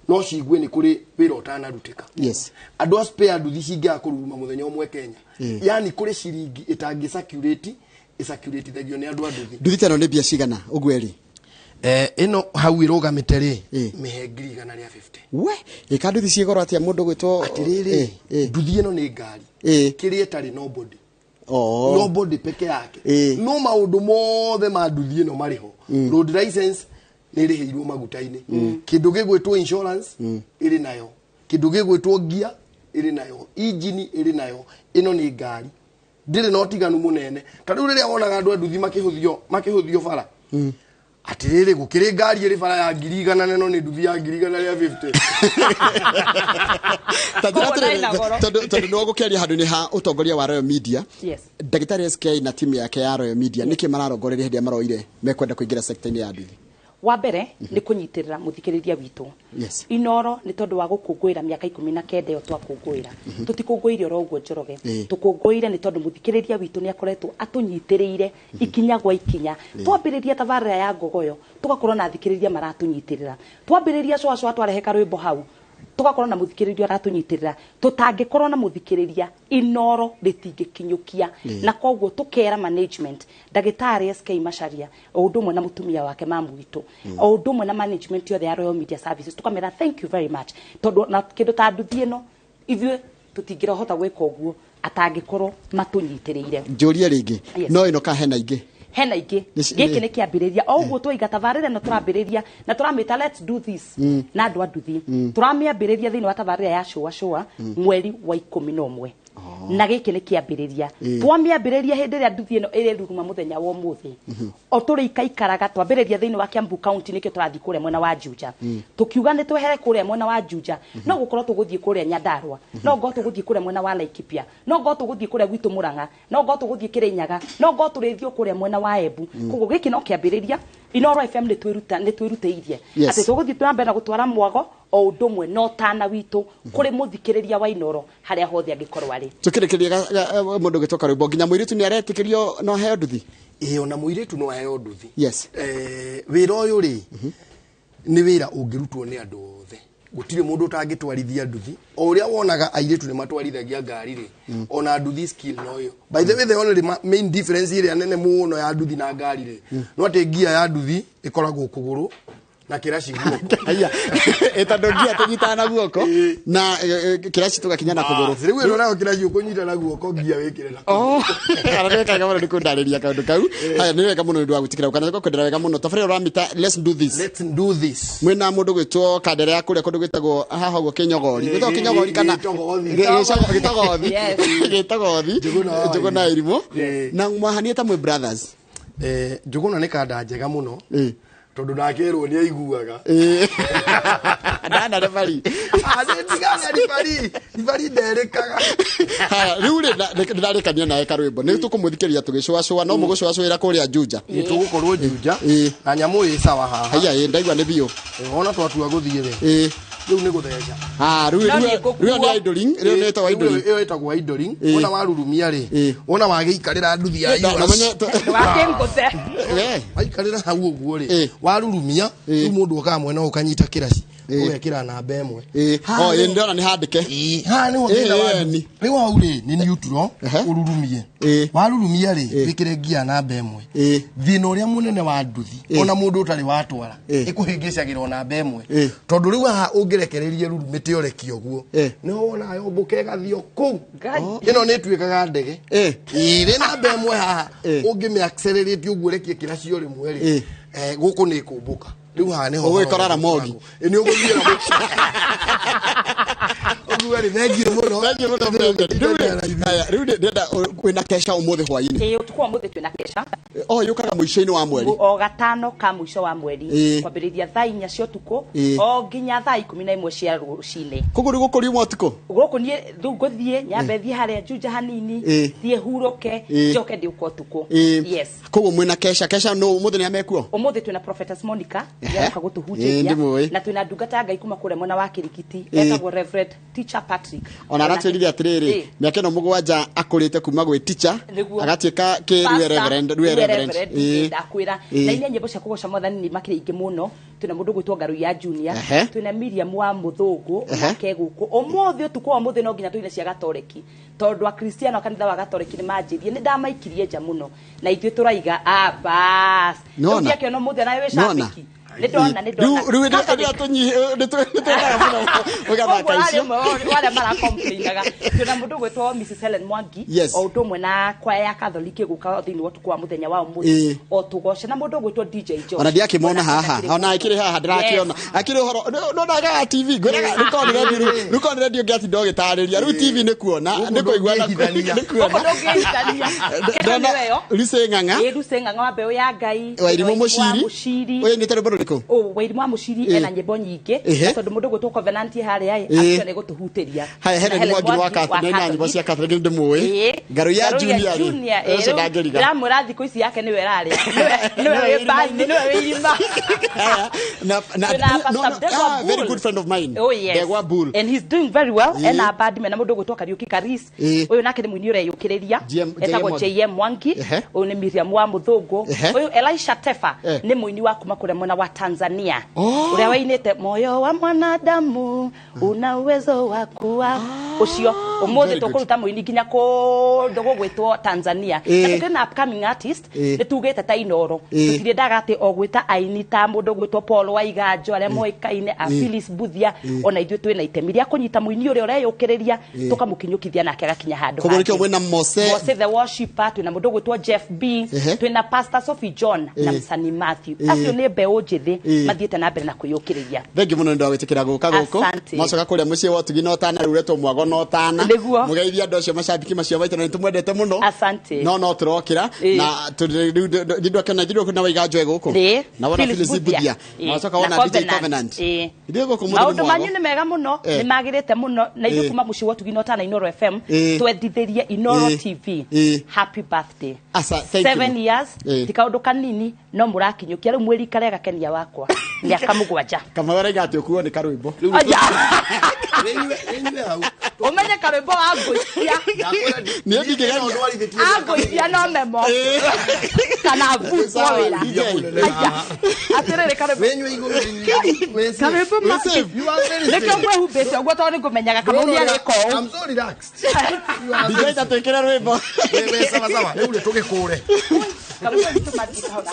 no cigue nĩ kũrĩ wĩra ũtanarutĩka. Andũ a spare nduthi cingĩaga kũruruma mũthenya ũmwe Kenya, yani kũrĩ ciringi ĩtangĩ circulate, ĩcirculate-ithagio nĩ andũ a nduthi. Nduthi ta ĩno nĩ mbia cigana ũguo ĩrĩ? Ĩno hau ĩrũgamĩte rĩ, mĩhe 150,000. We, ĩka nduthi ciĩ goro atĩa mũndũ gwĩtwo Atĩrĩrĩ, nduthi ĩno nĩ ngari. Kĩrĩa ĩtarĩ nobody. Nobody peke yake. No maũndũ mothe ma nduthi ĩno marĩ ho. Road license nĩ ĩrĩhĩirwo maguta-inĩ. Kĩndũ gĩgwĩtwo insurance ĩrĩ nayo. Kĩndũ gĩgwĩtwo gear ĩrĩ nayo. Engine ĩrĩ nayo. Ĩno nĩ ngari. Ndĩrĩ na ũtiganu mũnene. Ta rĩu rĩrĩa wonaga andũ a nduthi makĩhũthio bara. Atĩrĩrĩ, gũkĩrĩ ngari ĩrĩ bara ya 100,000 na ĩno nĩ nduthi ya 150,000. Tondũ nĩ ũgũkĩaria handũ-inĩ ha ũtongoria wa Royal Media. Ndagĩtarĩ SK na timu yake ya Royal Media nĩkĩ mararongoreria hĩndĩ ĩrĩa maroire mekwenda kũingĩra sector-inĩ ya nduthi? Wa mbere nĩ kũnyitĩrĩra mũthikĩrĩria witũ. Inooro nĩ tondũ wa gũkũngũĩra mĩaka 19 ĩyo twakũngũĩra. Tũtikũngũĩire oro ũguo Njoroge. Tũkũngũĩire nĩ tondũ mũthikĩrĩria witũ nĩ akoretwo atũnyitĩrĩire ikinya gwa ikinya. Twambĩrĩria tabarĩra ya Ngogoyo, tũgakorwo na athikĩrĩria maratũnyitĩrĩra. Twambĩrĩria Shũa Shũa twarehe karwĩmbo hau, tũgakorwo na mũthikĩrĩria ũratũnyitĩrĩra. Tũtangĩkorwo na mũthikĩrĩria, Inooro rĩtingĩkinyũkia. Na koguo tũkera management, ndagĩtarĩ SK Macharia, o ũndũ ũmwe na mũtumia wake mamu witũ, o ũndũ ũmwe na management yothe ya Royal Media Services, tũkamera thank you very much. Tondũ na kĩndũ ta nduthi ĩno, ithuĩ tũtingĩrahota gwĩka ũguo. Atangĩkorwo matũnyitĩrĩire. Njũrie rĩngĩ. Yes. No ĩno ka hena ingĩ? Hena ingĩ. Gĩkĩ nĩ kĩambĩrĩria o ũguo twaiga tabarĩra ĩno tũrambĩrĩria na tũramĩta Let's Do This na andũ a nduthi. Tũramĩambĩrĩria thĩinĩ wa tabarĩra ya Shũa Shũa mweri wa 11, na gĩkĩ nĩ kĩambĩrĩria. Twamĩambĩrĩria hĩndĩ ĩrĩa nduthi ĩno ĩrĩruruma mũthenya wa ũmũthĩ, o tũrĩ ikaikaraga twambĩrĩria thĩinĩ wa Kiambu County, nĩkĩo tũrathiĩ kũrĩa mwena wa Juja. Tũkiuga nĩ twehere kũrĩa mwena wa Juja, no gũkorwo tũgũthiĩ kũrĩa Nyandarua, no ngorwo tũgũthiĩ kũrĩa mwena wa Laikipia, no ngorwo tũgũthiĩ kũrĩa gwitũ Murang'a, no ngorwo tũgũthiĩ Kĩrĩnyaga, no ngorwo tũrĩthiĩ kũrĩa mwena wa Embu. Koguo gĩkĩ no kĩambĩrĩria. Inooro FM nĩ twĩrutĩirie atĩ tũgũthiĩ na mbere na gũtwara mwago o ũndũ ũmwe na ũtana witũ kũrĩ mũthikĩrĩria wa Inooro harĩa hothe angĩkorwo arĩ. Tukĩrĩkĩria, mũndũ ũgĩtwo karwĩmbo, nginya mũirĩtu nĩ aretĩkĩrio no aheo nduthi? Ĩĩ, ona mũirĩtu no aheo nduthi. Yes. Wĩra ũyũ rĩ, nĩ wĩra ũngĩrutwo nĩ andũ othe. Gũtirĩ mũndũ ũtangĩtwarithia nduthi. O ũrĩa wonaga airĩtu nĩ matwarithagia ngari rĩ, ona nduthi skill no ĩyo. By the way, the only main difference ĩrĩa nene mũno ya nduthi na ngari rĩ, no atĩ ngia ya nduthi ĩkoragwo kũgũrũ na kĩraci guoko. Haya, tondũ ngia tũnyitaga na guoko na kĩraci tũgakinya na kũgũrũ. Rĩu ĩno nayo kĩraci ũkũnyita na guoko, ngia wĩkĩre na Oh, ara nĩ wega mũno nĩ kũndarĩria kaũndũ kau. Haya, nĩ wega mũno nĩ ũndũ wa gwĩtĩkĩra ũkana kwendera wega mũno. Tabarĩra ũramĩta Let's Do This. Let's Do This. Mwĩna mũndũ gwĩtwo Kandere ya kũrĩa kũndũ gwĩtagwo haha ũguo Kĩnyogori. Gwĩtagwo Kĩnyogori kana Gĩtogothi. Gĩtogothi. Yes. Gĩtogothi. Njũgũna wa Njũgũna Irimũ. Irimũ. Na mwahanie ta mwĩ brothers. Njũgũna nĩ kanda njega mũno tondũ ndakerwo nĩ aiguaga. Ndana rebari. Tigana ribari, ribari nderĩkaga. Haya, rĩu rĩ nĩndarĩkania nawe karwĩmbo, nĩ tũkũmũthikĩrĩria tũgĩcũacũa, no mũgũcũacũĩra kũrĩa Juja. Ĩ, tũgũkorwo Juja na nyamũ ĩ sawa haha. Haya, ĩ ndaigua nĩ biũ. Wona twatua gũthiĩ rĩ, rĩu nĩ gũtheca. Ah, rĩu No rĩu nĩ ngũkuo. rĩu nĩ idling, rĩu nĩ ĩtagwo idling. Ĩyo ĩtagwo idling. Wona warurumia rĩ, wona wagĩikarĩra nduthi ya Na menye Wakĩngũthe. Waikarĩra hau ũguo rĩ, warurumia rĩu, mũndũ okaga mwena ũyũ ũkanyita kĩraci, ũgekĩra namba 1. Oh, ĩ ndĩrona nĩ handĩke. Haha nĩho thĩna wa nduthi. Rĩu hau rĩ, nĩ neutral, ũrurumie. Warurumia rĩ, wĩkĩre ngia namba 1. Thĩna ũrĩa mũnene wa nduthi, ona mũndũ ũtarĩ watwara, ĩkũhĩngĩcagĩra o namba 1, tondũ rĩu haha ũngĩrekererie rurumĩte ũrekie ũguo, nĩho wonaga yombũka ĩgathiĩ o kũu. Ĩno nĩ ĩtuĩkaga ndege. Ĩrĩ namba 1 haha, ũngĩmĩ accelerate ũguo ũrekie kĩraci o rĩmwe rĩ, gũkũ nĩ ĩkũmbũka. Rĩu haha nĩho Ũgũgĩkora Ramogi. Ĩ, nĩ ũgũthiĩ Ramogi. Ũguo rĩ, thengiũ mũno. Thengiũ mũno, Brendan. Rĩu rĩ, haya, rĩu ndĩrenda kwĩna kesha ũmũthĩ hwaĩ-inĩ. Ĩ, ũtukũ wa ũmũthĩ twĩna kesha. Oh, yũkaga mũico-inĩ wa mweri. O gatano ka mũico wa mweri, kwambĩrĩria thaa 4 cia ũtukũ o nginya thaa 11 cia rũcinĩ. Koguo rĩu gũkũ riuma ũtukũ? Gũkũ niĩ rĩu ngũthiĩ nyambe thiĩ harĩa Juja hanini, thiĩ hurũke, njoke ndĩũka ũtukũ. Yes. Koguo mwĩna kesha. Kesha no ũmũthĩ nĩ amekuo? Ũmũthĩ twĩna Prophetess Monica, nĩaroka gũtũhunjĩria, ndĩmũĩ. na twĩna ndungata ya Ngai kuma kũrĩa mwena wa Kĩrigiti, etagwo Reverend Teacher Patrick. Ona aratwĩrire atĩrĩrĩ, mĩaka ĩno 7 akũrĩte kuma gwĩ teacher agatuĩka kĩ Pastor, rĩu reverend, rĩu rĩu reverend. reverend, ndakwĩra. Na iria nyĩmbo cia kũgoca mwathani nĩ makĩrĩ ingĩ mũno. Twĩna mũndũ gwĩtwo Ngaruiya Junior, twĩna Miriam wa Mũthũngũ nake gũkũ ũmũthĩ. Ũtukũ wa ũmũthĩ no nginya tũine cia gatoreki, tondũ akristiano a kanitha wa gatoreki nĩ manjĩrie nĩ ndamaikirie nja mũno, na ithuĩ tũraiga, ah, bas. Nĩwona? Rĩu ndiakĩona ũmũthĩ nawe wĩ Nĩwona? shabiki. Nĩ ndona, nĩ ndona. Rĩu rĩrĩa nĩ twendaga mũno ũgathaka Koguo icio. arĩ ũmwe wa arĩa maracomplainaga. Twĩna mũndũ gwĩtwo Mrs Helen Mwangi, o ũndũ ũmwe na kwaya ya Catholic ĩgũka thĩinĩ wa ũtukũ wa mũthenya wa ũmũthĩ, o tũgoce na mũndũ gwĩtwo DJ Josh. Ona ndiakĩmona haha, ona akĩrĩ haha ndĩrakĩona akĩrĩ ũhoro nonaga TV ngwĩraga rĩu korwo nĩ radio ngĩatinda ũgĩtarĩria, rĩu TV nĩ kuona, nĩ kũigua na nĩ kuona. Gũkũ ndũngĩhithania. Kesho Ndona nĩyo ĩyo. Lucy Ng'ang'a. Ĩ, Lucy Ng'ang'a wa mbeũ ya Ngai. Wairimũ Wa Mũciri. Mũciri. Ũyũ nĩ rwĩmbo rũrĩkũ? Oh, Wairimũ wa Mũciri ena nyĩmbo nyingĩ. Na tondũ mũndũ gwĩtwo Covenant harĩa ĩ, acio nĩ gũtũhutĩria. Haya, Na Helen Helen Mwangi wa Mwangi wa Catholic, na nyĩmbo cia Catholic nĩ ndĩmũĩ. Ngaruiya Ngaruiya Junior rĩ, Junior, ũcio rĩu ndangĩriga. ndĩramwĩra thikũ ici yake nĩwe ĩrarĩa. Nĩwe wĩ basi, nĩwe wĩ irima. Na Twĩna no, Pastor no, Ndegwa ah, very Bull. good friend of mine. Oh, yes. Ndegwa Bull. And he's doing very well. Ena bandi mena mũndũ ũgwĩtwo Kariuki Karis. Ũyũ nake nĩ mũini ũreyũkĩrĩria. Etagwo JM. JM Mwangi. Ũyũ nĩ Miriam wa Mũthũngũ. Ũyũ Elisha Tefa nĩ mũini wa kuma kũrĩa mwena wa Tanzania. Ũrĩa wainĩte moyo wa mwanadamu una uwezo wa kuwa. Ũcio. Umuthi tukuruta muini nginya kundu gugwitwo Tanzania. Na twina upcoming artist nitugite ta Inoro. Tutirendaga ati o gwita aini ta mundu gwitwo Paul Waiganjo aria moikaine a Phyllis Buthia ona ithuĩ twina itemi ria kunyita muini uria ureyukiriria tukamukinyukithia nake agakinya handu. Koguo nikio mwina Mose the Worshipper, twina mundu gwitwo Jeff B, twina Pastor Sophie John na Msanii Matthew. Acio ni mbeu njithi mathiete na mbere na kwiyukiriria. Thengi muno ndu wa gwitikira guka guku. Macoka kuria mucii wa tugi no tana ruretwo mwago no tana. Mugeithia andu acio macambiki macio maitũ na nitumwendete muno. Asante. No turokira na ndu akena ndu na Waiganjo guku. Na wona Phyllis Buthia. Macoka wona DJ Covenant. Ithuĩ guku muno. Maundu manyu ni mega muno, ni magirite muno na ithuĩ kuma mucii wa tugi no tana Inoro FM twendithirie Inoro TV. Happy birthday. Asa, thank you. 7 years ti kaundu kanini no murakinyukia riu mweri karega kenia wakwa miaka 7. Kama araiga ati ukuo ni karwimbo. Umenye karwimbo anguicia. Ni ndingĩgeria anguicia no memo kana vutwo wira. Atiriri karwimbo karwimbo ma nĩkĩo ngwĩhumbĩte ũguo tondũ nĩngũmenyaga Kamau nĩarĩka ũũ. I'm so relaxed. DJ tatwĩkĩre rwĩmbo. We sawa sawa rĩu rĩ tũgĩkũre. Karwimbo nĩtũmathiĩ kahora.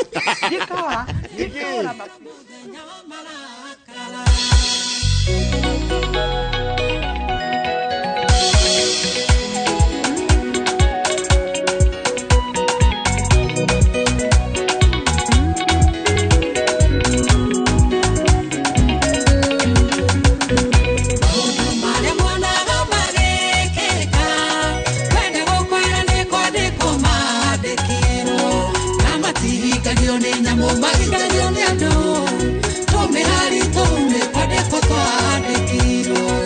Thiĩ kahora. Thiĩ kahora. Tome harito me kwandĩkwo twandĩkirwo.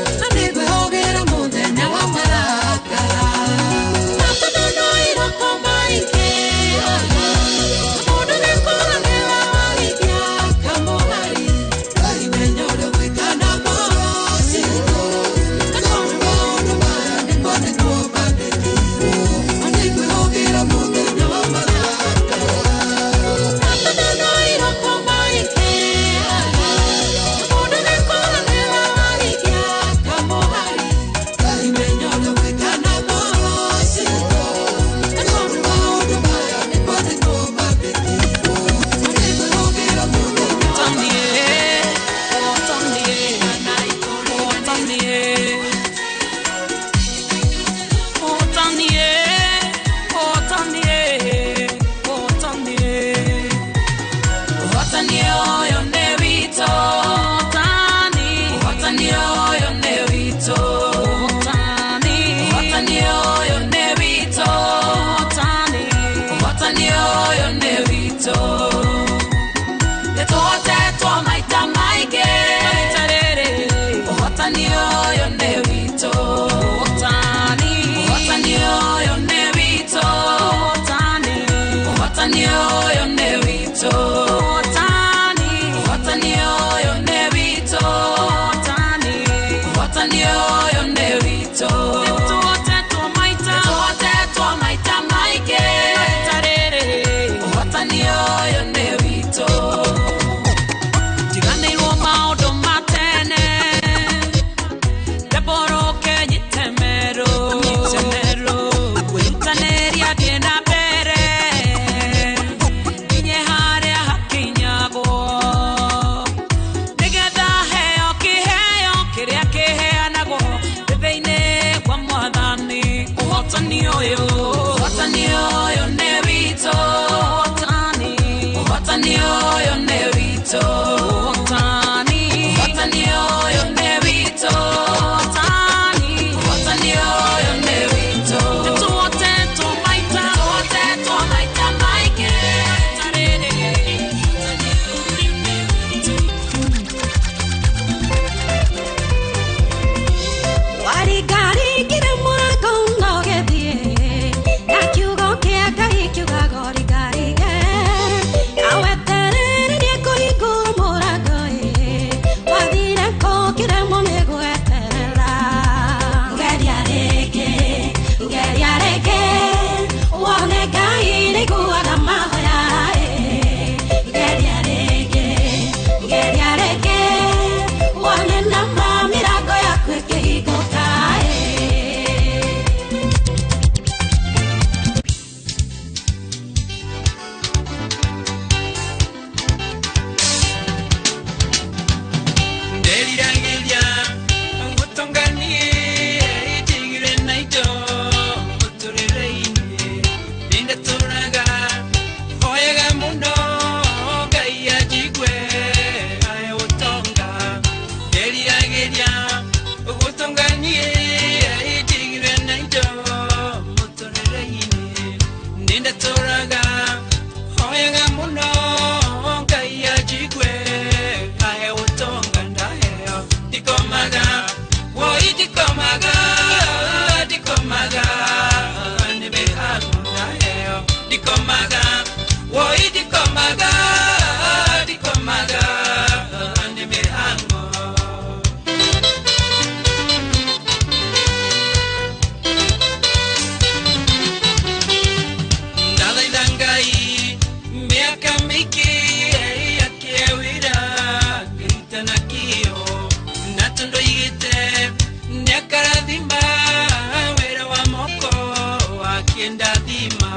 Akĩndathima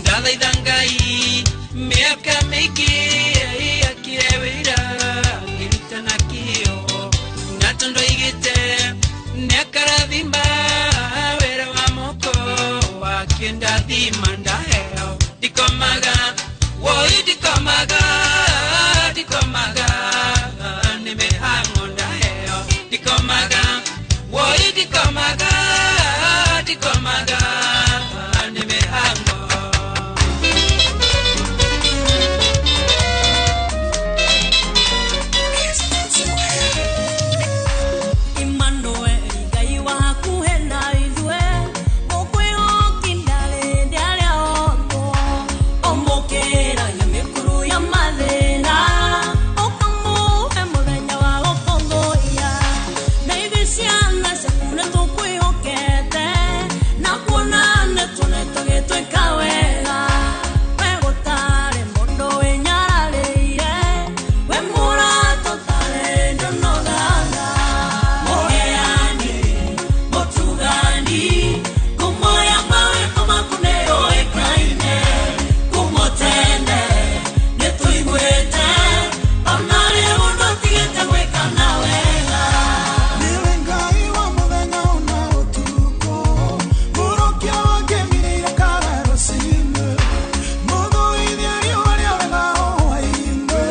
ndathaitha Ngai mĩaka mĩingĩ akĩre wĩra ngĩruta na kĩo na tondũ aigĩte nĩakarathima wĩra wa moko akĩndathima ndaheo ndikomaga woi ndikomaga ndikomaga nĩ mĩhang'o ndaheo ndikomaga woi ndikomaga ndikomaga nĩ mĩhang'o. Emmanuel Ngai wa hakuhĩ na ithuĩ mũkwĩhoki ndarĩ ndarĩa otwo ũmũkĩragia mĩkuru ya mathĩna ũkamũhe mũthenya wa gũkũngũiya na ithuĩ ciana ciaku nĩtũkwĩhokete na kuona nĩtuonetwo gĩtwĩka wega we gũtarĩ mũndũ wĩnyararĩire we mũrata ũtarĩ ndũnogaga mũheani mũtugani ngumo ya mawĩko maku nĩyũĩkaine kuuma tene nĩtũiguĩte ona rĩu ndũtigĩte gwĩka na wega. Niwe Ngai wa mũthenya ona ũtukũ mũrokia wangĩmirĩire kara rũcinĩ mũthũithia riũa rĩorega hwaĩ-inĩ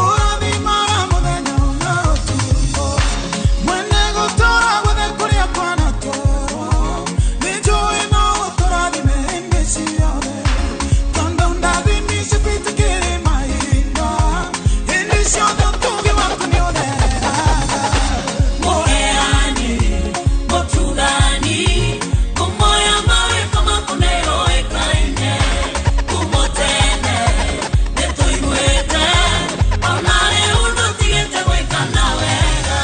ũrathimaga mũthenya ona ũtukũ mwene gũtũra guothe kũrĩa kwanatwarwo nĩnjũĩ no ũtũrathime hĩndĩ ciothe tondũ ndathimi cipite kĩrĩ mahinda hĩndĩ ciothe ũtugi waku nĩũthereraga. Mũheani mũtugani ngumo ya mawĩko maku nĩyũĩkaine kuuma tene nĩtũiguĩte ona rĩu ndũtigĩte gwĩka na wega.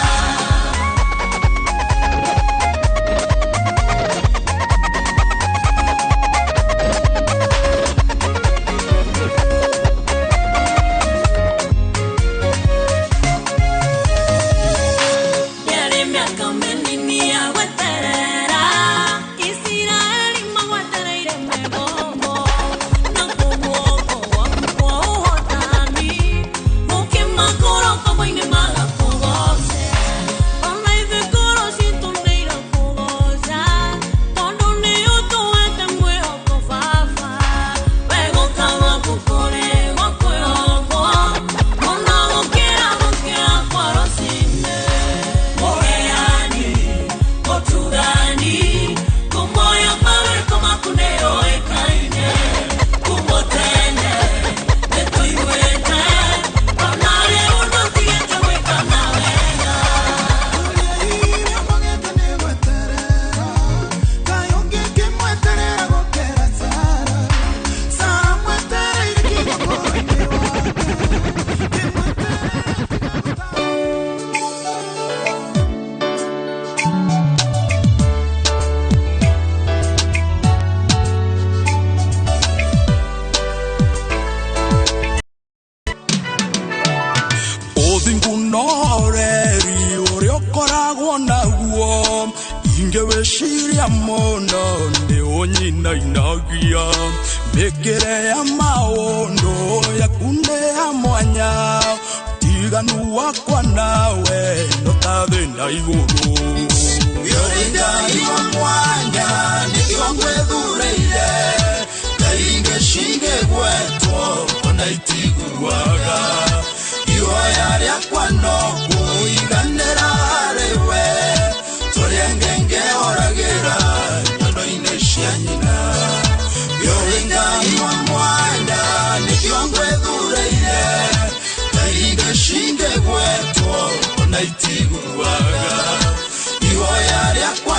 Yarĩ mĩaka mĩnini ya gweterera Isiraeli magwetereire mĩgomo na guoko gwaku kwa ũhotani gũkĩmakũra ũkombo-inĩ magakũgooce ona ithuĩ ngoro citũ nĩirakũgooca tondũ nĩũtũhete mwĩhoko baba we gũka gwaku kũrĩ gwa kwĩhokwo mũno gũkĩra gũkĩra kwa rũcinĩ. Mũheani mũtugani ngumo ya mawĩko maku nĩyũĩkaine kuuma tene nĩtũiguĩte ona rĩu ndũtigĩte gwĩka na wega. Ũthingu na ũhoreri ũrĩa ũkoragwo naguo ingĩwĩciria mũno nĩ ũnyinainagia mĩkĩre ya maũndũ yaku nĩ ya mwanya tiganu wakwa nawe no ta thĩ na igũrũ. Nĩ Ngai wa mwanya nĩkĩo ngwĩthurĩire ndaingĩ cingĩgwetwo ona itiguaga ihoya rĩakwa no kũiganĩra harĩwe tũrĩa ngengehoragĩra nyono-inĩ cia nyina. Nĩ Ngai wa mwanya nĩkĩo ngwĩthurĩire ndaingĩ cingĩgwetwo ona itiguaga ihoya rĩakwa